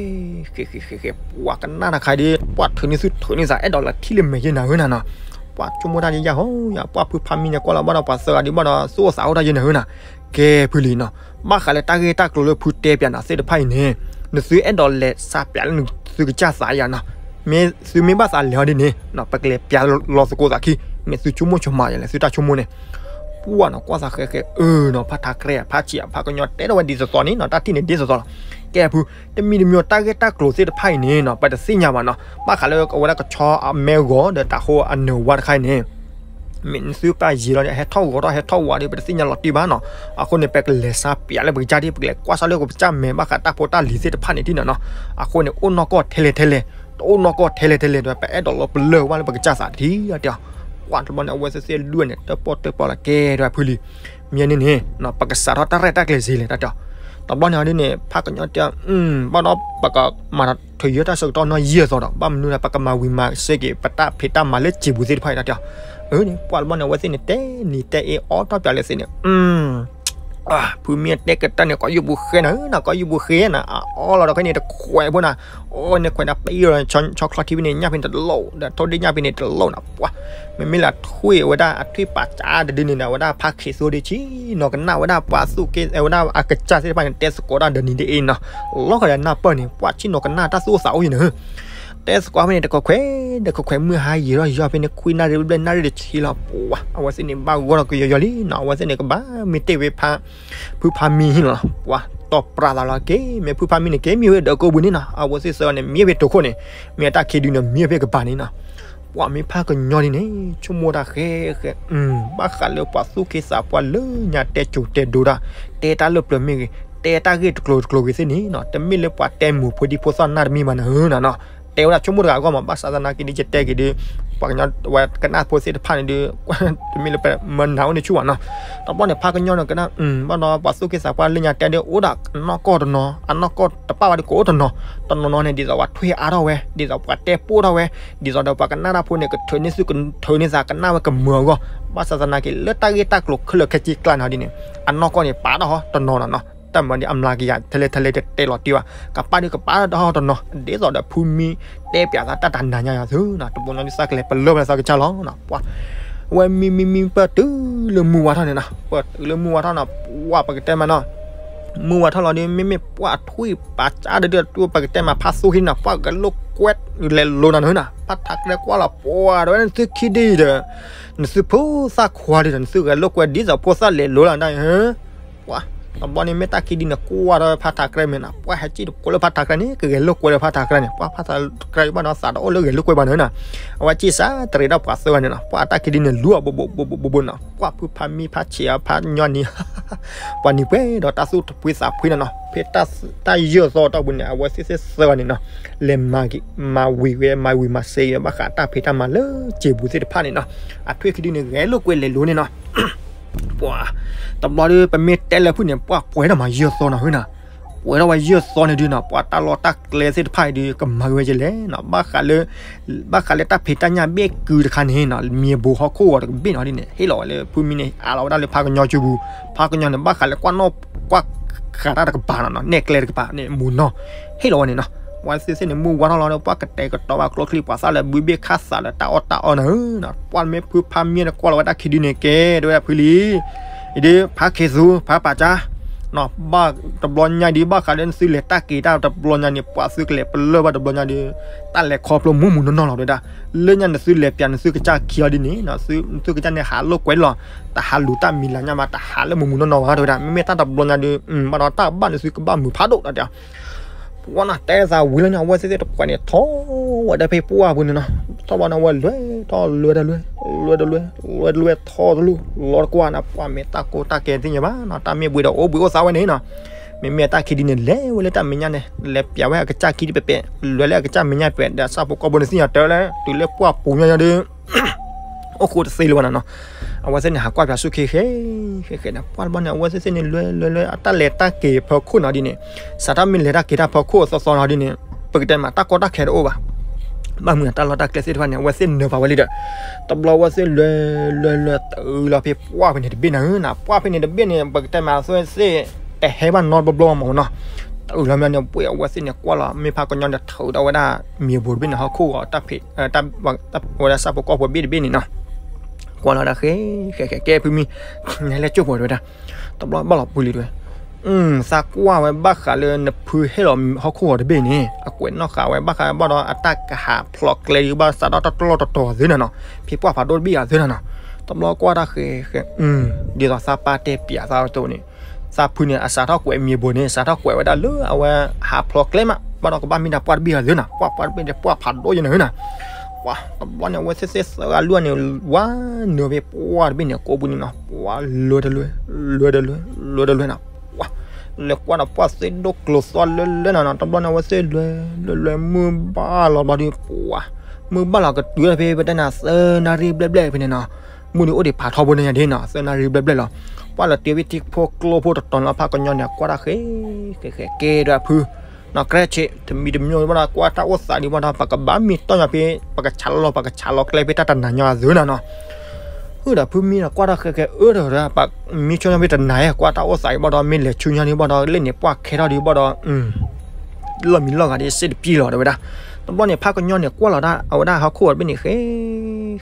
ဃဲဃဲဃဲဃဲ ပှၢ်ကနၣ်တၢ်ခါဒီး ပှၢ်ထုးန့ၢ်သုထုးန့ၢ်သး အဲၣ်ဒိးလၢထံၣ်လၢမဲာ်ယဲနၤဧၢနၤနီၤ. ပှၢ်ဆိကမိၣ်တၢ်ယဲယဲဟီယၤ ပှၢ်ဖုဖါမံန့ၣ် ကွၢ်လီၤဘၣ်ဒီးပှၤသၢဂၤဒ်ဘၣ်ဒီး သူၣ်အိၣ်သးအိၣ်တၢ်ယဲနၤဧၢနၤ. ကဲဖုလံနီၤ ဘၣ်ဃးလၢ တၢ်ဂ့ၢ်တၢ်ကျိၤလၢဖုတဲပၠးနၤသ့ၣ်တဖၣ်အံၤန့ၣ် နသုအဲၣ်ဒိးလဲၤစါပၠးလၢနသုကစၢ်သးယၤနီၤ. မ့ၢ်သုမ့ၢ်ဘၣ်သးလဲၤအီၤဒ်န့ၣ် ပကလဲၤပၠးလီၤသကိးသးခံ မ့ၢ်သုဆိကမိၣ်ဆိကမးယၤလဲၣ် သုတၢ်ဆိကမိၣ်န့ၣ်. ပှၢ်နီၤ ကွၢ်သးဃဲဃဲ အၢနီၤ ဖါထးကြဲ ဖါဆံး ဖါကညီတဲထီၣ်ဝဲဒ်သိးသိးန့ၣ်နီၤ တၢ်ထံၣ်န့ၣ်ဒ်သိးသိးလီၤ. ကဲဖု တမံၤတမံၤ တၢ်ဂ့ၢ်တၢ်ကျိၤသ့ၣ်တဖၣ်အံၤန့ၣ်နီၤ ပတသ့ၣ်ညါဘၣ်နီၤ. ဘၣ်ဃးလၢအဝဲဒၣ်ကဆီအမဲဂီၤဒီးတၤဟိအနၢၤဝါတခါအံၤန့ၣ် မ့ၢ်နသုပာ်ယံၤလီၤ ဟဲထီၣ်ဂီၤထီၣ်ဟဲထီၣ်ဝးဒီး ပတသ့ၣ်ညါလီၤတံၢ်ဘၣ်နီၤ. အဃိန့ၣ် ပကလဲၤစါပၠးလၢပကစၢ်ဒ် ပကလဲၤကွၢ်စၢ်လၢပကစၢ်မဲာ် ဘၣ်ဃးတၢ်ဖိတၢ်လံၤသ့ၣ်တဖၣ်န့ၣ်ဒ်နီၤနီၤ. အဃိန့ၣ် အိၣ်နီၢ်ကီၢ်ထဲလဲၣ်ထဲလဲၣ် တအိၣ်နီၢ်ကီၢ်ထဲလဲၣ်ထဲလဲၣ်ဒီး ပအဲၣ်ဒိးလီၤပလၢၢ်ဝဲလၢပကစၢ်သးတထံၣ်တဲအီၤ. ပှၢ်တဘျီန့ၣ် အဝဲသ့ၣ်သ့ၣ်လွံၢ်န့ၣ် တပီၢ်တပီၢ်လၢကဲဒီးဖုလံ မ့ၢ်န့ၣ်န့ၣ် ပကစးထီၣ်တၢ်ရဲၣ်တၢ်ကျဲၤစ့လဲၣ်တၢ်တဲအီၤ. တဘျီန့ၣ်ဒ်န့ၣ် ဖါကညီတဲ ဘၣ်ဒီး ပကမၤထီၣ်ထုးယၢတၢ်ဆၢကတီၢ်နီၢ်ယံာ်အသိးဒီး ဘၣ်မနုၤဒီး ပကမၤဝံၤမၤစ့က့ၤ ပတၢ်ဖံးတၢ်မၤလၢစံာ်ပူၤသ့ၣ်တဖၣ်အံၤတၢ်တဲအီၤ. အၢန့ၣ် ပှၢ်တဘျီန့ၣ် အဝဲသ့ၣ်န့ၣ် တဲနံၤတဲအ့အီထီၣ်ပၠးလၢသ့ၣ်န့ၣ် ဖုမ့ၢ်တဲကတၢၢ်န့ၣ် ကီၢ်ယူၢ်ပူၤဃဲနၤဧၢနၤ ကီၢ်ယူၢ်ပူၤဃဲနၤ အအီလီၤဒီးခဲအံၤန့ၣ် တခွဲးဖိနၤ အိၣ်န့ၣ်ခွဲးနၤ ပယီၤဆီချီထံဖဲန့ၣ် ညၣ်ဖဲန့ၣ်တလိၣ် ဒီးထိၣ်ဒ့ၣ်ညၣ်ဖဲန့ၣ်တလိၣ်နၤ ပှၢ် မ့မ့ၢ်လၢအထွံၣ်ဝဲဒၣ် အထွံၣ်ပာ်စၢ်တဒုန့ၣ်ဒီး အဝဲဒၣ်ဖါခ့သိဒ့ဆံနီၤကနၣ်ဝဲဒၣ် ပှၤသူၣ်က့ အဝဲဒၣ်အကစၢ်သ့ၣ်တဖၣ်န့ၣ် တဲသကိးတၢ်ဒီးနံၤဒ်အ့နီၤ လီၤဃီဒီးနၢ်ပၢၢ်န့ၣ် ပှၢ်ဆံနီၤကနၣ်တၢ်သူၣ်အိၣ်သးအိၣ်ယံၤနၤ တဲသကိးဖဲန့ၣ် တကခွဲး တကခွဲး မုၢ်ဟါယံာ်ထီၣ်ယံာ်ထီၣ်ဖဲန့ၣ် ခွံနၣ်ရံၣ်ဘျဲၣ်နၣ်ရံၣ်တဆံလီၤ ပှၢ် အဝဲသ့ၣ်န့ၣ် ဘၣ်ဂီၢ်ထီၣ်ကယီယီလံနီၤ အဝဲသ့ၣ်န့ၣ် ကဘၣ်မ့ၢ်တ့ၢ်ဝဲဖါ ဖုဖါမံဟံၣ်လီၤ ပှၢ် တီၢ်ပြးသးလီၤက့ၤ မ့ၢ်ဖုဖါမံန့ၣ် က့ၤမံဝဲဒီးကိးပူၤန့ၣ်နီၤ အဝဲသ့ၣ်သၢဂၤန့ၣ် မံဝဲတခိၣ်န့ၣ် မ့ၢ်အတၢ်ခံဒုန့ၣ် မံဝဲဖဲကပၤန့ၣ်နီၤ ပှၢ်မ့ၢ်ဖးကညီဒ်န့ၣ် ဆိကမိၣ်တၢ်ဃဲဃဲ ဘၣ်ဃးလၢပှၤသူၣ်က့သးပှၢ်လၢညါတဲစိၤတဲဒိတၢ် တဲတၢ်လၢပျၢၤမ့ၢ်ဂ့ၤ တဲတၢ်ဂ့ၢ်တကျိၤတကျိၤဂ့ၤသ့ၣ်န့ၣ်နီၤ တမ့ၢ်လၢပှၤတဲမိၢ်ဖိဒံဖိသၣ်နၢ်တမံၤဘၣ်နၤဧၢနၤနီၤ တဲဝဲဒၣ်ဆိကမိၣ်တဂၤအဂီၢ်မး ဘၣ်ဆၣ်သနာ်က့ဒ်ယတဲက့ၤဒီး ပှၤကညီဝဲကနၣ်ဖိသ့ၣ်တဖၣ်န့ၣ်ဒီး တမ့ၢ်လၢပမၤနၤအိၣ်န့ၣ်ဆူၣ်ဘၣ်နီၤ တဘျီန့ၣ် ဖးကညီန့ၣ်ကနၣ် ဘၣ်ဒီးပှၤသူၣ်က့သးပှၢ်လၢညါတဲဒီး အိၣ်ဒၣ်အနီၢ်ကီၢ်တနီၤ အနီၢ်ကီၢ်တပၣ်ဝဲဒီးကအိၣ်တနီၤ တနီၤနီၤန့ၣ် ဒ်သိးပှၤထွံၣ်အါထီၣ်ဝဲ ဒ်သိးပှၤတဲပိၢ်ထီၣ်ဝဲ ဒ်သိးဒီးပှၤကနၣ်တၢ်ဖိန့ၣ် ကထုးန့ၢ်သုကထုးန့ၢ်သးကနၣ်ဝဲကမုာ်အဂီၢ် ဘၣ်ဆၣ်သနာ်က့ လၢတၢ်ဂ့ၢ်တၢ်ကျိၤခဲလၢာ်ခဲဆ့ကျါန့ၣ်ဒ်န့ၣ် အနီၢ်ကီၢ်န့ၣ် ပာ်တၢ်ဟီတနီၤနီၤနီၤ တၢ်မၤဒ်အမျးကယၤထဲလဲၣ်ထဲလဲၣ်တတဲလီၤတံၢ်ဘၣ် ကပာ်ဒုးကပာ်တၢ်ဟီတနီၤ ဒ်သိးဒီးဖုမံတဲပၠးသးတၢ်တနၤညါယၤသုနီၤ တဘျီနီၤဒ်သးကလဲၤပလၢၢ်ဝဲသးကစၢ်လီၤနီၤ ပှၢ် ဝဲမံမံမံပၢၢ်တုၤလၢမုၢ်ဝါထီၣ်န့ၣ်နီၤ ပၢၢ်တုၤလၢမုၢ်ဝါထီၣ်နီၤ ပှၢ်ပကတဲမးနီၤ မုၢ်ဝါထီၣ်လီၤဒီး မ့မ့ၢ်ပှၢ်ထွံၣ်ပာ်စၢ်ဒီး ပကတဲမးဖးသူၣ်ဟံၣ်နီၤ ပှၢ်ဂဲၤလိာ်ကွဲလဲၤလိၤနၤနၤနီၤ ဖးထးကြဲကွၢ်လီၤ ပှၢ်ဒီးဝဲနသုခံဒံဒီး နသုဖိသၣ်ခွါဒီး နသုဂဲၤလိာ်ကွဲဒ်သိးဖိသၣ်လဲၤလိၤလီၤနၤ ပှၢ် တဘျီန့ၣ်မ့ၢ်တၢ်ခံဒုန့ၣ် ကွၢ်ဒီးဖးထးကြဲမဲာ်နီၤ ပှၢ်ဟဲစံၣ်တကိးလၢဖးထးကြဲန့ၣ် ကဂဲၤလိာ်ကွဲလၢဖးထးကြဲန့ၣ် ပှၢ်ဖးထးကြဲဘၣ်နီၤ သးတအိၣ်လၢဂဲၤလိာ်ကွဲဘၣ်န့ၣ်နီၤ အဝဲစံၣ်စၢ်တရံးဒီးပှၤသၢဂၤန့ၣ်နီၤ ပှၢ်အတၢ်ခံဒုန့ၣ် လူၤအဘိးဘိးဘိးဘိးဘိးနီၤ ပှၢ်ဖုဖါမံဖါဆံးအဖါညီနံၤ ပှၤနံၤပှဲၤဒီးတၢ်သူၣ်တပှ့ၤသးပှ့ၤနီၤနီၤ ဖဲတၢ်ယၢၢ်သီတီၢ်ပူၤန့ၣ် အဝဲသ့ၣ်သၢဂၤန့ၣ်နီၤ လဲၤမၤဝံၤဝဲ မၤဝံၤမၤစဲးဝဲ ဘၣ်ဃးတၢ်ဖံးတၢ်မၤလၢစံာ်ပူၤသ့ၣ်တဖၣ်န့ၣ်နီၤ အထွံၣ်ခံဒုန့ၣ်ဂဲၤလိာ်ကွဲလဲၤလိၤန့ၣ်နီၤ ပှၤ တဘျီဒီး ပမ့ၢ်တဲလၢဖုၣ်န့ၣ် ပှၢ်ပှဲၤထီၣ်မးယဲၢ်သီနီၤဟၢနၤ ပှဲၤထီၣ်ဝဲယဲၢ်သီန့ၣ်ဒုနီၤ ပှၤတၢ်လီၢ်တၢ်ကျဲသ့ၣ်တဖၣ်အံၤဒု ကမၤက့ၤဝဲကလဲၣ်နီၤ ဘၣ်ဃးလၢ ဘၣ်ဃးလၢတၢ်ဖံးတၢ်ညၣ်ဘ့ၣ်ကုတခါန့ၣ်နီၤ မံၤဘိဟီၣ်ခိၣ်ဂီၤတကဘ့ၣ်နီၤဒ်န့ၣ် ဟ့ၣ်လီၤဝဲလၢဖုၣ်မံန့ၣ် အးလီၤဝဲဒၣ်လၢဖးကညီစုပူၤ ဖးကညီန့ၣ် ဘၣ်ဃးလၢကွၢ်နီၣ်ကွၢ်ဃာ်တၢ်တကပၤနီၤနီၤ နဲၣ်ကျဲတကပၤန့ၣ် မူနီၤ ဟ့ၣ်လီၤဝဲန့ၣ်နီၤ ဝဲသ့ၣ်သ့ၣ်န့ၣ် မုၢ်ဝါထီၣ်လီၤဒီး ပှၤကတဲာ်ကတီၤဘၣ်ကျိချံ ပှၤသၣ်လၢဘုဘ့ၣ်ခၣ်သးလၢတၢ်အီၣ်တၢ်အီနၤဧၢနီၤ ပှၢ်မ့ၢ်ဖုဖါမံန့ၣ် ကွၢ်လီၤဝဲတၢ်ခံဒုန့ၣ်ကဲ တဲဝဲဒၣ်ဖုလံ အံၤဒု ဖးခ့သူ ဖးပာ်ကၠါ ဘၣ်တဘျီညါဒ်ဘၣ်ဃးလၢနသုလဲၤတၢ်က့ၤတၢ်တဘျီညါန့ၣ် ပှၤသုကလဲၤပလၢၢ်ဘၣ်တဘျီညါဒီး တၢ်လဲၤခီဖျိမူးမူးနီၢ်နီၢ်လီၤ တဲဝဲဒၣ်. လၢညါနသုလဲၤပၠးနသုကစၢ်ခံအီၤဒ်န့ၣ် နသုကစၢ်န့ၣ်ဟးလိာ်ကွဲလီၤ, တဟးလူၤတၢ်မံၤလၤညါဘၣ်, တဟးလၢမူးမူးနီၢ်နီၢ်ဘၣ် တဲဝဲဒၣ်. မ့မ့ၢ်တၢ်တဘျီညါဒီး ဘၣ်ဒီးတၢ်ဘၣ်နသုကဘၣ်မုာ်ဖးဒိၣ် တဲဝဲဒၣ်. ပှၤနီၤ တဲသးဝံၤလီၤန့ၣ် အဝဲသ့ၣ်သ့ၣ်တကွဲးန့ၣ် ထီၣ်ဝဲဒၣ်ဖဲပှၢ်ပူၤန့ၣ်နီၤ. ထီၣ်ဘၣ်န့ၣ် အဝဲလဲၤထီၣ်လဲၤတလဲၤ လဲၤတလဲၤ လဲၤတလဲၤ ထီၣ်တလူၢ် လီၤတကွၢ်န့ၣ် ပှၢ်မ့ၢ်တၢ်ကိၢ်တၢ်ကဲသ့ၣ်ညါဘၣ်နီၤ, တၢ်မ့ၢ်ဘှံးဒီးအိၣ်ဘှံးအိၣ်သါဝဲန့ၣ်နီၤ. မ့မ့ၢ်တၢ်ခံဒုန့ၣ် လဲၤဝဲလၢတၢ်မဲာ်ညါန့ၣ် လဲၤပၠးဝဲအကစၢ်ခံဒုပဲာ်ပဲာ် လဲၤလၢအကစၢ်မဲာ်ညါပဲာ်ဒီး ဆၣ်ဖိကီၢ်ဖိန့ၣ်သ့ၣ်ညါတၢ်လၢ တုၤလၢပှၢ်ပူၤညါညါဒီး အိၣ်ဃိတသ့လၢၤဘၣ်နီၤနီၤ. အဝဲသ့ၣ်န့ၣ် ဟးကွၢ်ပၠးဆူၣ်ခ့ဃဲ ဃဲဃဲန့ၣ် ပှၢ်တဘျီန့ၣ် အဝဲသ့ၣ်သ့ၣ်န့ၣ် လဲၤလဲၤလဲၤ အတၢ်လဲၤတၢ်က့ၤဖီခိၣ်နီၤဒ်န့ၣ် စးထီၣ်မ့ၢ်လဲၤတၢ်က့ၤတၢ်ဖီခိၣ်အသီသီနီၤဒ်န့ၣ် ပကတဲမး တၢ်ကီတၢ်ခဲတအိၣ်ဘၣ်. ဘၣ်မနုၤတၢ်လီၢ်တၢ်ကျဲသ့ၣ်တဖၣ်န့ၣ် အဝဲသ့ၣ်နၢၤပာ်ဝဲလံဒီး တဘျီအဝဲသ့ၣ်လဲၤလဲၤလဲၤတုၤလီၤဖဲပှၢ်ဖဲန့ၣ်တဘ့ၣ်နၤဧၢနီၤ, ပှၢ်ဖဲန့ၣ်တဘ့ၣ်န့ၣ် ပကတဲမးအဝဲသ့ၣ် တဟဲဘၣ်နီတဘျီဘျီမးနီၤ. တုၤလီၤမ့ၢ်န့ၣ် ပှ့ၤအဝဲသ့ၣ်န့ၣ် ကွၢ်လီၤ မ့ၢ်ဖးကညီန့ၣ် ထုးဒီးဝဲဒၣ်မ့ၤဘိတဘ့ၣ်န့ၣ် ဟီၣ်ခိၣ်ဂီၤတၢ်ဖံး ဝဲဒၣ်ဆၣ်ဖိကီၢ်ဖိတဘ့ၣ်တဘ့ၣ်န့ၣ်နီၤ. ကွၢ်လီၤဒၣ်ဃဲ ဃဲဃဲ ကဲဖုမံ နဟဲလၢကၠိၢ်ဖိတဲဝဲဒၣ်. တဘျီဘၣ်လီၤပှ့ၤလံတဲဝဲ သးကွၢ်ဝဲဘၣ်ဃးလၢနဖုဟဲလီၤဟီၣ်ခိၣ်ဂီၤတဘ့ၣ်န့ၣ် အကွဲးနီၣ်ဃာ်ဝဲဘၣ်ဃးဘၣ်ဒီးအတၢ်ကဟးဖျိးကျဲဒ်ဘၣ်စးထီၣ်တၢ်တလီၢ်တတီၤသုနီၤနီၤ, ဖဲပှၢ်ဖးဒိၣ်တဘ့ၣ်အီၤသုနီၤနီၤ. တဘျီကွၢ်တၢ်ဃဲဃဲ ဒ်သိးသးပၢ်တဲပၠးသးအသိးန့ၣ် သးဖုန့ၣ် အစးထီၣ်ကွဲးမ့ၤဘိန့ၣ် စးထီၣ်ကွဲးဝဲဒၣ်လၢအဝဲဟးဖျိးကျဲမး ဘၣ်ဒီးကဘၣ်မ့ၢ်ဒၣ်ပှၢ်တဘ့ၣ်အီၤသုနီၤ, ပှၢ်ပှၢ်တဘ့ၣ်န့ၣ် ပှၢ်ဖးဒိၣ်ယဲန့ၣ်နီၤ. ပှၢ်တဘျီန့ၣ် အဝဲသ့ၣ်သ့ၣ်သၢဂၤလွံၢ်ဂၤန့ၣ် ဝဲနုာ်ဖဲပှၢ်တဘ့ၣ်န့ၣ် ကိးပူၤန့ၣ်နီၤ, ပှၢ်လဲၤတလဲၤ လဲၤတလဲၤ လဲၤတလဲၤနီၤ. ပှၢ် လဲၤကွၢ်ဒီးပှၢ်သ့ၣ်ဒိၣ်ကျိၤသီလၢလၢနီၤနီၤ, တဘျီန့ၣ် အဝဲသ့ၣ်လဲၤ လဲၤလဲၤ မုၢ်ဘၣ်လီၤဘျီဒီး ပှၢ် မုၢ်ဘၣ်လီၤကတုၤဖဲပတဲနၤသၢနၣ်ရံၣ်ဘျဲၣ်ဘျဲၣ်ဖဲန့ၣ်နီၤ, မုၢ်န့ၣ်အိၣ်ဒံးဖးထီဘိန့ၣ်ညါဒ်နီၤ, သၢနၣ်ရံၣ်ဘျဲၣ်ဘျဲၣ်လီၤ. ပှၢ်လီၤတုၤဖဲထံဖိကျိဖိတတီၤန့ၣ်လီၤ ဖးကညီန့ၣ် ကွၢ်တၢ်ဃဲ ဃဲဃဲ ကဲဒီးဖု နီၢ်ကြဲးဆ့ တမံၤတမံၤဘၣ်ဒီး ကွၢ်တၢ်အိၣ်သးဒံးဘၣ်ဒီး ပကဘၣ်မ့ၢ်တီၢ်ညါဖဲ ပကဆးလီၤ ပကဆးလီၤကျဲဖဲတၢ်တနၤညါသုနီၤနီၤ. ဟုၣ်ဒီးဖုမံဒီး ကွၢ်တၢ်ဃဲဃဲ အၢဒီး ပမ့ၢ်ဆိညါဖဲတနၤဧါ ကွၢ်တၢ်အိၣ်သးဒံးဘၣ်ဒီး မ့ၢ်လဲၤဆူညါဒံးဘၣ်ဒီး လၢန့ၣ်ပှၢ်ခဲထီၣ်ဒံးဘၣ်ဒီး လီၢ်မံလီၢ်ဂၤဒ်စ့ၢ်တပျံၤလီၤ တဲဝဲဒၣ်. တဘျီန့ၣ် ဖးကညီန့ၣ် ကွၢ်လီၤဒၣ် အဝဲဒၣ်ဟီၣ်ခိၣ်ဂီၤတဘ့ၣ်န့ၣ် ဃဲ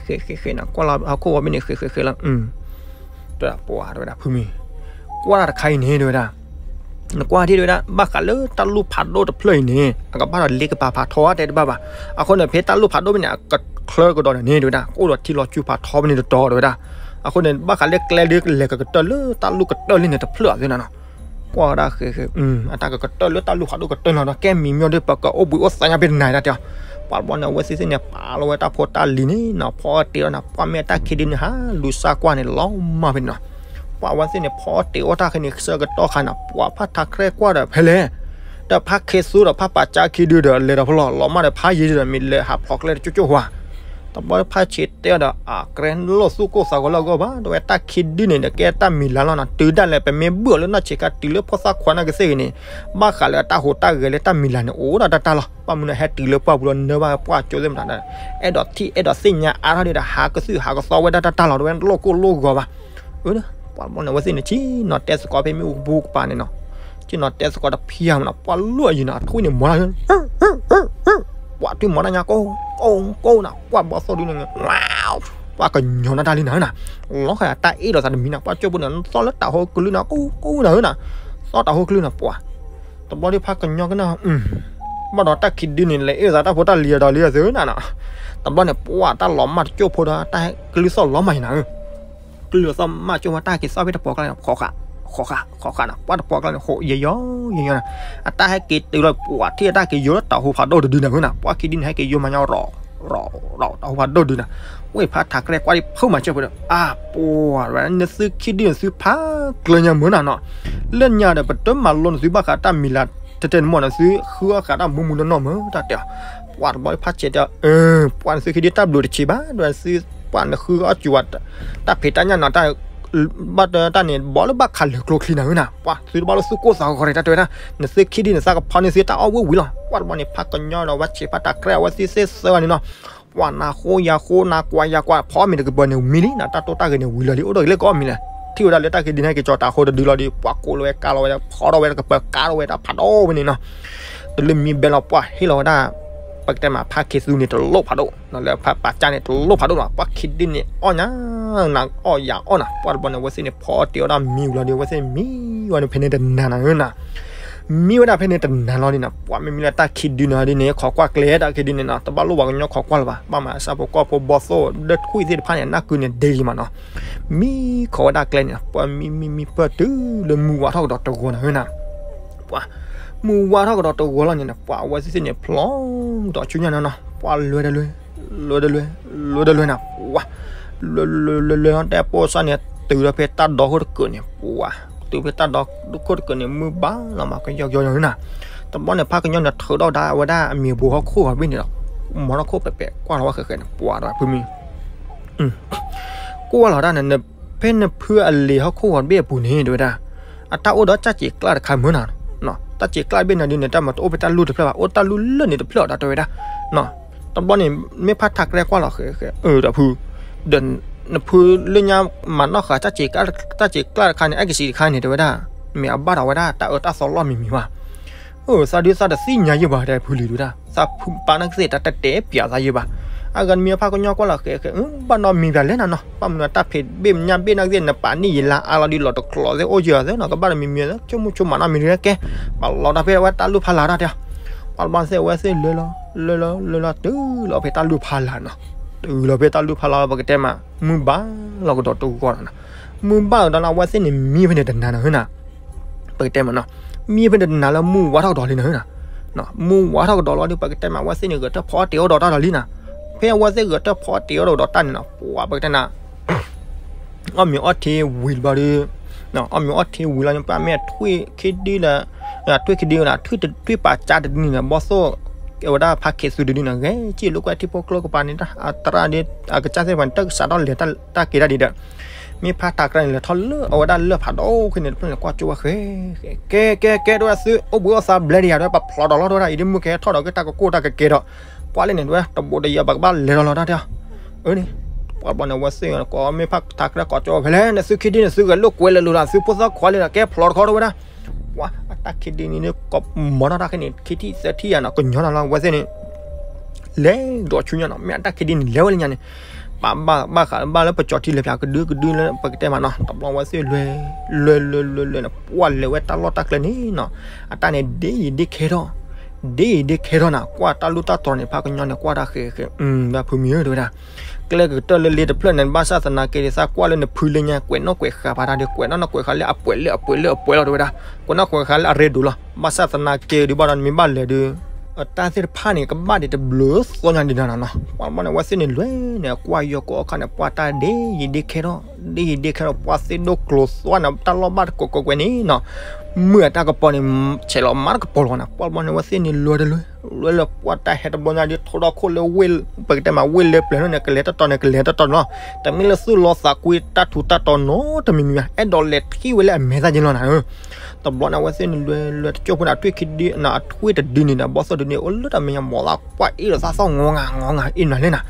ဃဲ ဃဲ ဃဲနီၤ, ကွၢ်လီၤဟီၣ်ခိၣ်ဂီၤတဘ့ၣ်န့ၣ် ဃဲ ဃဲ ဃဲလီၤ. တဲဝဲဒၣ် ပှၢ် တဲဝဲဒၣ် ဖုမံ ကွၢ်တၢ်တခါအံၤန့ၣ် တဲဝဲဒၣ် နကွၢ်ထံၣ် တဲဝဲဒၣ် ဘၣ်ဃးလၢတၢ်လူၢ်ဖးဒိၣ်တဖျၢၣ်အံၤန့ၣ် အကဘၣ်ဒီးလ့ကပၤဖးထီတဲတဘၣ်ဘၣ်. အဃိန့ၣ် ဖဲတၢ်လူၢ်ဖးဒိၣ်ဖဲန့ၣ် အကချၢကဒီးန့ၣ်န့ၣ် တဲဝဲဒၣ် ကအိၣ်ဒီးထံလီၤဆူဖးထီဖဲန့ၣ်တတီၤ တဲဝဲဒၣ်. အဃိန့ၣ် ဘၣ်ဃးလၢကျဲဒ်လဲၣ်ကကတၢၢ်လၢတၢ်လူၢ်ကတၢၢ်လံန့ၣ်တဖျၢၣ်အီၤသ့နီၤနီၤ. ကွၢ်ဝဲဒၣ်ဃဲ ဃဲ အတၢ်ကကတၢၢ်လၢတၢ်လူၢ်ဖးဒိၣ်ကတၢၢ်လီၤဒီး ကဲမံၤမ့ၢ်ဒီး ပကအိၣ်ဘှံးအိၣ်သါညါဖဲတနၤဒၣ်တဲအီၤ. ပှၢ်တဘျီန့ၣ် အဝဲသ့ၣ်သ့ၣ်န့ၣ် ပာ်လီၤဝဲတၢ်ဖိတၢ်လံၤန့ၣ်နီၤ ဖီအီၣ်တ့ၢ်အီၣ်န့ၣ် ပှၢ်မ့ၢ်အတၢ်ခံဒုန့ၣ် ဟးလူၤစၢ်ကွၢ်န့ၣ်လီၤမၢ်ဖဲန့ၣ်နီၤ. ပှၢ်အဝဲသ့ၣ်န့ၣ် ဖီအီၣ်တ့ၢ်အီၣ်တၢ်ဃဲန့ၣ် ဆၢကတီၢ်ခါန့ၣ် ပှၢ်ဖးထးကြဲကွၢ်ဒီးဖဲလဲၣ် ဒီးဖးခ့သူဒီးဖးပာ်ကၢခံဒုဒီး လဲၤဒီးဖဲလီၤ လီၤမၢ်ဒီးဖးယံၤဒီး မ့ၢ်လဲၤဟးဖျိးကျဲတကၠိၣ်ကၠိၣ်ဝါ တဘျီဖးဆံးတဲအီၤဒီး အကြဲလိာ်သူၣ်ကိၢ်သးဂီၤလၢအဂီၢ်ဘၣ် တဲဝဲတၢ်ခံဒုန့ၣ်ဒီး ကဲတၢ်မံၤလၤလီၤနီၤ တုၤဒၣ်လဲာ် ပမ့ၢ်ဘုၣ်အီၤလၢနီၢ်ဆံးခါတုၤလၢဖိသၣ်ခွါနာ်က့သ့ၣ်ဂ့ၤန့ၣ် ဘၣ်ဃးလၢအတၢ်ဟူးတၢ်ဂဲၤလၢတၢ်မံၤလၤန့ၣ် အိၣ်ဒၣ်တၢ်တၢ်လီၤ ဘၣ်မနုၤဟဲတုၤလၢပှၢ်ပူၤလီၤ နၢဘၣ်ပှၢ်ကၠိသ့ၣ်မတၤ အဲၣ်ဒိးထံၣ်အဲၣ်ဒိးသ့ၣ်ညါအါထီၣ်ဒံးဒီး ဟးကသုၣ်ဟးကသီဝဲဒၣ်တၢ်တၢ်လီၤ တဲဝဲလိာ်ကိၢ်လိာ်ဂီၤဘၣ် အၢ ပှၢ်တဘျီန့ၣ် အဝဲသ့ၣ်န့ၣ် ဆ့ၣ်နီၤတဲသကိးဖဲမ့ၣ်အူကပူၤကပၤန့ၣ်နီၤ, ဆ့ၣ်နီၤတဲသကိးတဖံးမနီၤ, ပှၢ်လၢအယံၤနီၤ အထွံၣ်န့ၣ်မီၤတၢ်, ပှၢ်ထွံၣ်မီၤတၢ်ညါကိၢ်ကိၢ်ကိၢ်နီၤ, ပှၢ်ဘီသိၣ်ဒုန့ၣ်, ပှၢ်ကညီၤနတၢ်လံနၤဧၢနီၤ, လီၤဃာ်တၢ်အ့ၣ်လိာ်သးတမံၤနီၤ, ပှၢ်ကၠိဖိန့ၣ် သီၣ်လၢတၢ်ဟိကလုၢ်နီၤ ကိၢ်ကိၢ်နၤဧၢနီၤ, သီၣ်တၢ်ဟိကလုၢ်နီၤ ပှၢ် တဘျီဒ်ဖးကညီကနၣ်, ဘၣ်ဒီးတၢ်ခံဒုန့ၣ် လဲၤအ့ၣ်လိာ်သးတၢ်ဖိတၢ်လံၤအဒီးလံအသုနၤနီၤ, တဘျီန့ၣ် ပှၢ်တၢ်လီၤမၢ်တကၠိဖိဒီး တၢ်ကလုၢ်သီၣ်လီၤမၢ်ယံၤနၤဧၢ ကလုၢ်သီၣ်မၢ်ကၠိဖိ တၢ်က့ၤသီၣ်ဖဲတပှီၤကျါန့ၣ် ဃီဃာ်, ဃီဃာ်, ဃီဃာ်နီၤ, ပှၢ်တပှီၤကျါန့ၣ် ဃိးယဲၢ်ယီၤယဲၢ်ယီၤနီၤ, အတၢ်ဟဲက့ၤတုၤလီၤ ပှၢ်ထံၣ်အတၢ်က့ၤယိာ်လၢတၢ်ဟူဖးဒိၣ်တဒုနၤဧၢနီၤ, ပှၢ်ခံဒုန့ၣ် ဟဲက့ၤယိာ်မၤညါရီၤ ရီၤ ရီၤ တၢ်ဟူဖးဒိၣ်ဒုနၤ, ဝဲဖးထးကြဲကွၢ်ဒံးဖုမၤစၢၤဖိဒီး အါပှၢ် နသုခံဒုနသုဖးကျၢၤညါမုၢ်နၤနီၤ, လၢညါဒီး ပတမၤလိနသုဘၣ်ဃးတၢ်မံၤလၤ ထဲထဲန့ၣ်မီၢ် နသုဃုအီၣ်ဃာ်တၢ်မူမူနီၢ်နီၢ်မုၢ် တၢ်တဲအီၤ, ပှၢ်တဘျီဖးဆဲးတဲအီၤ, ပှၢ်နသုခံဒုတၢ်ဘျုးတဆံးဘၣ် ဒီးသု ပှၢ်နဃုအီၣ်စူၤဝဲ တၢ်ဖံးတၢ်ညၣ်နီၤ တၢ် ဘၣ်တၢ်န့ၣ် ဘီလၢဘၣ်ခးလၢာ်ကျိချံနၤဧၢနီၤ, ပှၢ်သုတဘၣ်လၢသုကိၢ်သးဂီၤရဲၣ် တၢ်တဲဝဲဒၣ်, နသုခံဒုန့ၣ် သးကဖီန့ၢ်သုတၢ်အီၣ်ဝံၣ်ဝံၣ်လီၤ, ပှၢ်တဘျီန့ၣ် ဖးကညီဒီးဝဲဆံးဖးထးကြဲအဝဲသ့ၣ်သ့ၣ်သၢဂၤန့ၣ်နီၤ, ပှၢ်နၤဃိယၤဃိနၤကွၢ်ယၤကွၢ် ဖီမ့ၢ်တကပၤန့ၣ်ဝံၤလံနီၤ, တၢ်တိၢ်တၢ်ဂ့ၤန့ၣ်ဝံၤလီၤလံ အိၣ်ဒီးကလဲၤကအီၣ်မ့ၤလဲၣ်, ထံၣ်ဝဲဒၣ်လၢတၢ်ခံဒုန့ၣ် ဟဲက့ၤကၠီၤတၢ်ဟိတဒုလီၤဒီး ပှၢ်ကိးလီၤဝဲကါလီၤဝဲ ဖီထီၣ်ဝဲတကပၤကါထီၣ်ဝဲတၢ်ဖးဒိၣ်ဝဲန့ၣ်နီၤ, တလၢမံဘဲလီၤ ပှၢ်ဟ့ၣ်လီၤဝဲဒၣ် ပကတဲမး ဖါခ့သူန့ၣ်တလိၣ်ဖးဒိၣ်, လၢဖါပာ်ကၢ်န့ၣ်တလိၣ်ဖးဒိၣ်လီၤ. ပှၤခ့ဒုန့ၣ်အီၣ်ညါ, နၤအီၣ်ယၤအီၣ်နၤ, ပှၤတဘျီန့ၣ် အဝဲသ့ၣ်န့ၣ် ဖီအီၣ်တ့ၤအီၣ်ဒၣ်မံဝံၤလီၤဒီး အဝဲသ့ၣ်န့ၣ်မံဝဲန့ၣ် ဖဲန့ၣ်တနၤနၤဧၢနၤ, မံဝဲဒၣ်ဖဲန့ၣ်တနၤလီၤဒ်န့ၣ်, ပှၤမ့မ့ၢ်လၢတၢ်ခ့ဒုန့ၣ်ဒ်န့ၣ် ခိးကွၢ်ကျဲတၢ်ခ့ဒုန့ၣ်နီၤ, တဘၣ်လိၣ်ပှၤကညီခိးကွၢ်လၢၤဘၣ်, ဘၣ်မၤစၢ်ဖိကီၢ်ဖိဘီသိၣ် ဒၢထွံၣ်သ့ၣ်တဖၣ်န့ၣ် နၢ်ကုန့ၣ်ဒ့လံမးနီၤ, မံခိးဝဲဒၣ်ကျဲန့ၣ်, ပှၤမံမံမံပၢၢ်တုၤလၢမုၢ်ဝါထီၣ်ကဒီးတဂီၤနၤဧၢနၤ, ပှၤ မုၢ်ဝါထီၣ်ကဒီးတဂီၤလီၤန့ၣ် ပှၤအဝဲသ့ၣ်န့ၣ် ဖျီကဒီးဆူညါနီၤနီၤ, ပှၤလွဲတလွဲ, လွဲတလွဲ, လွဲတလွဲနၤ, ပှၤ လွဲလွဲလွဲလွဲလီၤ တဲပိာ်စၢ်န့ၣ် တုၤဒီးဖဲတၢ်ဒီခိၣ်တကုာ်န့ၣ်, ပှၤ တုၤဖဲတၢ်ဒီခိၣ်တကုာ်န့ၣ် မုၢ်ဘၣ်လီၤမး ကယီကယီနၤ, တဘျီန့ၣ် ဖါကညီန့ၣ် ထုးထီၣ်ဒၣ်ဝဲဒၣ်အမံၤပူၤဟီၣ်ခိၣ်ဂီၤဘ့ၣ်န့ၣ်ဒီး မီထီၣ်ခိၣ်ပဲာ်ပဲာ် ကွၢ်လီၤဝဲဃဲးဃဲးန့ၣ် ပှၤဒီးဖုမံ ကွၢ်လီၤတၢ်န့ၣ် ဖဲနဖုအလံၤဟီၣ်ခိၣ်ဂီၤဘ့ၣ်အပူၤန့ၣ် တဲဝဲဒၣ်, အတၢ်အိၣ်ဒီးတၢ်စံးကျၢ်တခါမုၢ်နၤ, တၢ်စံးကျၢ်ဘ့ၣ်နၤဒ်န့ၣ် တၢ်မၤတအိၣ်ဖဲတၢ်လူၢ်တဖျၢၣ်ဘၣ်, အိၣ်တၢ်လူၢ်လၢန့ၣ်တဖျၢၣ်ဒီး တဲဝဲဒၣ်, တဘျီန့ၣ် မ့ၢ်ဖါထးကရဲကွၢ်လီၤဃဲးဃဲး အၢ ဒီးဖု ဒီးနဖုလၢညါမၤနီၣ်ဃာ် တၢ်စံးကျၢ်တခါန့ၣ် အဲကစံးတခါန့ၣ် တဲဝဲဒၣ်, မ့ၢ်အဘၣ်ဒီးဝဲဒၣ် တၢ်အၢတၢ်သီလီၢ်မံၤမံၤဘၣ် အၢ သးဒုးသးတသ့ၣ်ညါယဲၢ်ဘၣ် တဲဖုလံၤဒုဒၣ်, သးဖုပၢ်နီၢ်ကသ့ၣ် တၢ်တတဲပၠးသးယဲၢ်ဘၣ်, အဂၤတမံၤဖါကညီကွၢ်လီၤဃဲးဃဲး ဘၣ်နီတမံၤပၠးလဲၣ်နၤနီၤ, ဘၣ်မနုၤတၢ်ဖံးဘ့ၣ်ညၣ်ဘ့ၣ်နီၢ်ကသ့ၣ် နပာ်န့ၢ်ယံာ်လါအါလီၤဒုး လီၤတကျိးသ့ၣ်အိၣ်ယဲၢ်သ့ၣ်နီၤ, ကဘၣ်တမံၤမံၤသ့ၣ် ဆိကမိၣ်ဆိကမးနီတမံၤဒုးကဲ, ပှၤလီၤတၢ်ဖဲဝဲတၢ်လူၢ်ဖးလၢ်တၢ်တဲ, ပှၤဘျီသ့ၣ်အဝဲသ့ၣ်လဲၤလီၤ လဲၤလီၤ လဲၤလီၤ တုၤလီၤဖဲတၢ်လူၢ်ဖးလၢ်နီၤ, တုၤလီၤဖဲတၢ်လူၢ်ဖးလၢ်လီၤ ပကတဲမး မုၢ်ဘၣ်လီၤကဒီးတဂီၤနီၤ, မုၢ်ဘၣ်ကဒီးလီၤ အဝဲသ့ၣ်န့ၣ်မံဖဲန့ၣ်တနၤနီၤ ဟၢနၤ ပကတဲမးနီၤ, မံဖဲန့ၣ်တနၤလၢမုၢ်ဝါထီၣ်ကဒီးလံနီၤ, မုၢ်ဝါထီၣ်ကဒီးလီၤဒီး ပကတဲမး အဝဲသ့ၣ်န့ၣ် ဂဲၤထၢၣ်ဖီအီၣ်တ့ၤအီၣ်ဒီးတၢ်ဒီးလံနီၤ, ဖဲအဝဲသ့ၣ်ဂဲၤထၢၣ်ဖီအီၣ်တ့ၤအီၣ်ဒီးတၢ်န့ၣ်နီၤ, ပှၤပကတဲနၤ အီၣ်မ့ၤအီထံဝံၤလီၤဒီး, အီၣ်မ့ၤအီထံဝံၤလီၤန့ၣ် ပှၤမ့ၢ်ထွံၣ်ခ့ဒုဒီး, ထွံၣ်ခ့ဒုဒီး ထွံၣ်ပာ်ကၢ်တဒုန့ၣ်ဒီး ဘီသိၣ် အဝဲဒၣ်ဖါခ့သူတဒုန့ၣ် ဂဲၤစံၣ်လိာ်ကွဲထံဖိကျိကပၤန့ၣ် အတရၣ်ဒ် အကစၢ်သ့ၣ်တဖၣ်န့ၣ် တၢ်ကစးထီၣ်လဲၤတၢ်က့ၤတၢ်ဒ်ဒီး မ့ၢ်ဖါထးကရဲန့ၣ် လဲၤထီၣ်လၢအဝဲဒၣ်လၢၢ်ဖးဒိၣ်ခဲန့ၣ်တဖျၢၣ်န့ၣ် ကွၢ်ကၠိဝဲဃဲ ကဲ ကဲ ကဲ တဲဝဲဒၣ် သုအိၣ်ဘှံးအိၣ်သါဘျဲၣ်ဒံးယၤ တဲဝဲ ပဖျိးဒီးလီၤ တဲဝဲဒၣ် အံၤဒ်မုၢ်ကဟဲထီၣ်ဒီးက့ၤတၢ်ကကိၢ်တၢ်ကကဲဒီး ကွၢ်လၢန့ၣ် တဲဝဲ တဘိးတယံၤ ပကဘၣ်လဲၤဒီးလီၤ တၢ်တဲအီၤ အၢန့ၣ် ပှၤဘျီန့ၣ် အဝဲသ့ၣ်န့ၣ် ကိးမ့ၢ်ဖါထးကရဲ ကိးကၠိဝဲဖဲလဲၣ်န့ၣ် သုခံဒုန့ၣ် သုဂဲၤလိာ်ကွဲလၢာ်လိာ်လၢ သုဖိသၣ်ခွါလံဒီး ကဲဖျိးတခီ တဲဝဲဒၣ် ပှၤအတၢ်ခံဒုန့ၣ် ကိးမီၤထီၣ်တၢ်ခဲန့ၣ် ခံထံၣ်သၢထံၣ်ယၤနီၤ ကညီနီၤလီၤ အဝဲသ့ၣ်န့ၣ် လဲၤဒီးဆူညါနီၤ မ့ၢ်အတၢ်ခံဒုန့ၣ် လဲၤဝဲလၢညါန့ၣ် ပဘၣ်ဘၣ်ဃးဘၣ်လၢပကၠီၤထံလဲၤဖျါကဒုကဒုလၢပကတဲမးနီၤ တဘျီဝဲသ့ၣ်လွဲ လွဲလွဲလွဲလွဲန့ၣ် ပှၤလဲၤဝဲတၢ်လီၢ်တၢ်ကျဲန့ၣ်နီၤ အတၢ်န့ၣ် ဒ်ယံၤဒ်ခဲထီၣ် ဒ်ယံၤဒ်ခဲထီၣ်နၤ ကွၢ်တၢ်လူၢ်တၢ်တီၤန့ၣ် ဖါကညီန့ၣ် ကွၢ်တၢ်ဃဲဃဲ ဒီးဖုမံၤဧၢ တဲဝဲဒၣ် ကျဲကတၢၢ်လၢလ့တဖျၢၣ်န့ၣ် ဘၣ်ဆၣ်သနာ်က့ သးကွၢ်လၢနဖုလၢညါ ကွဲးနီၣ်ကွဲးဃာ်ပာ်တၢ်ဒီး ကွဲးနီၣ်နီၣ်ကွဲးဃာ်လၢအပှဲၤလၢအပှဲၤလၢအပှဲၤလီၤ တဲဝဲဒၣ် ကွဲးနီၣ်ကွဲးဃာ်လၢအရ့ဒိၣ်လီၤ ဘၣ်ဆၣ်သနာ်က့ဒုးဘၣ်ဒီး နမ့ၢ်ဘၣ်လဲၤဒုး တၢ်သ့ၣ်တဖၣ်န့ၣ် ကဘၣ်ဒံးတဘျုးသီညါဒံးနၤနီၤ ပှၤဘျီန့ၣ် အဝဲသ့ၣ်န့ၣ်လွဲန့ၣ် ကွၢ်ယိၤကိးအခါန့ၣ် ပှၤတၢ်ဒ်ယံၤဒ်ခဲထီၣ် ဒ်ယံၤဒ်ခဲထီၣ် ပှၤသ့ၣ်ဒိၣ်ကျိၤသွါန့ၣ် တၢ်လီၢ်ဘၣ်တကိးကိးကွဲးန့ၣ်နီၤ မုၢ်အတၢ်ကပီၤန့ၣ် ဆဲးလီၤမၤတကပီၤလီၤနီၤ ပှၤဘျီန့ၣ် အဝဲသ့ၣ်န့ၣ်လွဲတလွဲ လွဲလၢပှၤတၢ်ဟဲတဘျီညါဒ် ထိၣ်ထီၣ်ခိၣ်လၢဝ့ၢ် ပကတဲမးဝ့ၢ်လၢပျၢၤန့ၣ် ကလဲၤတတီၤန့ၣ် ကလဲၤတတီၤန့ၣ်လီၤ တမ့ၢ်လၢသူၣ်လီသးကွံတၢ်ထူးတၢ်တီၤနီတမံၤမံၤဘၣ် အဲၣ်ဒိးလဲၤထံၣ်ဝဲလၢအမဲာ်သၣ်က့ၤလီၤနၤဧၢ တဘျီန့ၣ် အဝဲသ့ၣ်န့ၣ်လွဲလွဲတကၠိၢ်ဖိန့ၣ် အထွံၣ်ခံဒုန့ၣ် အထွံၣ်တဒုန့ၣ်ဒီး ဘီသိၣ်တဒုန့ၣ် အိၣ်လၢတၢ်မဲာ်ညါမီၤသး ပှၤအ့ၣ်လိာ်သးသီၣ်ငီၤငါငီၤငါအ့ၣ်နၤလဲၣ်နၤ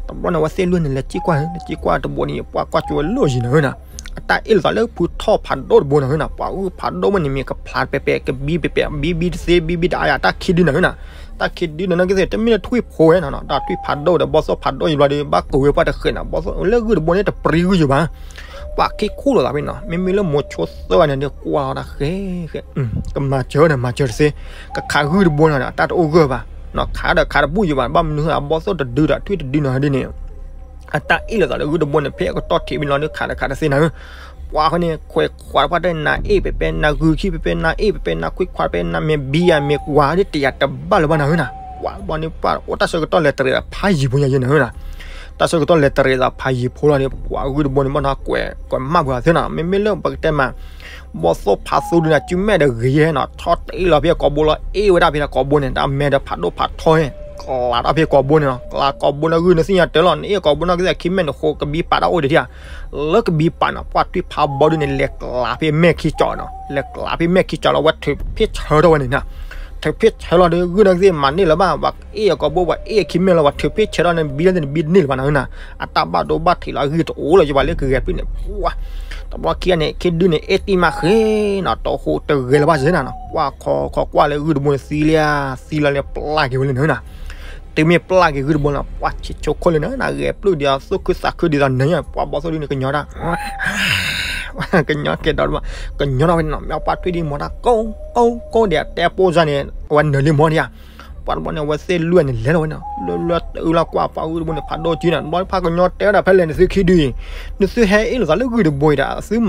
တဘျီန့ၣ် အဝဲသ့ၣ်လွဲန့ၣ် လဲၤစံၣ်ကွၢ် လဲၤစံၣ်ကွၢ်တဘိန့ၣ် ပှၤကွၢ်ကၠိဝဲလၢယံၤနၤဧၢနၤ အတၢ်အ့ၣ်လိာ်သးလၢဖုထီၣ်ဖးဒိၣ်တဘိနၤဧၢနၤ ပှၤဂုၢ်ဖးဒိၣ်မ့ၢ်န့ၣ်မ့ၢ်ကဖျါပဲပဲ ကဘံပဲပဲ ဘံဘံတသ့ ဘံဘံတအါယၤ တၢ်ခံဒုနၤဧၢနၤ တၢ်ခံဒုနၤ နီၢ်ကသ့ၣ် တမ့ၢ်လၢထွံၣ်ဖိဝဲနၤနီၤ တၢ်ထွံၣ်ဖးဒိၣ်ဒီး ဘီသိၣ်ဖးဒိၣ်ယံၤဘျီဒီး ဘၣ်ကိးဝဲပှၤတဃဲးနၤ ဘီသိၣ်လၢဂုၢ်တဘိန့ၣ် တပြံဂုၢ်ယံၤဘၣ် ပှၤခံခူၣ်လိာ်သးဖဲနီၤ မ့မ့ၢ်လၢမိၤဆိသၢဂၤန့ၣ်ဒီး ကွၢ်လီၤတၢ်ဃဲဃဲ ကမၤစၢၤဒီးမၤစၢၤတသ့ ကခးဂုၢ်တဘိန့ၣ်ဒီး တၢ်တအိၣ်ဂၢၢ်ဘၣ် ခးဒီးခးတဘူၣ်ယံၤဘၣ် ဘၣ်မနုၤအဘီသိၣ်တဒုဒီး ထွံၣ်တဒုနီၤဒ်န့ၣ် အတၢ်အ့ၣ်လိာ်သးလၢဂုၢ်တဘိန့ၣ် ဖဲအကတီၢ်ထံးဘၣ်လီၤဒီး ခးဒီးခးတသ့နၤဧၢ ပှၤဃီန့ၣ် ခွဲးခွးတဖၣ်တဲ နၤအ့ၣ်ပဲပဲ နၤဂုာ်ခံပဲပဲ နၤအ့ၣ်ပဲပဲ နၤခွံခွးပဲ နၤမ့ၢ်ဘံယၤမ့ၢ်ကွၢ်ဒ်တယၤတဘၣ်လၢၤဘၣ်နၤဧၢနၤ ပှၤဘျီန့ၣ် ပှၤအိၣ်တၢ်ဆၢကတီၢ်လဲၤတရံးသးဖးယံၤဖိညါယဲနၤဧၢနၤ တၢ်ဆၢကတီၢ်လဲၤတရံးသးဖးယံၤဖိလီၤန့ၣ် ပှၤဂုၢ်တဘိန့ၣ် ဘၣ်နီၤကွဲး ကွဲးမၣ်ပှၤသ့နီၤ မ့မ့ၢ်လၢပကတဲမး ဘီသိၣ်ဖးသူဒုန့ၣ် စုမဲာ်ဒီးဂ့ၤယဲနီၤ ထီၣ်တအ့ၣ်လီၤဖဲကိာ်ဘိလီၤ အ့ၣ်ဝဲဒၣ်ဖဲကိာ်ဘိန့ၣ် တၢ်မဲာ်ဒီးဖးဒိၣ်ဖးထီ ကျးထီၣ်ဖဲကိာ်ဘိန့ၣ်နီၤ ကျးကိာ်ဘိန့ၣ်ဂုၢ်နသ့ၣ်ညါတၢ်လီၤ နအ့ၣ်ကိာ်ဘိနီၢ်ကသ့ၣ်ခံမဲာ်န့ၣ်ဃိ ကဘံပာ်တၢ်အိၣ်ဒံးထံၣ်ဧါ လၢကဘံပာ်နီၤ ပှၤထွံၣ်ဖးဘီဒုန့ၣ် လဲၤကျးဖဲမဲာ်ခံကၠီနီၤ လဲၤကျးဖဲမဲာ်ခံကၠီလီၤ ဝဲထုးဖ့ၣ်ဆၢထီၣ်ဝဲန့ၣ်နီၤ ထုးဖ့ၣ်ဆၢလီၤဒီး ဂုၢ်နီၢ်ကသ့ၣ်မၤန့ၢ်လၢၤဘၣ် ပှၤအ့ၣ်အကိာ်ဘိ ပှၤအ့ၣ်အခံမဲာ်လီၤ ပှၤထုးဖ့ၣ်ဆၢထီၣ်န့ၣ် ဘံလၢန့ၣ် ဘံတန့ၢ်လၢၤဘၣ်နၤဧၢနၤ အတၢ်ဘၣ်ဒိဘၣ်ထံးလီၤ အဂံၢ်တအိၣ်လၢၤယဘၣ်လၢကဂဲၤဖဲန့ၣ် ပှၤ တဘျီခံဂၤန့ၣ် ခ့ဒုန့ၣ် အ့ၣ်တံၢ်မးဃ့နီၤ တဟူးတဂဲၤလၢၤဘၣ်စ့ၢ်နၤနီၤ ကွၢ်ခီခီကွၢ်လၢဂုၢ်တဘိန့ၣ် သံလၢ သံလီၤလၢပျၢ်က့ၤဝဲလၢနၤဧၢနၤ တုၤမ့ၢ်ပျၢ်က့ၤဂုၢ်တဘိလီၤ ပှၤဆံးဆိခိၣ်လၢနၤ နဂဲၤပျုၢ်ဒံးအသူၣ်ခုသးခုဒ်သိးနၤညါ ပှၤဘီသိၣ်ဒုန့ၣ် ကညီတၢ် ကညီကဲဒီး ကညီထီၣ်ဝဲန့ၣ်နီၤ မ့ၢ်ပှၤထွံၣ်ဒံးမီၤတၢ်ကိၢ်ကိၢ်ကိၢ်ဒံး တဲပိၢ်စၢ်န့ၣ် အဝဲနၢၤလံမီၤဒံးဧါ ပှၤတဘျီန့ၣ် အဝဲသ့ၣ်လွံၢ်န့ၣ် လဲၤလီၤဝဲန့ၣ် လၢလၢတအုလီၤကွၢ်ပှၤဂုၢ်တဘိန့ၣ် ဖးဒိၣ်ကံန့ၣ် တဘျီဖးကညီတဲဝဲဒၣ်ဖဲလဲၣ် နသုခံဒုအံၤ နသုဟဲအ့ၣ်လိာ်သးလၢဂုၢ်တဘိအံၤဒီး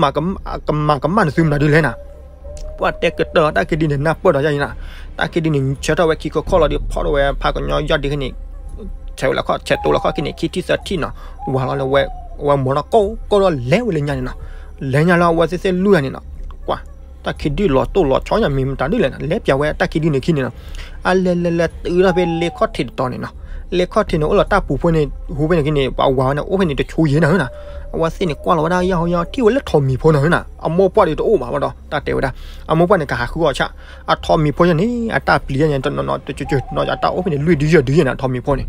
အသုမၤကမၣ်နသုမတၤဒုလဲၣ်နၤ ပှၤတဲကတၢၢ်လီၤ တၢ်ခံဒုန့ၣ် နၢ်ပၢၢ်ဒီးယါအံၤနၤ တၢ်ခံဒုန့ၣ် ဆၢထၢၣ်ဝဲခံခီခီၣ်လီၤဒီး ဖီၣ်ထီၣ်ဝဲဖးကညီယီၢ်ဒံးခဲန့ၣ် ဆဲးဝဲလၢခီၣ် ဆဲးတိၤလီၤခီၣ်ခံန့ၣ် ခံထံၣ်သၢထံၣ်နီၤ ဝၤလီၤလၢဝဲ ဝဲမီၤထီၣ်ကိၢ်ကိၢ်ဒီးလဲၤဝဲလၢညါန့ၣ်နီၤ လဲၤညါလၢအဝဲသ့ၣ်သ့ၣ်လွံၢ်ဂၤန့ၣ်နီၤ ကွၢ် တၢ်ခံဒုလီၤတိၢ်လီၤဆီညါမ့ၢ်မတၤဒုလဲၣ်နီၤ လဲၤပျးဝဲတၢ်ခံဒုန့ၣ်ခံန့ၣ်နီၤ အလဲၤလဲၤလဲၤတုၤဒၣ်ဖဲလ့ခီၣ်ထံးတတီၤန့ၣ်နီၤ လ့ခီၣ်ထံးန့ၣ် အိၣ်လီၤတၢ်ပူၤဖိန့ၣ် ဟူဖဲန့ၣ်ခံန့ၣ် ပှၤဝၤဝဲန့ၣ် အိၣ်ဖဲန့ၣ်တဆူယဲၢ်နၤနီၤ အဝဲသ့ၣ်န့ၣ်ကွၢ်လီၤဝဲဒၣ်ယါဟီယါ ထံၣ်ဝဲလၢထိးမံၤဖိနီၤနီၤ အမိၢ်ပှၢ်ဒီးတအိၣ်ဘၣ်ဘၣ်ဒီး တၢ်တဲဝဲဒၣ် အမိၢ်ပှၢ်န့ၣ် ကဟးဃုအီၤဆၣ် အထိးမံၤဖိယါန့ၣ် အတၢ်ပျံၤယါန့ၣ် တနီၤနီၤတကၠိကၠိနီၤ အတၢ်အိၣ်ဖဲန့ၣ်လွံၢ်ဒုယဲၢ်ဒုယဲၢ်နၤ ထိးမံၤဖိန့ၣ်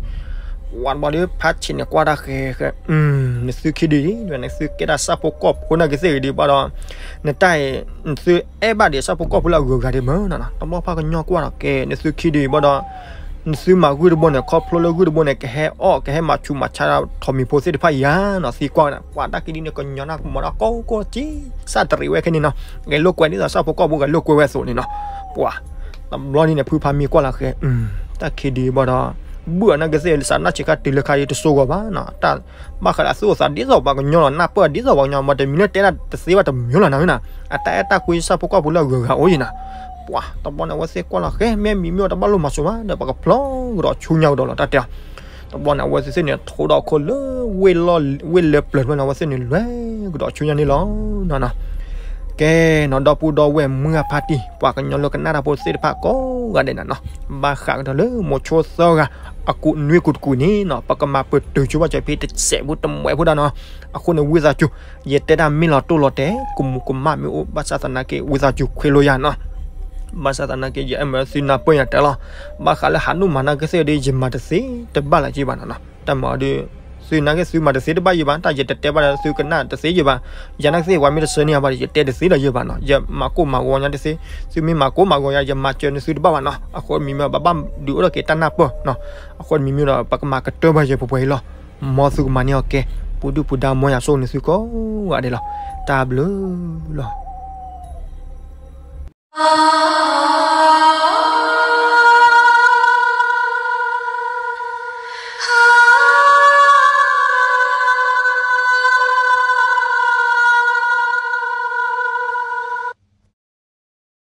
ဝၤတဘျီဒီး ဖးဆံးန့ၣ်ကွၢ်တၢ်ဃဲဃဲ နသုခံဒုအံၤ နသုကဲတၢ်ဆၣ်ဖိကီၢ်ဖိနာ်က့သ့ၣ်ဂ့ၤဒံးဘၣ်ဒီး နတၢ်အံၤ နသုအဲၣ်ဘၣ်ဒံးဆၣ်ဖိကီၢ်ဖိလၢအဂုၤအဂၤဒံးမ့ၢ်နီၤ တဘျီဖးကညီကွၢ်ဒီးကဲ နသုခံဒုအံၤဘၣ်ဒီး နသုမၤဂုၢ်တဘိန့ၣ် ခီဖျိလၢဂုၢ်တဘိန့ၣ် ကဟဲအီၣ် ကဟဲမၤဆူးမၤဆါထိးမံၤဖိသ့ၣ်တဖၣ်အံၤဧါနီၤ သံကွၢ်ဝဲဒၣ် ပှၤတၢ်ခံဒုန့ၣ် ကညီနၢ်ကမီၤတၢ်ကိၢ်ကိၢ်က့ စၢ်တရံးဝဲခဲန့ၣ်နီၤ ဂဲၤလိာ်ကွဲဒ်သိးဆၣ်ဖိကီၢ်ဖိဂဲၤလိာ်ကွဲဝဲအသိးန့ၣ်နီၤ ပှၤ တဘျီဒ်န့ၣ် ဖုဖးမံကွၢ်လီၤဃဲ တၢ်ခံဒုဘၣ်ဒီး ဘုၣ်အနာ်က့သ့ၣ် စးနၢ်ဆံးခါတုၤလၢခါအံၤတစိၢ်ဂီၤဘၣ်နီၤ တၢ်ဘၣ်ဃးလၢအသူၣ်အိၣ်သးဒ်သိးပှၤကညီလီၤ နၢ်ပၢၢ်ဒ်သိးပှၤကညီ မ့တမံၤလၢတဲဒၣ်တသ့ဘၣ်တမံၤလီၤနၤနီၤ အတၢ်အဲၣ်တၢ်ကွံဆၣ်ဖိကီၢ်ဖိလၢအဂုၤအဂၤအိၣ်ယံၤနၤ ပှၤ တဘျီန့ၣ် အဝဲသ့ၣ်ကွၢ်လီၤဃဲ မ့ၢ်မံၤမ့ၢ်အီၤတဘၣ်လိၣ်မၤစၢၤဘၣ်ဒီး ပကဖျီကဒီးဆူညါကဒီးလီၤ တၢ်တဲအီၤ တဘျီန့ၣ် အဝဲသ့ၣ်သ့ၣ်န့ၣ် ထိးဒီးအခိၣ်လၢ ဝ့ၢ်လၢပျၢၤတဘျီန့ၣ် အဝဲသ့ၣ်န့ၣ် လဲၤကဒီးဆူညါန့ၣ်လီၤနီၤနီၤ ကဲနီၤ ဒီပုၢ်ဒီဝဲၢ်မုၢ်ဂၢ်ဖါတံၢ် ပှၤကညီလၢကနၣ်တၢ်ဖိသ့ၣ်တဖၣ်ကိးဂၤဒဲးနၤနီၤ ဘၣ်ဃးကဒီးလၢမိၤဆိသၢဂၤ အကူးနွံကူးတကူးန့ၣ်နီၤ ပကမၤပတုာ်ဆိဘၣ်စၢၤဖဲတစဲးဖိတမှဲးဖိဒၣ်နီၤ အဃိန့ၣ် ဝံသးစူၤ ယတဲတၢ်မ့ၢ်လီၤတိၢ်လီၤတဲာ် ကမူးကမၣ်မ့ၢ်အိၣ် ဘၣ်ဆၣ်သနာ်က့ ဝံသးစူၤခွဲးလိာ်ယၤနီၤ ဘၣ်ဆၣ်သနာ်က့ ယအဲၣ်မ့ၢ်သုနၢ်ပၢၢ်ယၤတဲလီၤ ဘၣ်ဃးလၢဟးနုာ်မၤနာ်က့သ့ၣ်ဒီး ယမၤတသ့တဘၣ်လၢၤက့ဘၣ်နီၤနီၤ တၢ်မၤဒီး သုနာ်က့သုမၤတသ့တဘၣ်ယံၤဘၣ် တၢ်ယတတဲဘၣ်ဒီးသုကနၣ်တသ့ယံၤဘၣ် ယနာ်က့သ့ၣ် ပှၤမ့ၢ်တဆၢန့ၢ်ယၤဘၣ်ဒီး ယတဲတသ့လၢၤယံၤဘၣ်နီၤ ယမၤကိၢ်မၤဂီၤညါတသ့ သုမ့ၢ်မၤကိၢ်မၤဂီၤယၤ ယမၤစၢၤန့ၢ်သုတဘၣ်ဘၣ်နီၤ အဃိမံၤမ့ၢ်ဘၣ်ဘၣ်ဒုးအိၣ်ထီၣ်က့ၤတၢ်နၢ်ပၢၢ်နီၤ အဃိမံၤမ့ၢ်ဒီး ပကမၤကတၢၢ်ဘၣ်ယံၤပှဲၤပှဲၤအံၤလီၤ မ်သုကမၤန့ၢ်အီၤကဲ ပူၤဒုၣ်ပူၤဒါမ်ယွၤဆိၣ်ဂ့ၤန့ၢ်သုကိးဂၤဒဲးလီၤ တၢ်ဘျုးလီၤ